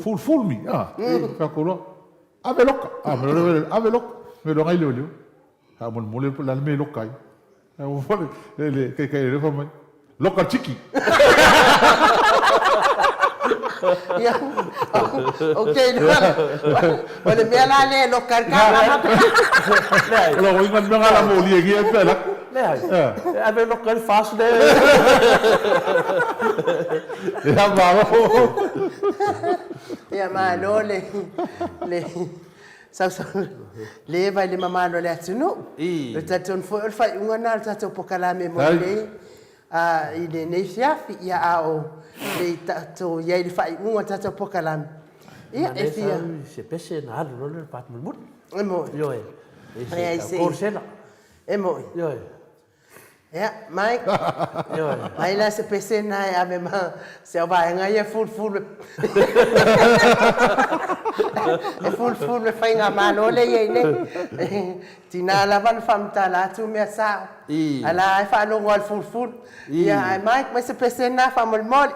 fool fool me, a, fai atu loa, ave loka, ave loka, fai mai loa nai leoleo. Faamolemole po o le a le mea e loka ai. Ae ua fai le le taitai lea fai mai, loka le tiki. Ia, ok, o le mea la lea e loka ai le kāmama. Leai. O lona uiga o le mea lena o le a molia i ai pe a lako. Leai. E ave loka ai le fast lea. Ia malo. Ia malo le le Sausau le eva i le mamalo o le atunuu. E talitonu foi o le faaiuga lena o le tatou polokalame mo lenei i lenei afiafi. Ia a o le i tatou i ai i le faaiuga o le tatou polokalame, ia e fia. Se pese na alu loa lea i le part mulimuli. E moni. Ioe. E se korsela. E moni. Ioe. Ia, mai. Mai la se pese na e ave ma se au vaega ia e fulufulu e fulufulu e faigamalo lea e i ai nei. Tina lava ona faamatala atu mea sao. A la e faalogo lava i le fulufulu. Ia, ae mai, mai se pese na faamolemole.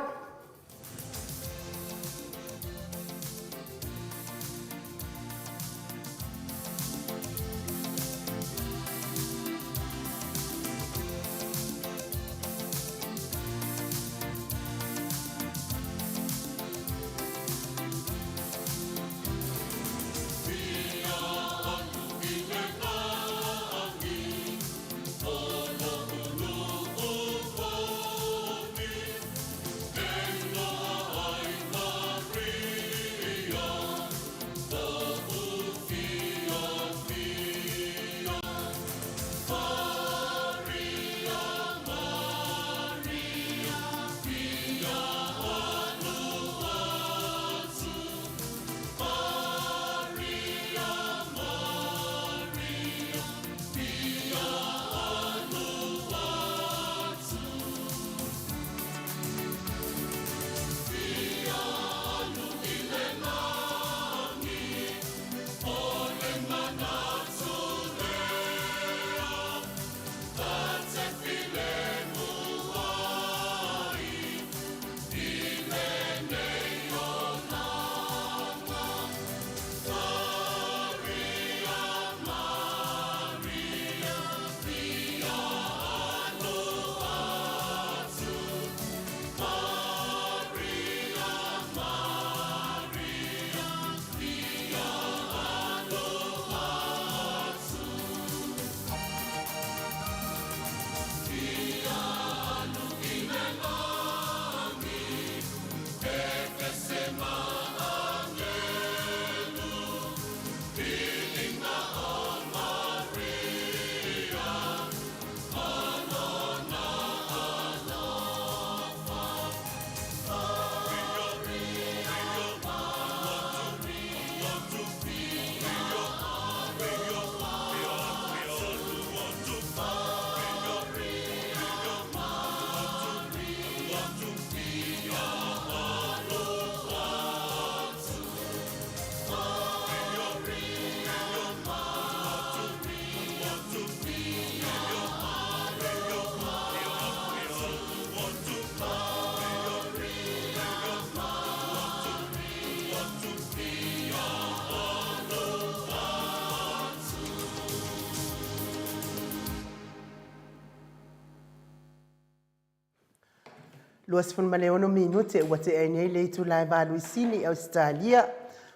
26 minute ua tea ai nei le itula e valu i Sini, Ausetalia.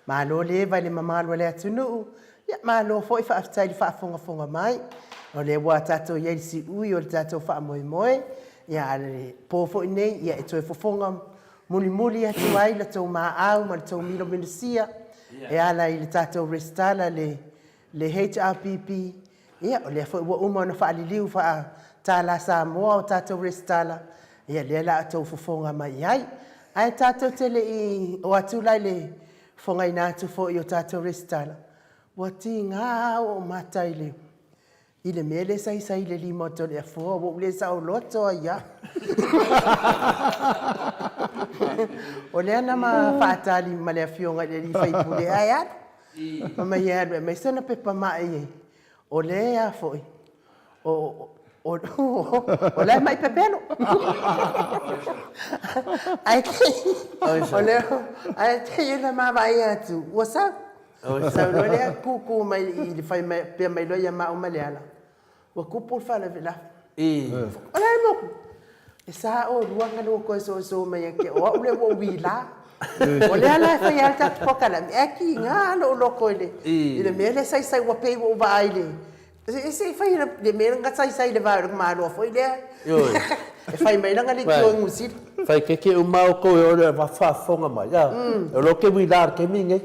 Malo le eva i le mamalu o le atunuu, ia malo foi faafetai i le faafogafoga mai. O lea ua tatou i ai i le siui o le tatou faamoemoe, ia a le po foi nei, ia e toe fofoga mulimuli atu ai la tou maau ma le tou milomilosia e ala i le tatou resitala le le HRPP, ia o lea foi ua uma ona faaliliu faa-tala Samoa o tatou resitala, ia lea la a outou fofoga mai i ai. Ae tatou te le i o atu la i le fofogaina atu foi o tatou resitala, ua tiga lava ou mata i le i le mea lea sa i le lima o Toleafoa, ua ou le saoloto ai lava. O lea na ma faatali ma le afioga i le alii faipule ae alu. Fai mai e alu e aumai sana pepa mai o lea a foi, o o la e mai pepelo. Ae o lea, ae te i na ma vaai atu, ua sau. Sau loa lea kūkū mai i le fai mai pea mai loa ia maua ma Leala, ua tupu le faalavelave. O le a le mea ua tupu? E sa oulua na lua toe soso mai ia te au, o au lea ua ou uila. O lea la e fai ai le tatou polokalame, ae tiga lou loto i le mea lea saisai ua pei ua ou vaai i le Se i fai le mea na saisai i le va o le Malo foi lea e fai mai lana leitio i Niu Sila. Fai keke uma outou e ole a faafofoga mai a o lo ke uila le taimi lenei.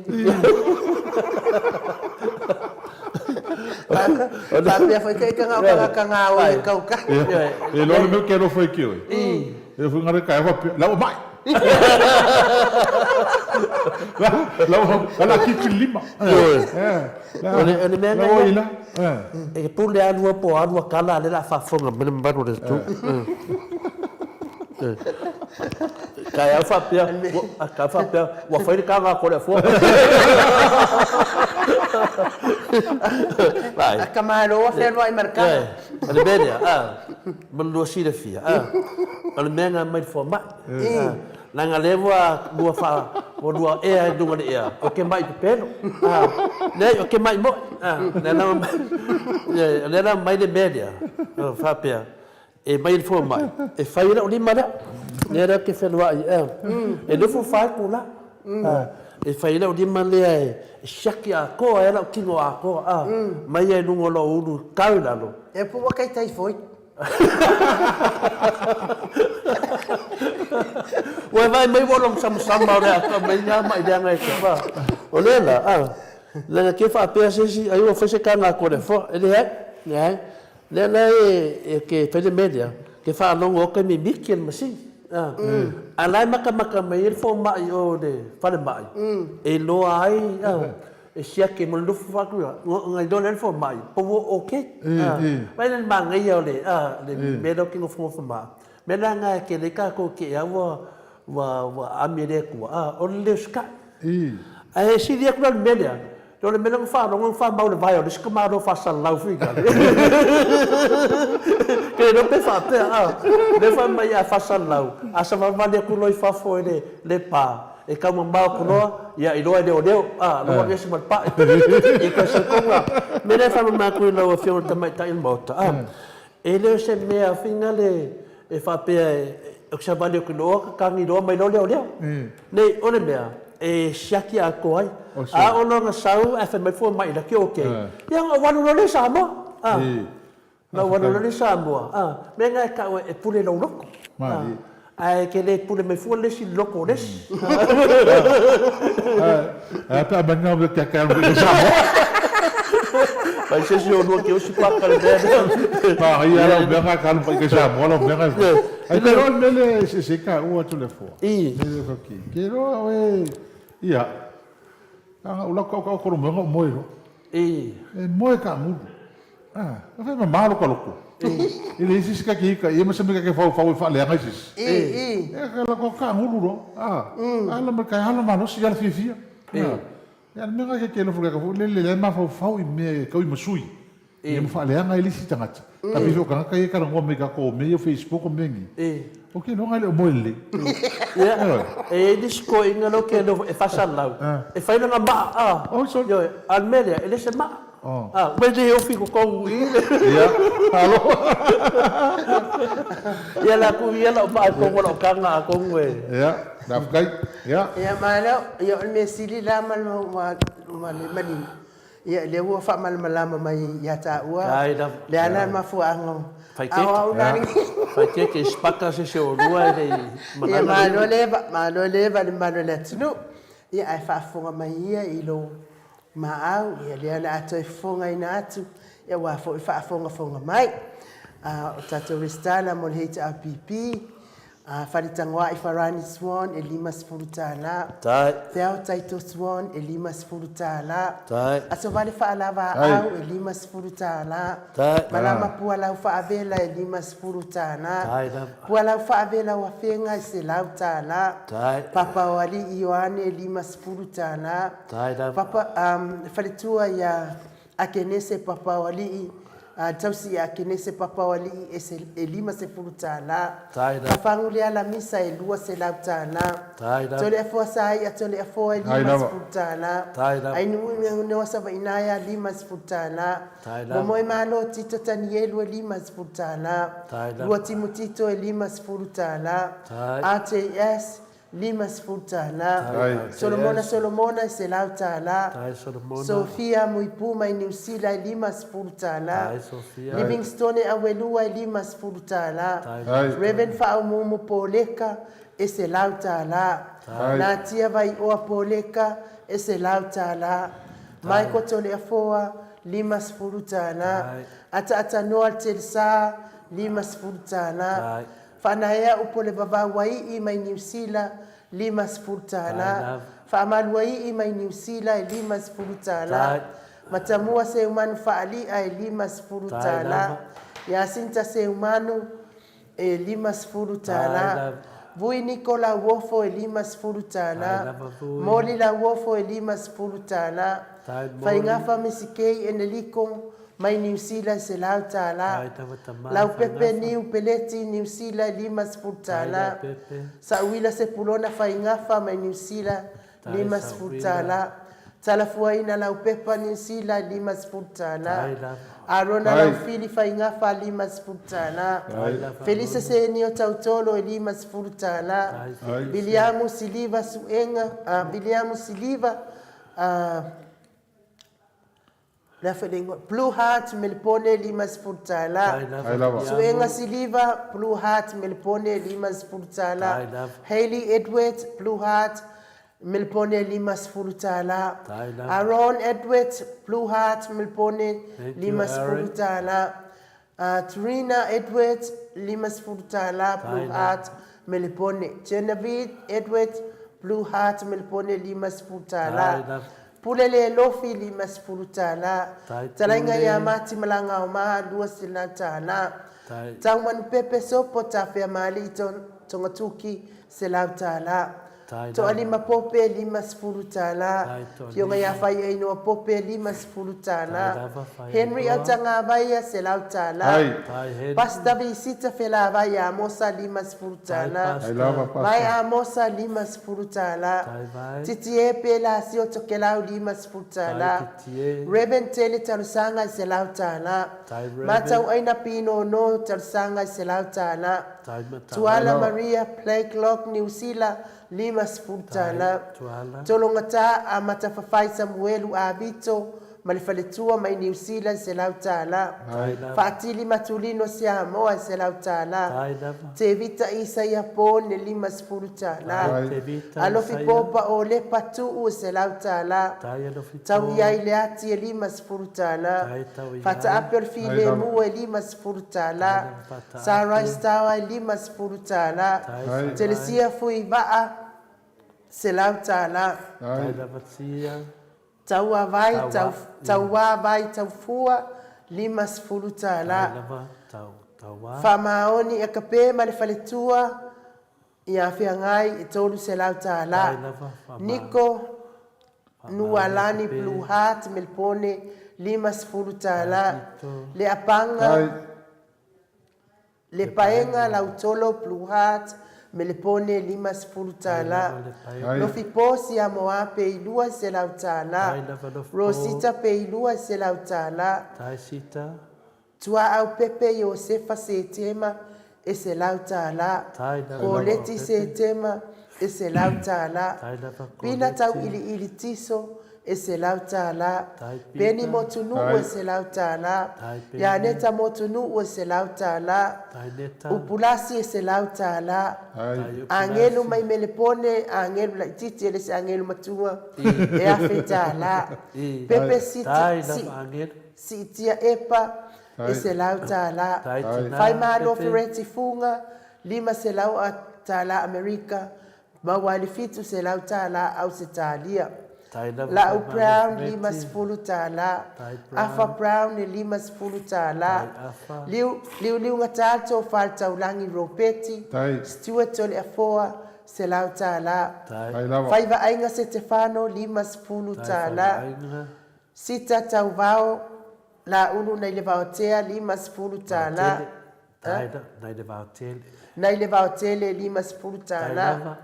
Faapea foi te ita na o tagata gaoi e tautai. E iloa le mea ou te alofa ai ki oe. E fai ngare kai faapea, la ua mai. La ua la kipi lima. O le mea lena ia, e pule lava lua po o a lua tala, a o lea o le a faafofoga mai le mamalu o le atunuu. Taeao faapea, taeao faapea, ua fai le taga a Toleafoa. Vaai. A tamaloa ua fealuai ma le taga. O le mea lea, mo le lua silafia, o le mea lena mai le fomai. Leaga lea ua lua faa, ua lua ea i luga o le ea, ou te mai pepelo. Leai, ou te mai moi. Lea la, o lea la aumai le mea lea, faapea, e mai i le fomai, e fai ai lau lima lea. Lea la ou te fealuai, e 24 itula. E fai ai lau lima lea e siaki atoa ai lau tino atoa, mai lava i luga o lou ulu tau i lalo. E pei ua taitai foi. Ua e vaai mai ua lou samasama o le a aumai na mai leaga e te fa. O lea la, a, leaga te faapea se isi, ai ua fai se taga a Toleafoa. E leai, leai. Lea la e ke fai le mea lea, ke faalogo atu e mimiti e le masini. A, a la e matamata mai ai le fomai o le falemai, e iloa ai, a, E siaki mo le nofo atu ia, na iloa lea le fomai, po ua ok. Vaai la i le manaia o le mea lea ou te nofonofo ma au. Mea la lena e tele ai tatou te ea ua ua aami e le Atua, o le le usitai. Ae sili atu la le mea lea, o le mea lea na faalogo na faamau i le vae o le isi tamaloa faasalalau foi lale. Ke iloa pe faapea, lea fai mai a faasalalau, a savalivali atu loa i fafo i le pa, E tau mamao atu loa, ia iloa e leoleo, a, lou alu ese ma le pae, ia toe sau tonu lava. O le mea lea e faamama atu i lau Afioga i le Tamaitai o le Maota, a, e le o se mea finagale e faapea ou te savali atu i o tagi loa mai loa leoleo. Nei, o le mea, e siaki atoa ai. A oo loa ina sau ae fai mai le fomai laki okay, ia ona ou alu loa lea i Samoa, a. Na ou alu loa i Samoa, a, mea na e tau e pule lou loto. A, ae e te le pule mai fua le isi i le loto o le isi. Ae a pe a mani au ke ke alu i Samoa. Fai se isi o lua ke osi paka le mea lea. Ma ia lau mea nga ka alu mai i Samoa lau mea nga. Ai te loa le mea le se se ka ua tu le fua. I. Le fa ki. Ke loa oe ia. Anga ula ka ka ko mo ngo moe lo. I. E moe ka ngulu. Ah, e fai mamā lo ka loko. E leai se isi ka ke ika ia ma se mea ka ke faufau e faaleaga i se isi. E ka lako ka ngulu loa. Ah, ala ma ka ala malosi ala fiafia. Ah, e ala mea nga ke ke alofa ka foi le le le mafaufau i mea e kau i masui. Ia ma faaleaga ai le isi tagata. Ka pei foi o tagata ia e talanoa mai i tatou mea ia o Facebook o mea nei. O ke iloa e le o moe lelei. Ia, e i ai nisi toeaiina lea ou te alofa e faasalalau, e fai lana maa, a. Ioe, a o le mea lea, e le o se maa. Ah, ua le ofi i totonu i i le. Ia, alo. Ia la tuu ia lau vaa i totonu o lau taga atonu e. Ia, faafetai. Ia. Ia malo, ia o le mea sili la ma le manino, ia lea ua faamalamalama mai ia taua le ala le mafuaaga o a o au la lenei. Faitete, sipaka se isi o oulua e le i malaga. Ia malo le Eva, malo le Eva i le mamalu o le atunuu. Ia ae faafofoga mai ia i lou Maau, ia lea o le a toe fofogaina atu, ia aua foi faafogafoga mai. A o tatou resitala mo le HRPP, a Faletagoai Farani Swan e $50. Tai. Theo Taito Swan e $50. Tai. Asovale Faalavaau e $50. Tai. Malama Pualau Faavela e $50. Tai lava. Pualau Faavela o Afega e $100. Tai. Papa o Alii Ioane e $50. Tai lava. Papa, um, faletua ia Akenese Papaoalii, a tausi ia Akenese Papaoalii e, se, e $50. Tai lava. Fafagu le Alamisa e $200. Tai lava. Toleafoa Saia Toleafoa e Tai lava. $50. Tai lava. Ainuuinuia Savainaea $50. Tai lava. Momoe Malo Tito Tanielu e $50. Tai lava. Lua Timu Tito e $50. Tai. RJS $50. Solomona Solomona e $100. Sofia Muipu mai Niu Sila e $50. Livingstone Awelua e $50. Reverend Faaumuumu Poleka e $100. Natia Vaioa Poleka e $100. Michael Toleafoa $50. Ataatanoa Telesa $50. Faanaea upu o le vavauai'i mai Niu Sila, $50. Faamaluai'i mai Niu Sila e $50. Matamua Seumanu Faali'a e $50. Yasinta Seumanu e $50. Vui Niko Lauofo e $50. Moli Lauofo e $50. Faigafa Misikei Eneliko mai Niu Sila e $100. Laupepe Niu Peleti Niu Sila e $50. Sa'uila Sepulona Faigafa mai Niu Sila $50. Talafuaina Laupepa Niu Sila e $50. Arona Laufili Faigafa $50. Felisa Senio Tautolo e $50. Viliamu Siliva Suega, Viliamu Siliva Le a foi le igoa? Blue Heart Melepone $50. Ai lava. Suega Siliva, Blue Heart Melepone $50. Hailey Edwards, Blue Heart Melepone $50. Aaron Edwards, Blue Heart Melepone $50. Trina Edwards, $50, Blue Heart, Melepone. Genevieve Edwards, Blue Heart, Melepone, $50. Pule le Lofi, $50. Talaiga ia Mati Malagaoma, $200. Taumanupepe Sopo Tafeamalii Togatuki, $100. Toalima Pope, $50. Fioga ia Faiainoa Pope, $50. Henry Autagavaia, $100. Pastor Visita Felavai Amosa, $50. Vai Amosa, $50. Titiepe Lasio Tokelau, $50. Reverend Tele Talosaga, $100. Matauaina Pinono Talosaga, $100. Tuala Maria Blakelock, Niu Sila, $50. Tologata Amatafafai Samuelu Avito ma le faletua mai Niu Sila e $100. Faatili Matulino Siamoa e $100. Tevita Isaia Pone $50. Alofi Popa Olepa Tuu e $100. Tauiai Leati e $50. Fataape o le Filemu e $50. Sarai Stawa e $50. Telesia Fuivaa $100. Tauavai, Tauavai Taufua, $50. Faamaoni Akape ma le faletua ia Feagai, e $300. Niko Nualani Blue Heart Melepone, $50. Leapaga. Le Paega Lautolo Blue Heart, Melepone $50. Lofipo Siamoa pe $200. Rosita pe $200. Tuaau Pepe Iosefa Setema e $100. Koleti Setema e $100. Pina Tauiliili Tiso e $100. Peni Motunuu e $100. Ianeta Motunuu e $100. Upulasi e $100. Agelu mai Melepone, agelu laitiiti e le se agelu matua e $1,000. Pepe Siitia Epa e $100. Faimalo Fereti Fuga, $500 Amerika, maua ai le $700 Ausetalia. Lau Brown $50, Afa Brown e $50, Liu, Liuliugata le Tofa le Taulagi Ropeti, Stewart o le Afoa $100, Faivaaiga Setefano $50, Sita Tauvao Laulu nai le Vaotea $50. Nai le Vaotele. Nai le Vaotele $50.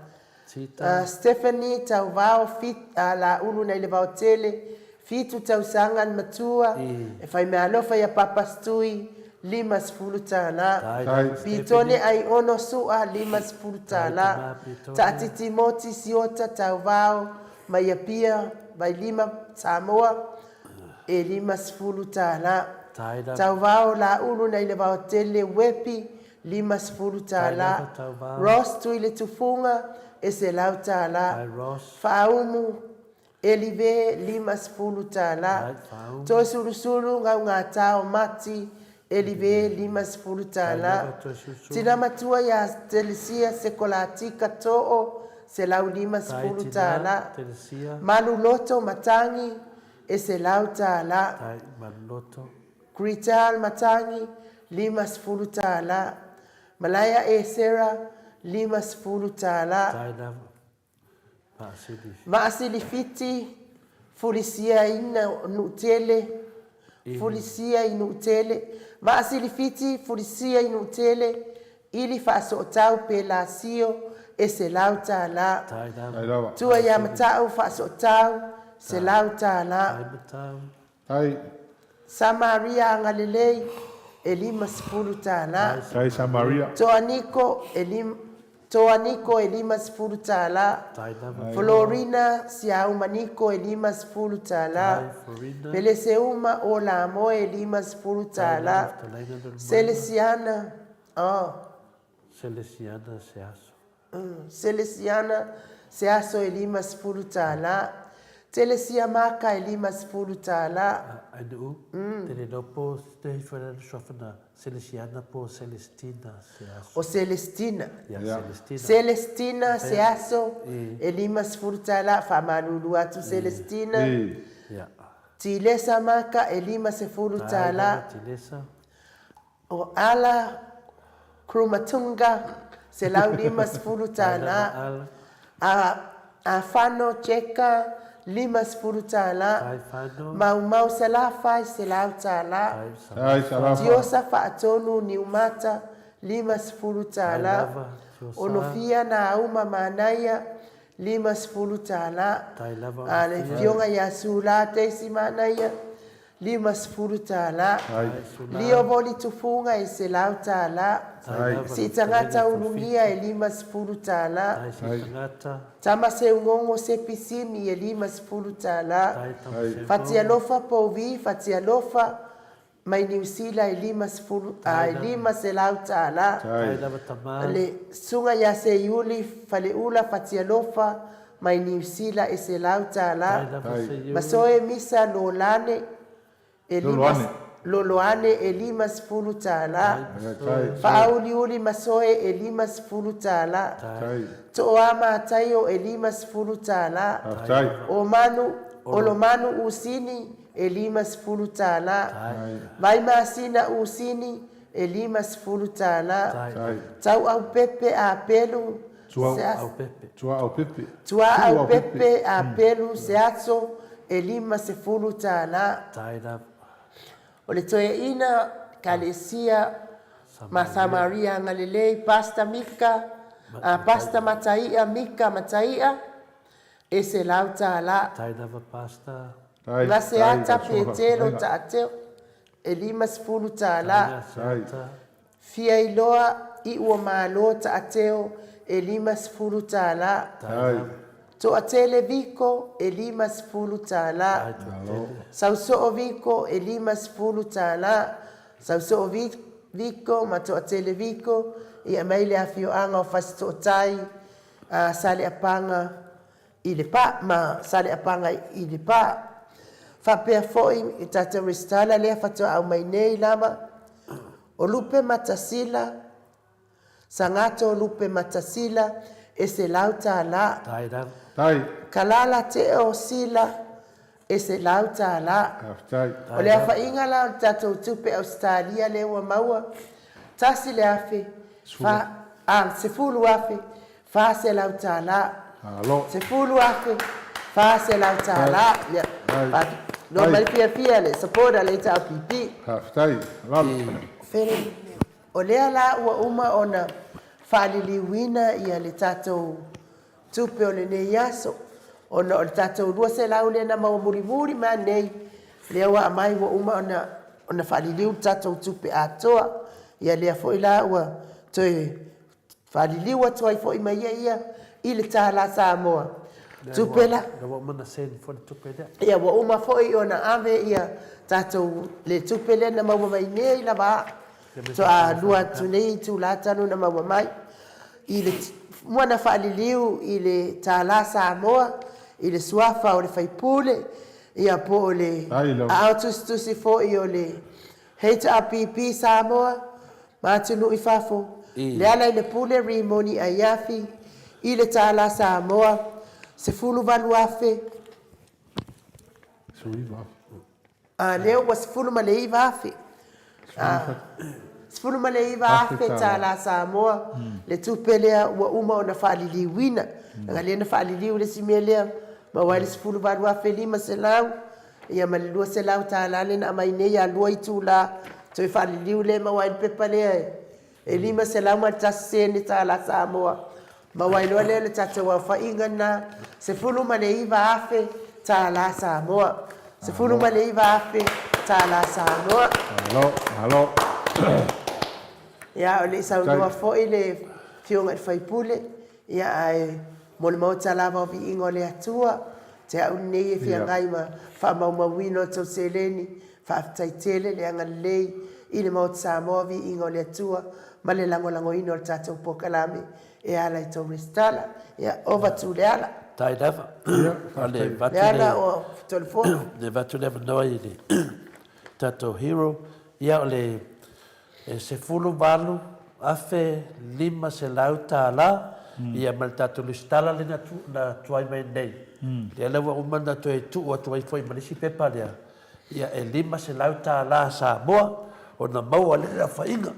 Stephanie Tauvao Laulu nai le Vaotele, 7 tausaga le matua, e faimeaalofa ia Papa Stui, $50. Pitone Aiono Sua, $50. Taatiti Moti Siota Tauvao mai Apia, Vailima, Samoa, e $50. Tauvao Laulu nai le Vaotele Uepi, $50. Ross Tuiletufuga, e $100. Faaumu Elive, $50. Toesulusulu Gaugatao Mati Elive, $50. Tina Matua ia Telesia Sekolatika Too, $150. Maluloto Matangi, e $100. Grital Matangi, $50. Malaia Esera, $50. Maasilifiti, Fulisiaina Nuutele, Fulisia i Nuutele, Maasilifiti, Fulisia i Nuutele, Ili Faasootau pe Lasio e $100. Tua ia Matau Faasootau, $100. Samaria Agalelei, e $50. Toaniko, e Toaniko e $50. Florina Siaumaniko e $50. Peleseuma o Lamoe e $50. Selesiana, oh. Selesiana Seaso. Selesiana Seaso e $50. Telesia Maka e $50. Ainuu, Telelopo, te hiwhai Selesiana po o Celestina Seaso. O Celestina. Ia, Celestina. Celestina Seaso e $50. Faamalulu atu Celestina. Ia. Tilesa Maka e $50. Tilesa. O Ala Krumatunga, $150. A Afano Cheka, $50. Maumau Salafa, $100. Tiosa Faatonu Niumata, $50. Onofia Naauma Manaia, $50. A le Afioga ia Sula Teisi Manaia, $50. Lio Voli Tufuga e $100. Siitagata Ulugia e $50. Tama Seugogo Sepi Simi e $50. Fatialofa Pouvi Fatialofa mai Niu Sila e 50 e $500. Le Susuga ia Seiuli Faleula Fatialofa mai Niu Sila e $100. Masoe Misa Lolane e Loloane e $50. Faauliuli Masoe e $50. Tooa Mataio e $50. Omanu Olomanu Usini e $50. Vaimasina Usini e $50. Tauaupepe Apelu Tuaaupepe Apelu Seaso e $50. O le toeaina Kalesia ma Samaria Agalelei, Pastor Mika, A Pastor Mataia Mika Mataia, e $100. Tai lava Pastor. Tai, Gaseata Petelo Taateo, e $50. Tai. Fiailoa Iuamalo Taateo, e $50. Tai. Toatele Viko, e $50. Sausoo Viko, e $50. Sausoo Viko ma Toatele Viko, i aumai le afioaga o Fasitootai, Saleapaga i Lepa ma Saleapaga i Lepa. Faapea foi i tatou resitala lea faatoa aumai nei lava, o Lupe Matasila, Sagato Lupe Matasila e $100. Tai lava. Tai. Kalala Teo Sila e $100. Faafetai. O le aofaiga la o le tatou tupe Ausetalia lea ua maua, 1,000, fa, a, 10,000, $400. Malo. 10,000, $400. Ia, faafetai. Mai le fiafia le support a le HRPP. Faafetai. Malalo. Fele, o lea la ua uma ona faaliliuina ia le tatou tupe o lenei aso, ona o le tatou 200 lea na maua mulimuli mai nei, lea ua aumai ua uma ona ona faaliliu le tatou tupe atoa. Ia lea foi la ua toe faaliliu atu ai foi ma ia ia i le tālā Samoa. Tupe la. Lea ua uma ona send foi le tupe lea. Ia ua uma foi ona ave ia tatou le tupe lea na maua mai nei lava faatoa lua atu nei itula talu ona maua mai i le mua na faaliliu i le tālā Samoa i le suafa o le faipule ia po o le aao tusitusi foi o le HRPP Samoa ma atunuu i fafo, Lealailepule Rimoni Aiafi i le tālā Samoa, 18,000. A lea ua 19,000. 19,000 tālā Samoa le tupe lea ua uma ona faaliliuina. Leaga lea na faaliliu le isi mea lea, maua ai le 18,500 ia ma le $200 tālā lea na aumai nei ia lua itula toe faaliliu lea maua ai le pepa lea e 501 sene tālā Samoa. Maua ai loa lea o le tatou aofaiga lena, $19,000 tālā Samoa. $19,000 tālā Samoa. Malo, malo. Ia, o le i saunoa foi le Afioga i le sui usufono, ia ae mo le Maota lava o Viiga o le Atua, te au lenei e feagai ma faamaumauina o tou seleni, faafetai tele le agalelei i le Maota Samoa Viiga o le Atua ma le lagolagoina o le tatou polokalame e ala i tou resitala. Ia, over to Leala. Tai lava. Ia, Le avatu Leala o Tolofoa. Le avatu le avanoa i le tatou hero. Ia, o le E $18,500 ia ma le tatou lesitala lea na tuai mai nei. Lea la ua uma ona toe tuu atu ai foi ma le isi pepa lea, ia e $500 Samoa ona maua lea o le aofaiga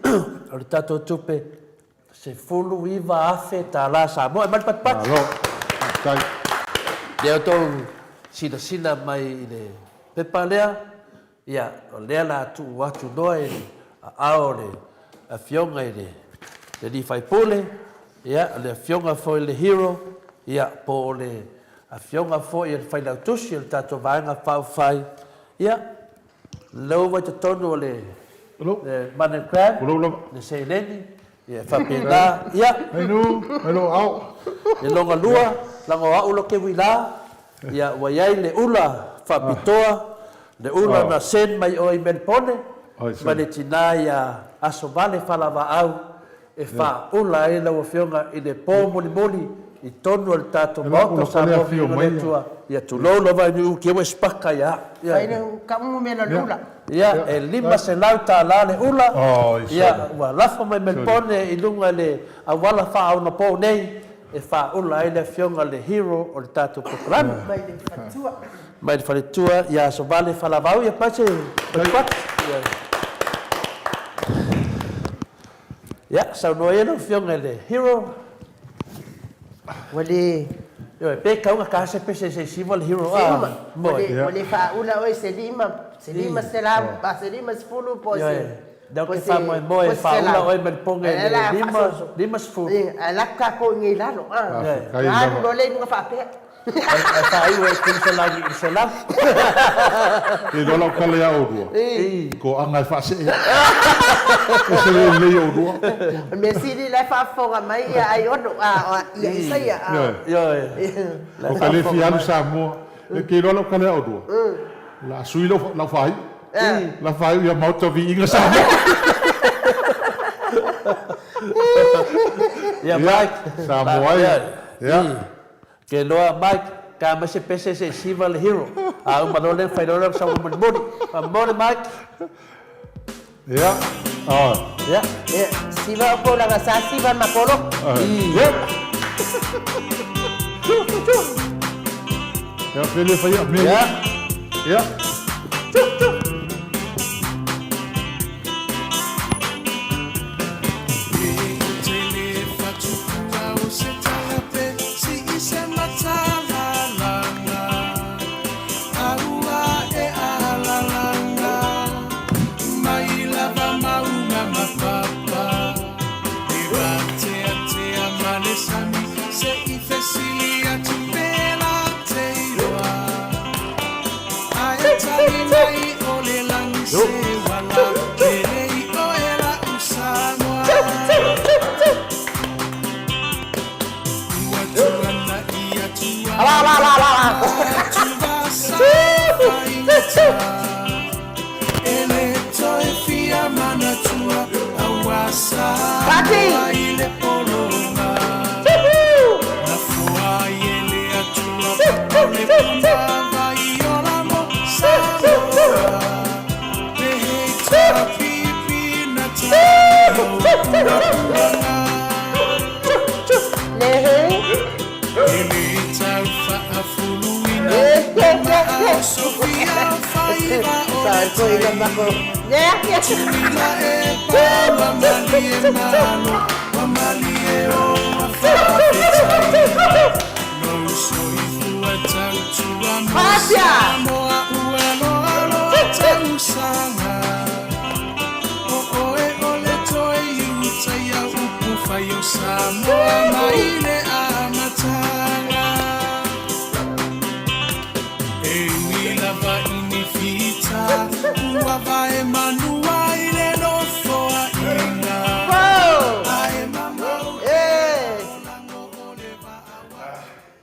o le tatou tupe $19,000 Samoa. E mai le patupatu. Malo, faafetai. Lea outou silasila mai i le pepa lea, Ia, o lea la tuu atu loa i le aao o le Afioga i le alii faipule, ia, o le Afioga foi i le Hero, ia, po o le Afioga foi i le Failautusi o le tatou Vaega Faaupufai, ia, lou ua i totonu o le Money Grab, le seleni, ia, e faapena, ia, le longa lua, laga o au lo ke uila, Ia, ua i ai le ula faapitoa, le ula na send mai oe i Melbourne, mai le tina ia Asovale Falavaau e faaula ai lau Afioga i le po mulimuli i totonu o le tatou Maota o Samoa Viiga le Atua. Ia, tulou lava i Niu Kiwa e sipaka ia au. Ia, e $500 le ula, ia, ua lafo mai Melbourne i luga i le auala faaonapo nei, e faaula ai le afioga le hero o le tatou polokalame. Mai le faletua. Mai le faletua ia Asovale Falavau ia pai se patupatu. Ia, saunoa ia lau afioga i le hero. Ua le. Ioe, pe tau na kase pe se se siva le hero a. Ua le, ua le faaula oe se lima, se 500, a se 50 po o se. Lea ou te faamoemoe e faaula oe ma le poge i le 50. Ae alu atu tatou i inei i lalo. Alu loa lea i luga faapea. Ae faaiu ai i le 300 i le 100. Te iloa lau tala ia oulua, toaga e faasee. Ese le lelei o oulua. O le mea sili la e faafofoga mai ia Aiono, ia Isaia. Ioe. Ua ta le fia alu Samoa. E te iloa lau tala ia oulua, o le a sui lau faaiu. O le a faaiu ia Maota Viiga Samoa. Ia Mike. Samoa e. Ia. Ke iloa Mike, ka mai se pese se i siva le hero. A uma loa lea, fai loa lea ma sau mulimuli. Faamomoli Mike. Ia. Ia. Ia, siva o tulaga sa siva le matou loto. Ia. Ia, pele fai au mea. Ia. Ia.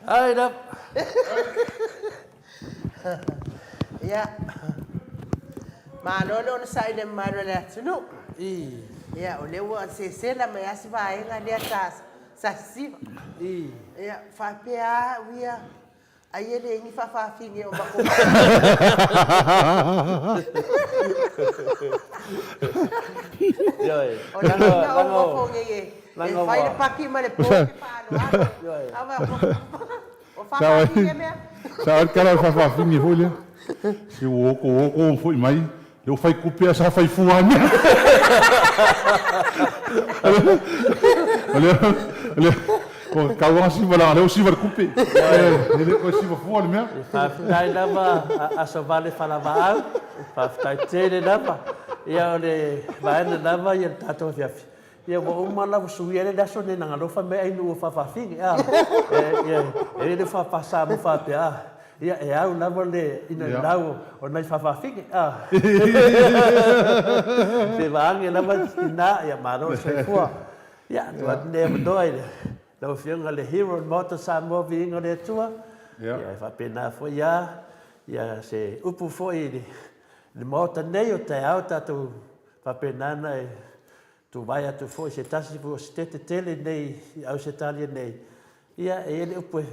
Ai lava. Ia. Malo le onosai i le mamalu o le atunuu. Ia, o lea ua sesela mai lava si vaega lea sa sa sisiva. Ia, faapea lava au ia, ai e leai ni faafafine o matou. Ioe. O le mea na ou nofo nei e fai le paki ma le po ou te faaaloalo. O faafafine mea. Sa ai le tala o le faafafine foi lea. Se ua oko oko foi mai, lea ua fai tupe ae sa fai fua lava mea. O lea, o lea, ua tatau lava ona siva leaga o lea ua siva le tupe. E le toe siva fua le mea. Faafetai lava Asovale Falavaau, faafetai tele lava. Ia o le vaega lava ia le tatou afiafi. Ia ua uma la ua suia le aso nei leaga o lea ua fai mai Ainuu ua faafafine a. E i ai le faa-Samoa faapea a, ia e au lava le inainau o nai faafafine a. Se vaage lava tina, ia malo le soifua. Ia tuu atu lenei avanoa i lau Afioga i le Hero o le Maota o Samoa Viiga o le Atua. Ia e faapena foi lava ia se upu foi i le Maota nei o taeao tatou faapena ona e tuvae atu foi se tasi foi o sitete tele nei i Ausetalia nei, ia e i ai le upu e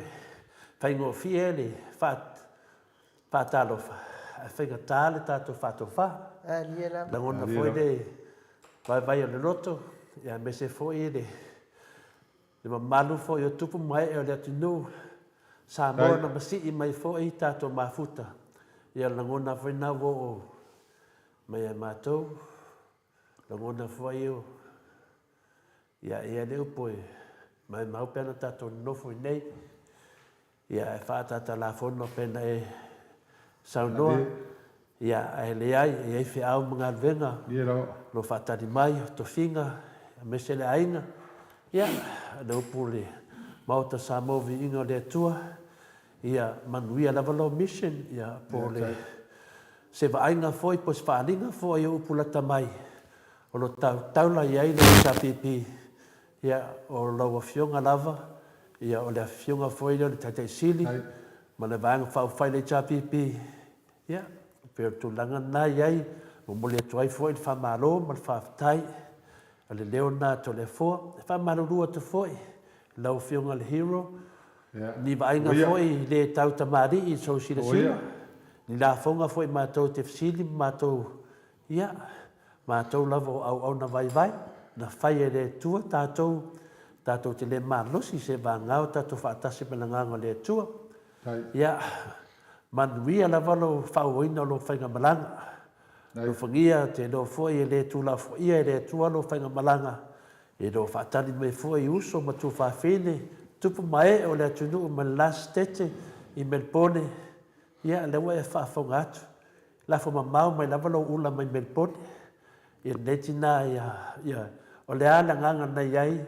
faigofie le faatalofa ae faigata le tatou faatofa. Lagona foi le vaivai o le loto, ia aemaise foi le mamalu foi o tupu ma ee o le atunuu Samoa na masii mai foi tatou mafuta. Ia o le lagona foi lena ua oo mai ia matou. Lagona foi o ia ia le upu e maumau pe ana tatou nonofo i nei, ia ae faatatalafono pei ona e saunoa. Ia, ae leai, e i ai feau ma galuega o lo o faatali mai, o tofiga, aemaise le aiga. Ia, o le upu i le Maota Samoa Viiga o le Atua, ia manuia lava lou mission, ia, po o le se vaaiga foi po o se faaaliga foi o upu lata mai o lo o taula i ai le HRPP, ia, o lau Afioga lava, ia, o le Afioga foi lea o le Taitai Sili ma le Vaega Faaupufai a le HRPP, Ia, pei o le tulaga lena e i ai, momoli atu ai foi le faamalo ma le faafetai a le leo lena a Toleafoa. E faamalulu atu foi i lau Afioga i le Hero, ni vaaiga foi le tau tamalii i sou silasila, ni lafoga foi matou te fesili ma matou, ia, matou lava o auauna vaivai, na fai e le Atua tatou, tatou te le malosi seiavagana o tatou faatasi ma le Agaga o le Atua. Ia, manuia lava lou faaauauina o lou faigamalaga. Alofagia, ou te iloa foi e le tuulafoaia e le Atua lou faigamalaga, e le o faatali mai foi uso ma tuafafine, tupu ma ee o le atunuu mai le la Setete i Melebone. Ia, lea ua e faafofoga atu, lafo mamao mai lava lou ula mai Melebone i lenei tina, ia, ia, o le a le agaga na i ai,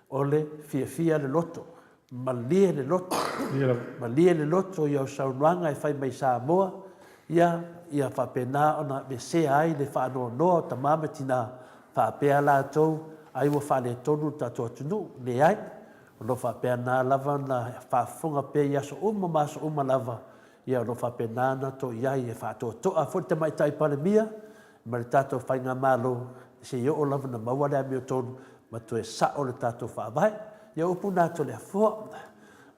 o le fiafia le loto. Malie le loto, malie le loto i au saunoaga e fai mai Samoa, ia, ia faapena ona aveesea ai le faanoanoa o tama ma tina, faapea latou, ai ua faaletonu le tatou atunuu. Leai, o lo o faapena lava ona faafofoga pea i aso uma ma aso uma lava, ia o lo o faapena ona to i ai e faatoatoa foi le Tamaitai Palemia ma le tatou Faigamalo se i oo lava ina maua le amiotonu ma toe sao le tatou Faavae. Ia upu na Toleafoa,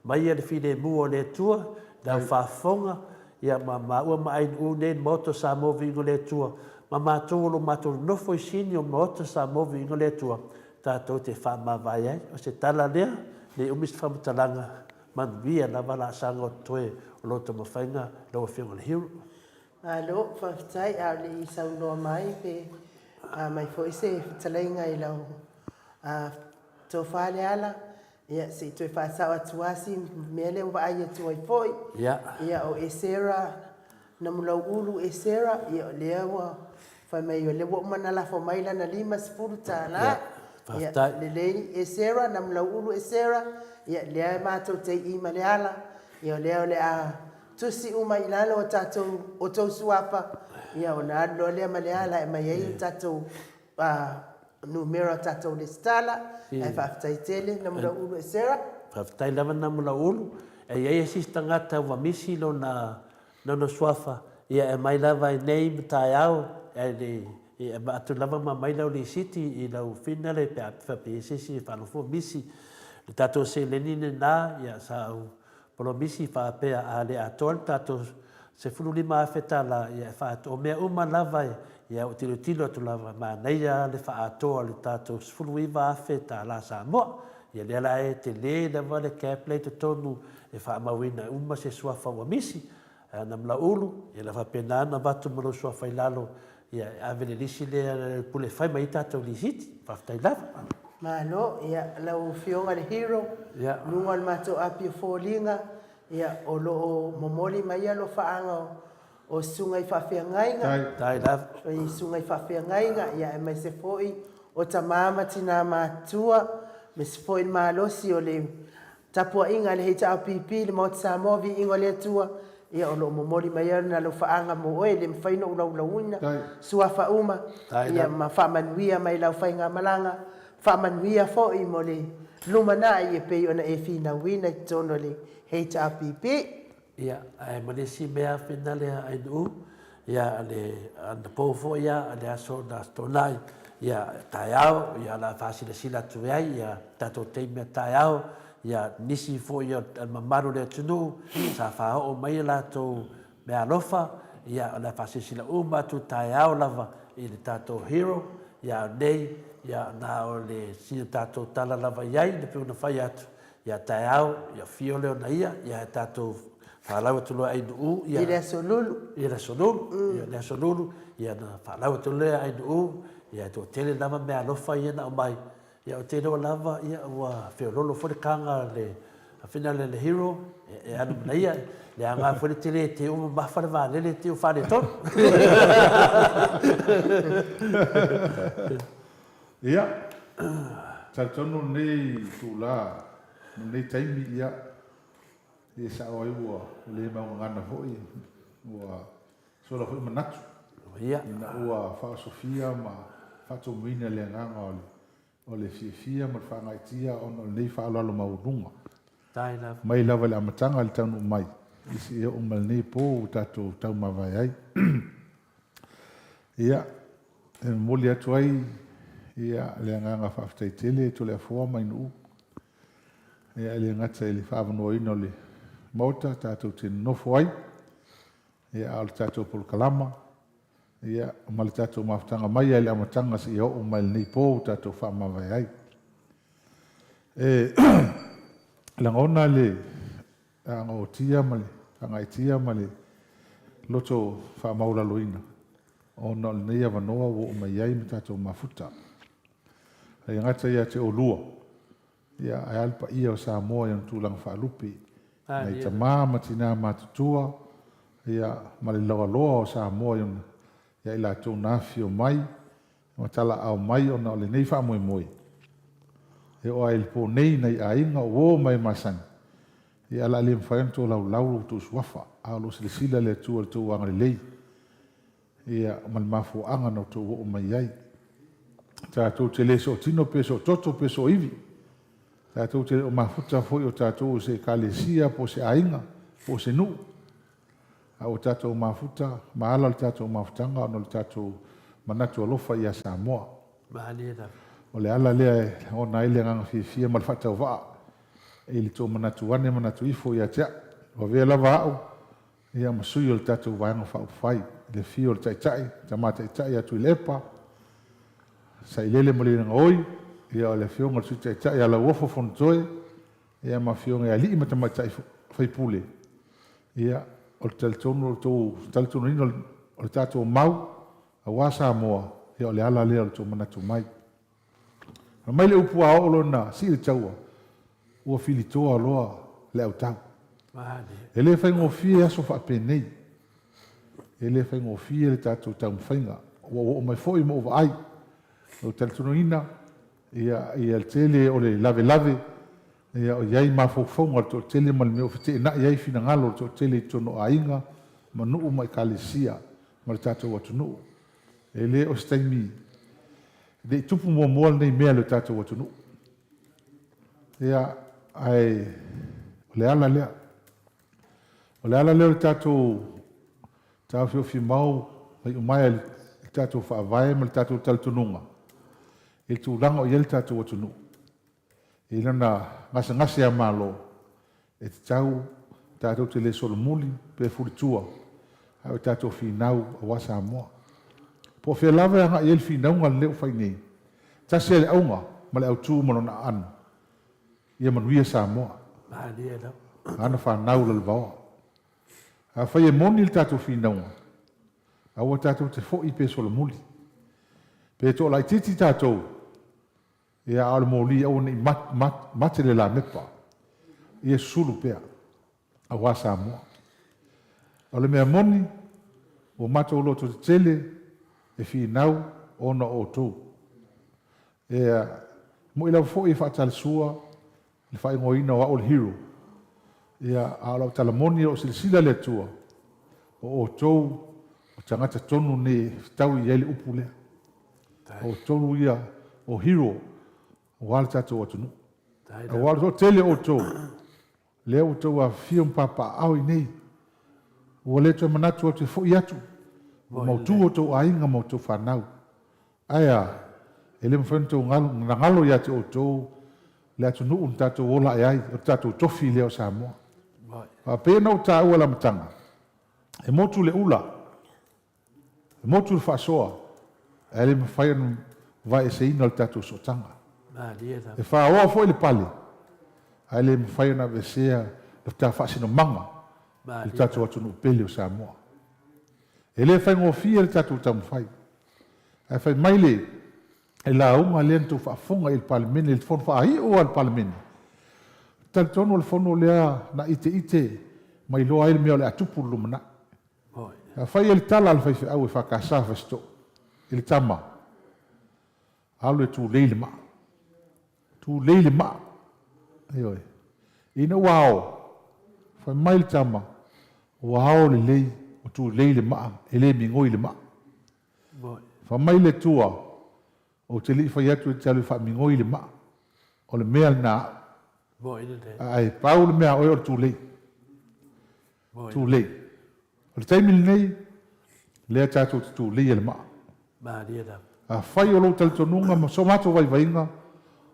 maia le filemu o le Atua i lau faafofoga, ia ma maua ma Ainuu nei le Maota o Samoa Viiga o le Atua, ma matou o lo o matou nonofo i sini o Maota Samoa Viiga o le Atua, tatou te faamavae ai. O se tala lea, ne i umi se faamatalaga, manuia lava laasaga o totoe o lou taumafaiga lau Afioga i le Hero. Malo, faafetai, a o le i saunoa mai pe a mai foi se fetalaiga i lau tofa Leala, ia se i toe faasao atu lava si mea lea ua vaai atu ai foi. Ia o Esera Namulauulu Esera, ia o lea ua fai mai o lea ua uma ona lafo mai lana $50. Ia lelei Esera Namulauulu Esera, ia lea matou te i ma Leala, ia o lea o le a Tusi uma i lalo o tatou outou suafa, ia ona alu loa lea ma le ala e aumai ai o tatou numera o tatou lesitala, ae faafetai tele Namulauulu e Sarah. Faafetai lava Namulauulu, e i ai isi tagata ua misi lona lona suafa, ia e aumai lava i nei ma taeao, ae e avatu lava ma aumai lau lisiti i lau finale pe a faapea e i ai se isi e faalogo ua misi. Le tatou seleni lena, ia sa ou Polomisi faapea a le atoa le tatou 15 afe tala ia e faaatoa. O mea uma lava ia ou tilotilo atu lava manaia le faaatoa o le tatou 19 afe tala Samoa. Ia lea la e tele lava le gap lea i totonu e faamauina uma se suafa ua misi. Ae ana Malaulu, ia la faapena ona avatu ma lou suafa i lalo ia e ave le lisi lea a le pule e fai mai ai tatou lisiti. Faafetai lava. Malo, ia lau afioga le Hero, luga o le matou api o foliga, ia o lo o momoli mai alofaaga o susuga i faafeagaiga, Faafetai lava. susuga i faafeagaiga, ia aemaise foi o tama ma tina matutua, aemaise foi le malosi o le Tapuaiga a le HRPP, le Maota Samoa, Viiga o le Atua, ia o lo o momoli mai ona alofaaga mo oe, e le mafai ona ou laulauina suafa uma, ia ma faamanuia mai lau faigamalaga, faamanuia foi mo le lumanai e pei ona e finauina i totonu o le HRPP. Ia, ae ma le isi mea finale a Ainuu, ia, le anapo foi ia, le aso na Toonai, ia, taeao, ia, o le a faasilasila atu ai, ia, tatou taimi a taeao, ia, nisi foi o le mamalu o le atunuu, sa faaoo mai a latou meaalofa, ia, o le a faasilasila uma atu taeao lava i le tatou hero, ia, a o nei, ia, na o le sina tatou tala lava i ai, e pei ona fai atu, Ia taeao, ia afio lea ona ia, ia e tatou faalau atu loa Ainuu, ia. I le aso Lulu. I le aso Lulu, ia le aso Lulu, ia na faalau atu lea Ainuu, ia e toatele lava meaalofa ia na aumai, ia ou te iloa lava, ia ua feoloolo foi le kaga a le Faafina le le hero e alu ma ia, le aoga foi le tele e te uma mamafa le vaalele te i faaletonu. Ia, talitonu lenei itula ma lenei taimi, ia, e sao ai ua le maugagana foi, ua sola foi manatu, ina ua faaosofia ma faatumuina le agaga o le O le fiafia ma le faagaeetia ona o lenei faaaloalo maualuga. Mai lava i le amataga i le taunuu mai i seia oo mai lenei po ua tatou taumavae ai. Ia, e momoli atu ai ia le agaga faafetai tele Toleafoa ma Ainuu. Ia, e le gata i le faaavanoaina o le Maota tatou te nonofo ai, ia, a o le tatou polokalama, Ia, ma le tatou mafutaga mai lava i le amataga seia oo mai i lenei po ua tatou faamavae ai. E lagona le agaotia ma le faagaeetia ma le loto faamaualaloina ona o lenei avanoa ua oo mai ai ma tatou mafuta. E le gata ia te oulua, Ia, ae a le paia o Samoa i ona tulaga faalupe, nai tama ma tina matutua, ia, ma le loaloa o Samoa i ona, ia i latou na afifio mai ma talaau mai ona o lenei faamoemoe. E oo lava i le po nei nai aiga o uo ma e masani, ia, o le a le mafai ona tolaulau lo outou suafa, a o lo o silasila le Atua i le tou agalelei. Ia, ma le mafuaaga na outou oo mai ai. Tatou te le sootino pe soototo pe sooivi. Tatou te le o mafuta foi o tatou o se ekalesia po o se aiga po o se nuu. A ua tatou mafuta ma ala le tatou mafutaga ona o le tatou manatu alofa ia Samoa. O le ala lea e lagona ai le agaga fiafia ma le faatauvaa i le tou manatu ane manatu ifo ia te au. Ua avea lava au ia ma sui o le tatou Vaega Faaupufai, i le afio o le Taitai, Tama Taitai ia Tuilaepa, Sailele Malielegaoi, ia o le afioga i le Sui Taitai ia Lauofo Fonotoe, ia ma afioga i alii ma tamaitai faipule, ia o le talitonu o le tou talitonuina o le tatou mau aua Samoa, ia o le ala lea o le tou manatu mai. Fai mai le upu a oo loa ina sii le taua, ua filitoa loa le autau. E le faigofie aso faapenei. E le faigofie le tatou taumafaiga. Ua ou oo mai foi ma ou vaai. Ua ou talitonuina ia, ia le tele o le lavelave, ia, o i ai mafaufauga o le toatele ma le mea ua feteenai ai finagalo o le toatele i totonu o aiga ma nuu ma ekalesia ma le tatou atunuu. E le o se taimi ne i tupu muamua lenei mea i le tatou atunuu. Ia, ae o le ala lea. O le ala lea o le tatou taofiofimau ma iumaea i le tatou faavae ma le tatou talitonuga i le tulaga o i ai le tatou atunuu. I lana gasegase a Malo, e tatau tatou te le solomuli pe fulitua, a o tatou finau aua Samoa. Po o fea lava e agai ai le finauga lenei ua fai nei, tasi lava le auga ma le autu ma lona aano, ia manuia Samoa. Ma ana fanau lalovaoa. Afai e moni le tatou finauga, aua tatou te foi pe solomuli. Pe toalaitiiti tatou, Ia, a o le moli, aua ne i mate le lamepa, ia susulu pea, aua Samoa. O le mea moni, ua matou lototetele e finau ona o outou. Ia, mo'i lava foi e faatalasua le faaigoaina o au o le hero. Ia, a o lau tala moni, o lo o silasila le Atua, o outou o tagata tonu nei e fetaui i ai le upu lea. O outou ia o hero aua le tatou atunuu. Aua o le toatele o outou lea ua outou afifio ma papaaao i inei, ua le toe manatu atu e foi atu, ua mautu outou aiga ma outou fanau. Ae a, e le mafai ona outou galo ia te outou le atunuu na tatou ola ae ai, o le tatou tofi lea o Samoa. Faapea ona ou taua i le amataga, e motu le ula, E motu le faasoa, ae le mafai ona vaeeseina le tatou sootaga. E faoa foi le pale, ae le mafai ona aveesea le ta faasinomaga i le tatou atunuu pele o Samoa. E le faigofie le tatou taumafai, ae fai mai le lauga lea na tou faafofoga i le Palemene, le fono faaiu a le Palemene. Talitonu o le fono lea na iteite ma iloa ai le mea o le a tupu i le lumanai. Afai e le tala a le faifeau EFKS Fasitoo i le tama, alu e tulei le maa. Tulei le maa. Ioe. Ina ua ao, fai mai le tama, ua ao lelei, ua tulei le maa, e le migoi le maa. Fai mai le Atua, Ou te le i fai atu e te alu e faamigoi le maa, o le mea lena a au. Ae pau le mea a oe o le tulei. Tulei. O le taimi lenei, lea tatou te tuleia le maa. Afai o lou talitonuga ma so matou vaivaiga,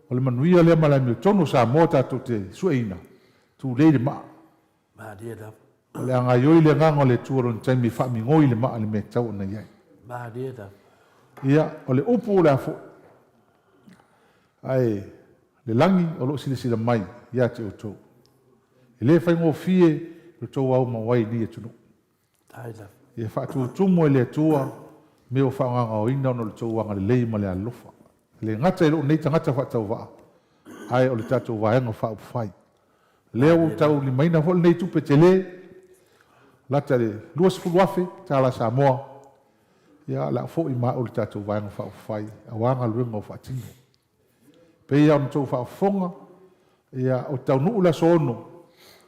o le manuia lea ma le amiotonu o Samoa tatou te sueina, tulei le maa. Malie lava. O le a gaioi le Agaga o le Atua i lona taimi e faamigoi le maa i le mea e tatau ona i ai. Malie lava. Ia, o le upu o le a foi, ae le lagi o lo o silasila mai ia te outou. E le faigofie lo outou aumau ai i lenei atunuu. Ia faatutumu e le Atua mea ua faagaogaoina ona o le tou agalelei ma le alolofa, e le gata i lou nei tagata faatauvaa, ae o le tatou Vaega Faaupufai. O lea ua ou taulimaina foi lenei tupe tele, lata i le $20,000 tala Samoa, ia o le a foi ma au i le tatou Vaega Faaupufai aua galuega ua faatino. Pei lava ona outou faafofoga, ia, ou te taunuu i le aso 6,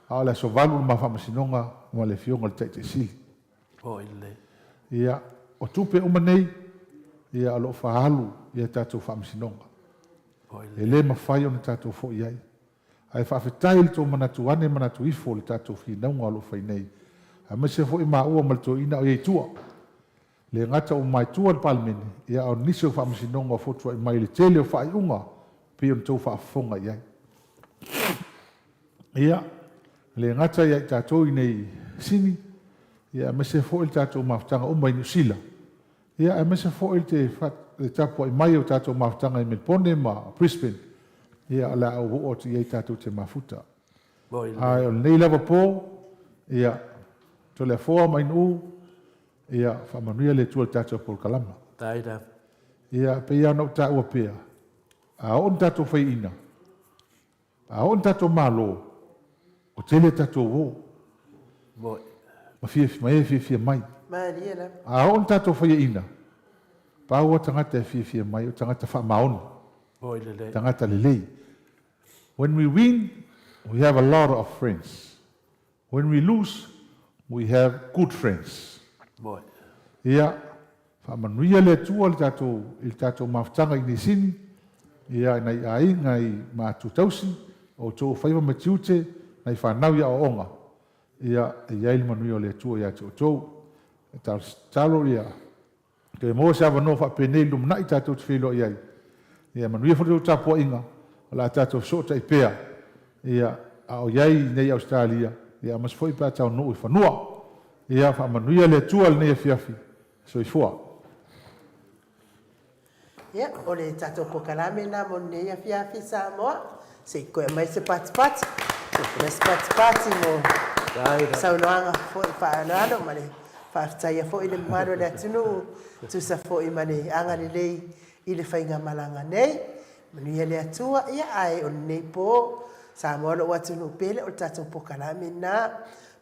a o le aso 8 le ma faamasinoga ma le Afioga i le Taitai Sili. Ia, o tupe uma nei, ia, o lo o faaalu i a tatou faamasinoga. E le mafai ona tatou foi ai. Ae faafetai i le tou manatu ane manatu ifo i le tatou finauga o lo o fai nei, aemaise foi maua ma le toeaina o i ai i tua. Le gata ua maitua le Palemene, ia a o nisi o faamasinoga ua fotuai mai i le tele o faaiuga pei ona outou faafofoga i ai. Ia, le gata ia i tatou i nei Sini, ia aemaise foi le tatou mafutaga uma i Niu Sila, ia aemaise foi le le tapuai mai o tatou mafutaga i Melpone ma Brisbane, ia o le a ou oo atu i ai tatou te mafuta. Ae o lenei lava po, ia, Toleafoa ma Ainuu, Ia faamanuia le Atua i le tatou polokalama. Ia, pei lava ona ou taua pea, a oo ina tatou faiaina, a oo ina tatou malo, ua tele a tatou uo ma fia, ma e fiafia mai. A oo ina tatou faiaina, pau lava tagata e fiafia mai o tagata faamaoni, tagata lelei. When we win, we have a lot of friends. When we lose, we have good friends. Ia, faamanuia le Atua i le tatou, i le tatou mafutaga i Nisini, ia, i nai aiga, i matua tausi, o outou o faiva ma tiute, nai fanau i aoaoga. Ia, e i ai le manuia o le Atua ia te outou. E tatalo ia Toe maua se avanoa faapenei i le lumanai tatou te feiloai ai. Ia manuia foi le tou tapuaiga, o le a tatou fesootai pea, ia, a o i ai i inei i Ausetalia, ia aemaise foi pe a taunuu i fanua. Ia faamanuia le Atua i lenei afiafi. Soifua. Ia, o le tatou polokalame lena mo lenei afiafi Samoa. Se i toe aumai se patipati. Aumai se patipati mo saunoaga foi faaaloalo ma le faafetaia foi le mamalu o le atunuu tusa foi ma le agalelei i le faigamalaga nei. Manuia le Atua, ia ae o lenei po Samoa lou atunuu pele o le tatou polokalame lena.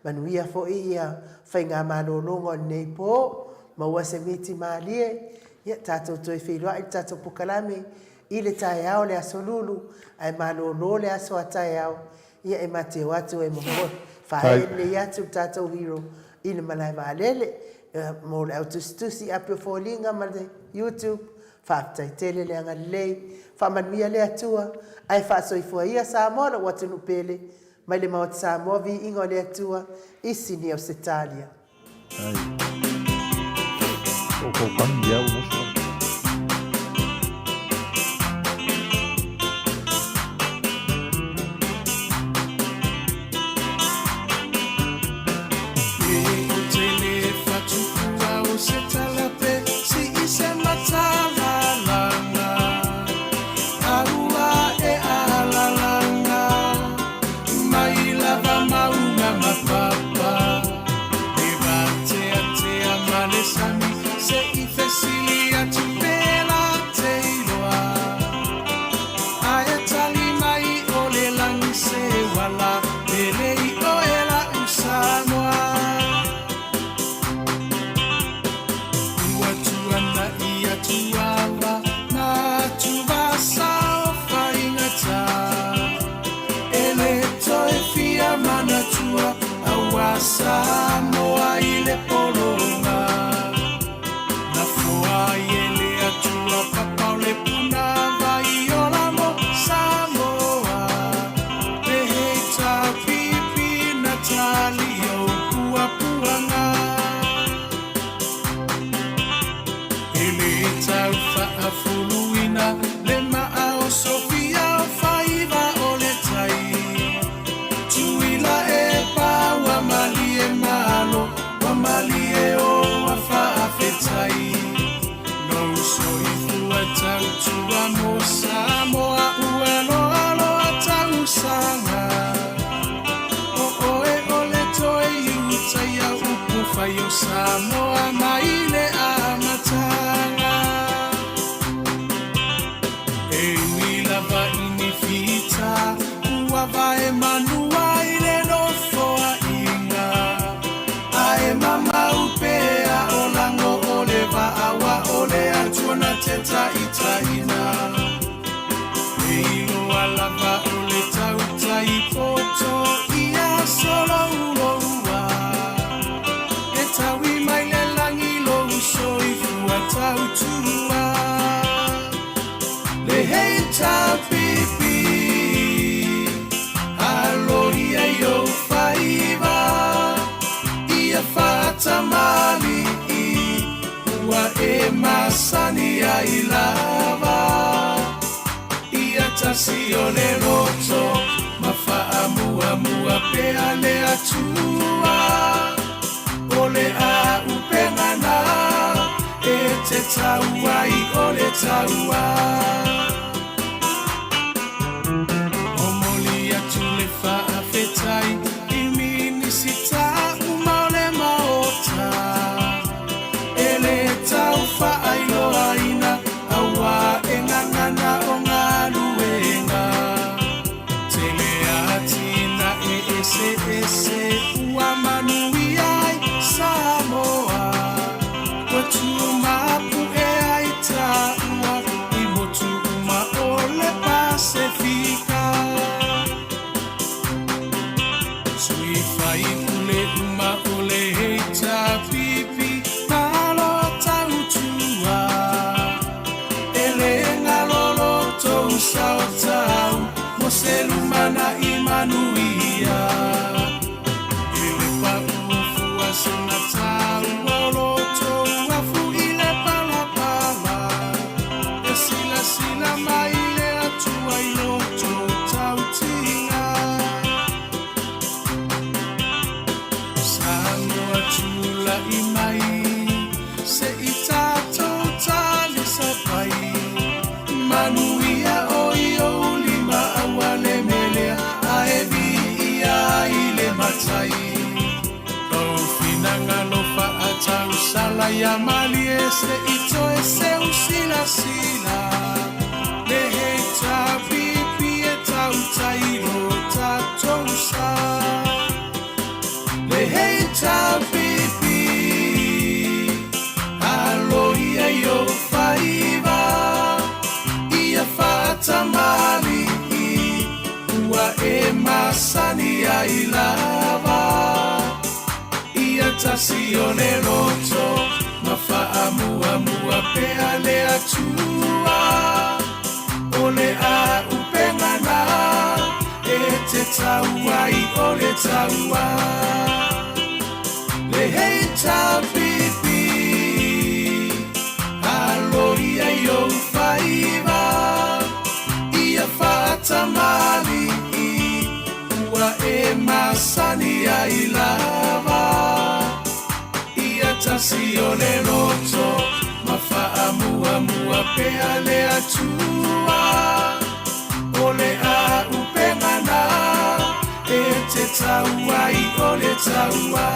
Manuia foi ia faigamalologa o lenei po, maua se miti malie, ia tatou toe feiloai i le tatou polokalame i le taeao le aso Lulu, ae malolo le aso a taeao, ia e mateo atu e momoe faaee lelei atu le tatou hero i le malae vaalele. Mo le au tusitusi api o foliga ma le YouTube, faafetai tele le agalelei, faamanuia le Atua, ae faasoifua ia Samoa lou atunuu pele, mai le Maota Samoa viiga o le Atua i Sini Ausetalia. Ai. O kou tangi au moso. Mai lava mauga ma papa E vateatea ma le sami Se i fesili atu. Atua aua Samoa i le pologa. Na foa ai e le Atua papa o le puna vai ola mo Samoa. Le HRPP na tali ou puapuaga. E le tau faafuluina le maa o Sofia o faiva o le tai. Tuila e pa ua malie malo, ua malie o ua faafetai. Lou soifua tautua mo Samoa ua loaloa tausaga. O oe o le toe iutaia upu fai o Samoa mai le amataga. E ui lava i ni fita ua vae manua i le nofoaiga, ae mamau pea o lago o le vaa wa o le Atua na te taitaiina. E iloa lava o le tautai poto ia solouloua. E taui mai le lagi lou soifua tautua. Le HRPP, aloia i ou faiva, ia faatamalii, ua e masani ai lava. Ia tasi o le loto, ma faamuamua pea le Atua. O le auupega na e te tau ai o le taua. Momoli atu le faafetai i Minisita uma o le Maota. E le tau faailoaina auā e gagana o galuega. Tele atinae eseese ua manuia ai Samoa. Ua tumapu'e ai taua i motu uma o le Pasefika. Sui faipule uma o le HRPP, malo tautua. E le galo lo tou sao tau mo se lumanai manuia. I le paʻu fua segatā ua o lo tou afu i le palapala. E silasila mai le Atua i lo tou tautiga. Samoa tula'i mai se i tatou talisapai. Manuia o i ou lima aua le melea ae viia ai le Matai. Lou finagalo faatausala ia malie se i toe seu silasila. Le HRPP e tautai lo tatou sa. Le HRPP, aloia i ou faiva, ia faatamalii, ua e masani ai lava. Ia tasi o le loto, ma faamuamua pea le Atua. O le auupega na e te tau ai o le taua. Le HRPP, aloia i ou faiva, ia faatamalii, ua e masani ai lava. Ia tasi o le loto, ma faamuamua pea le Atua. O le auupega na e te tau ai o le taua.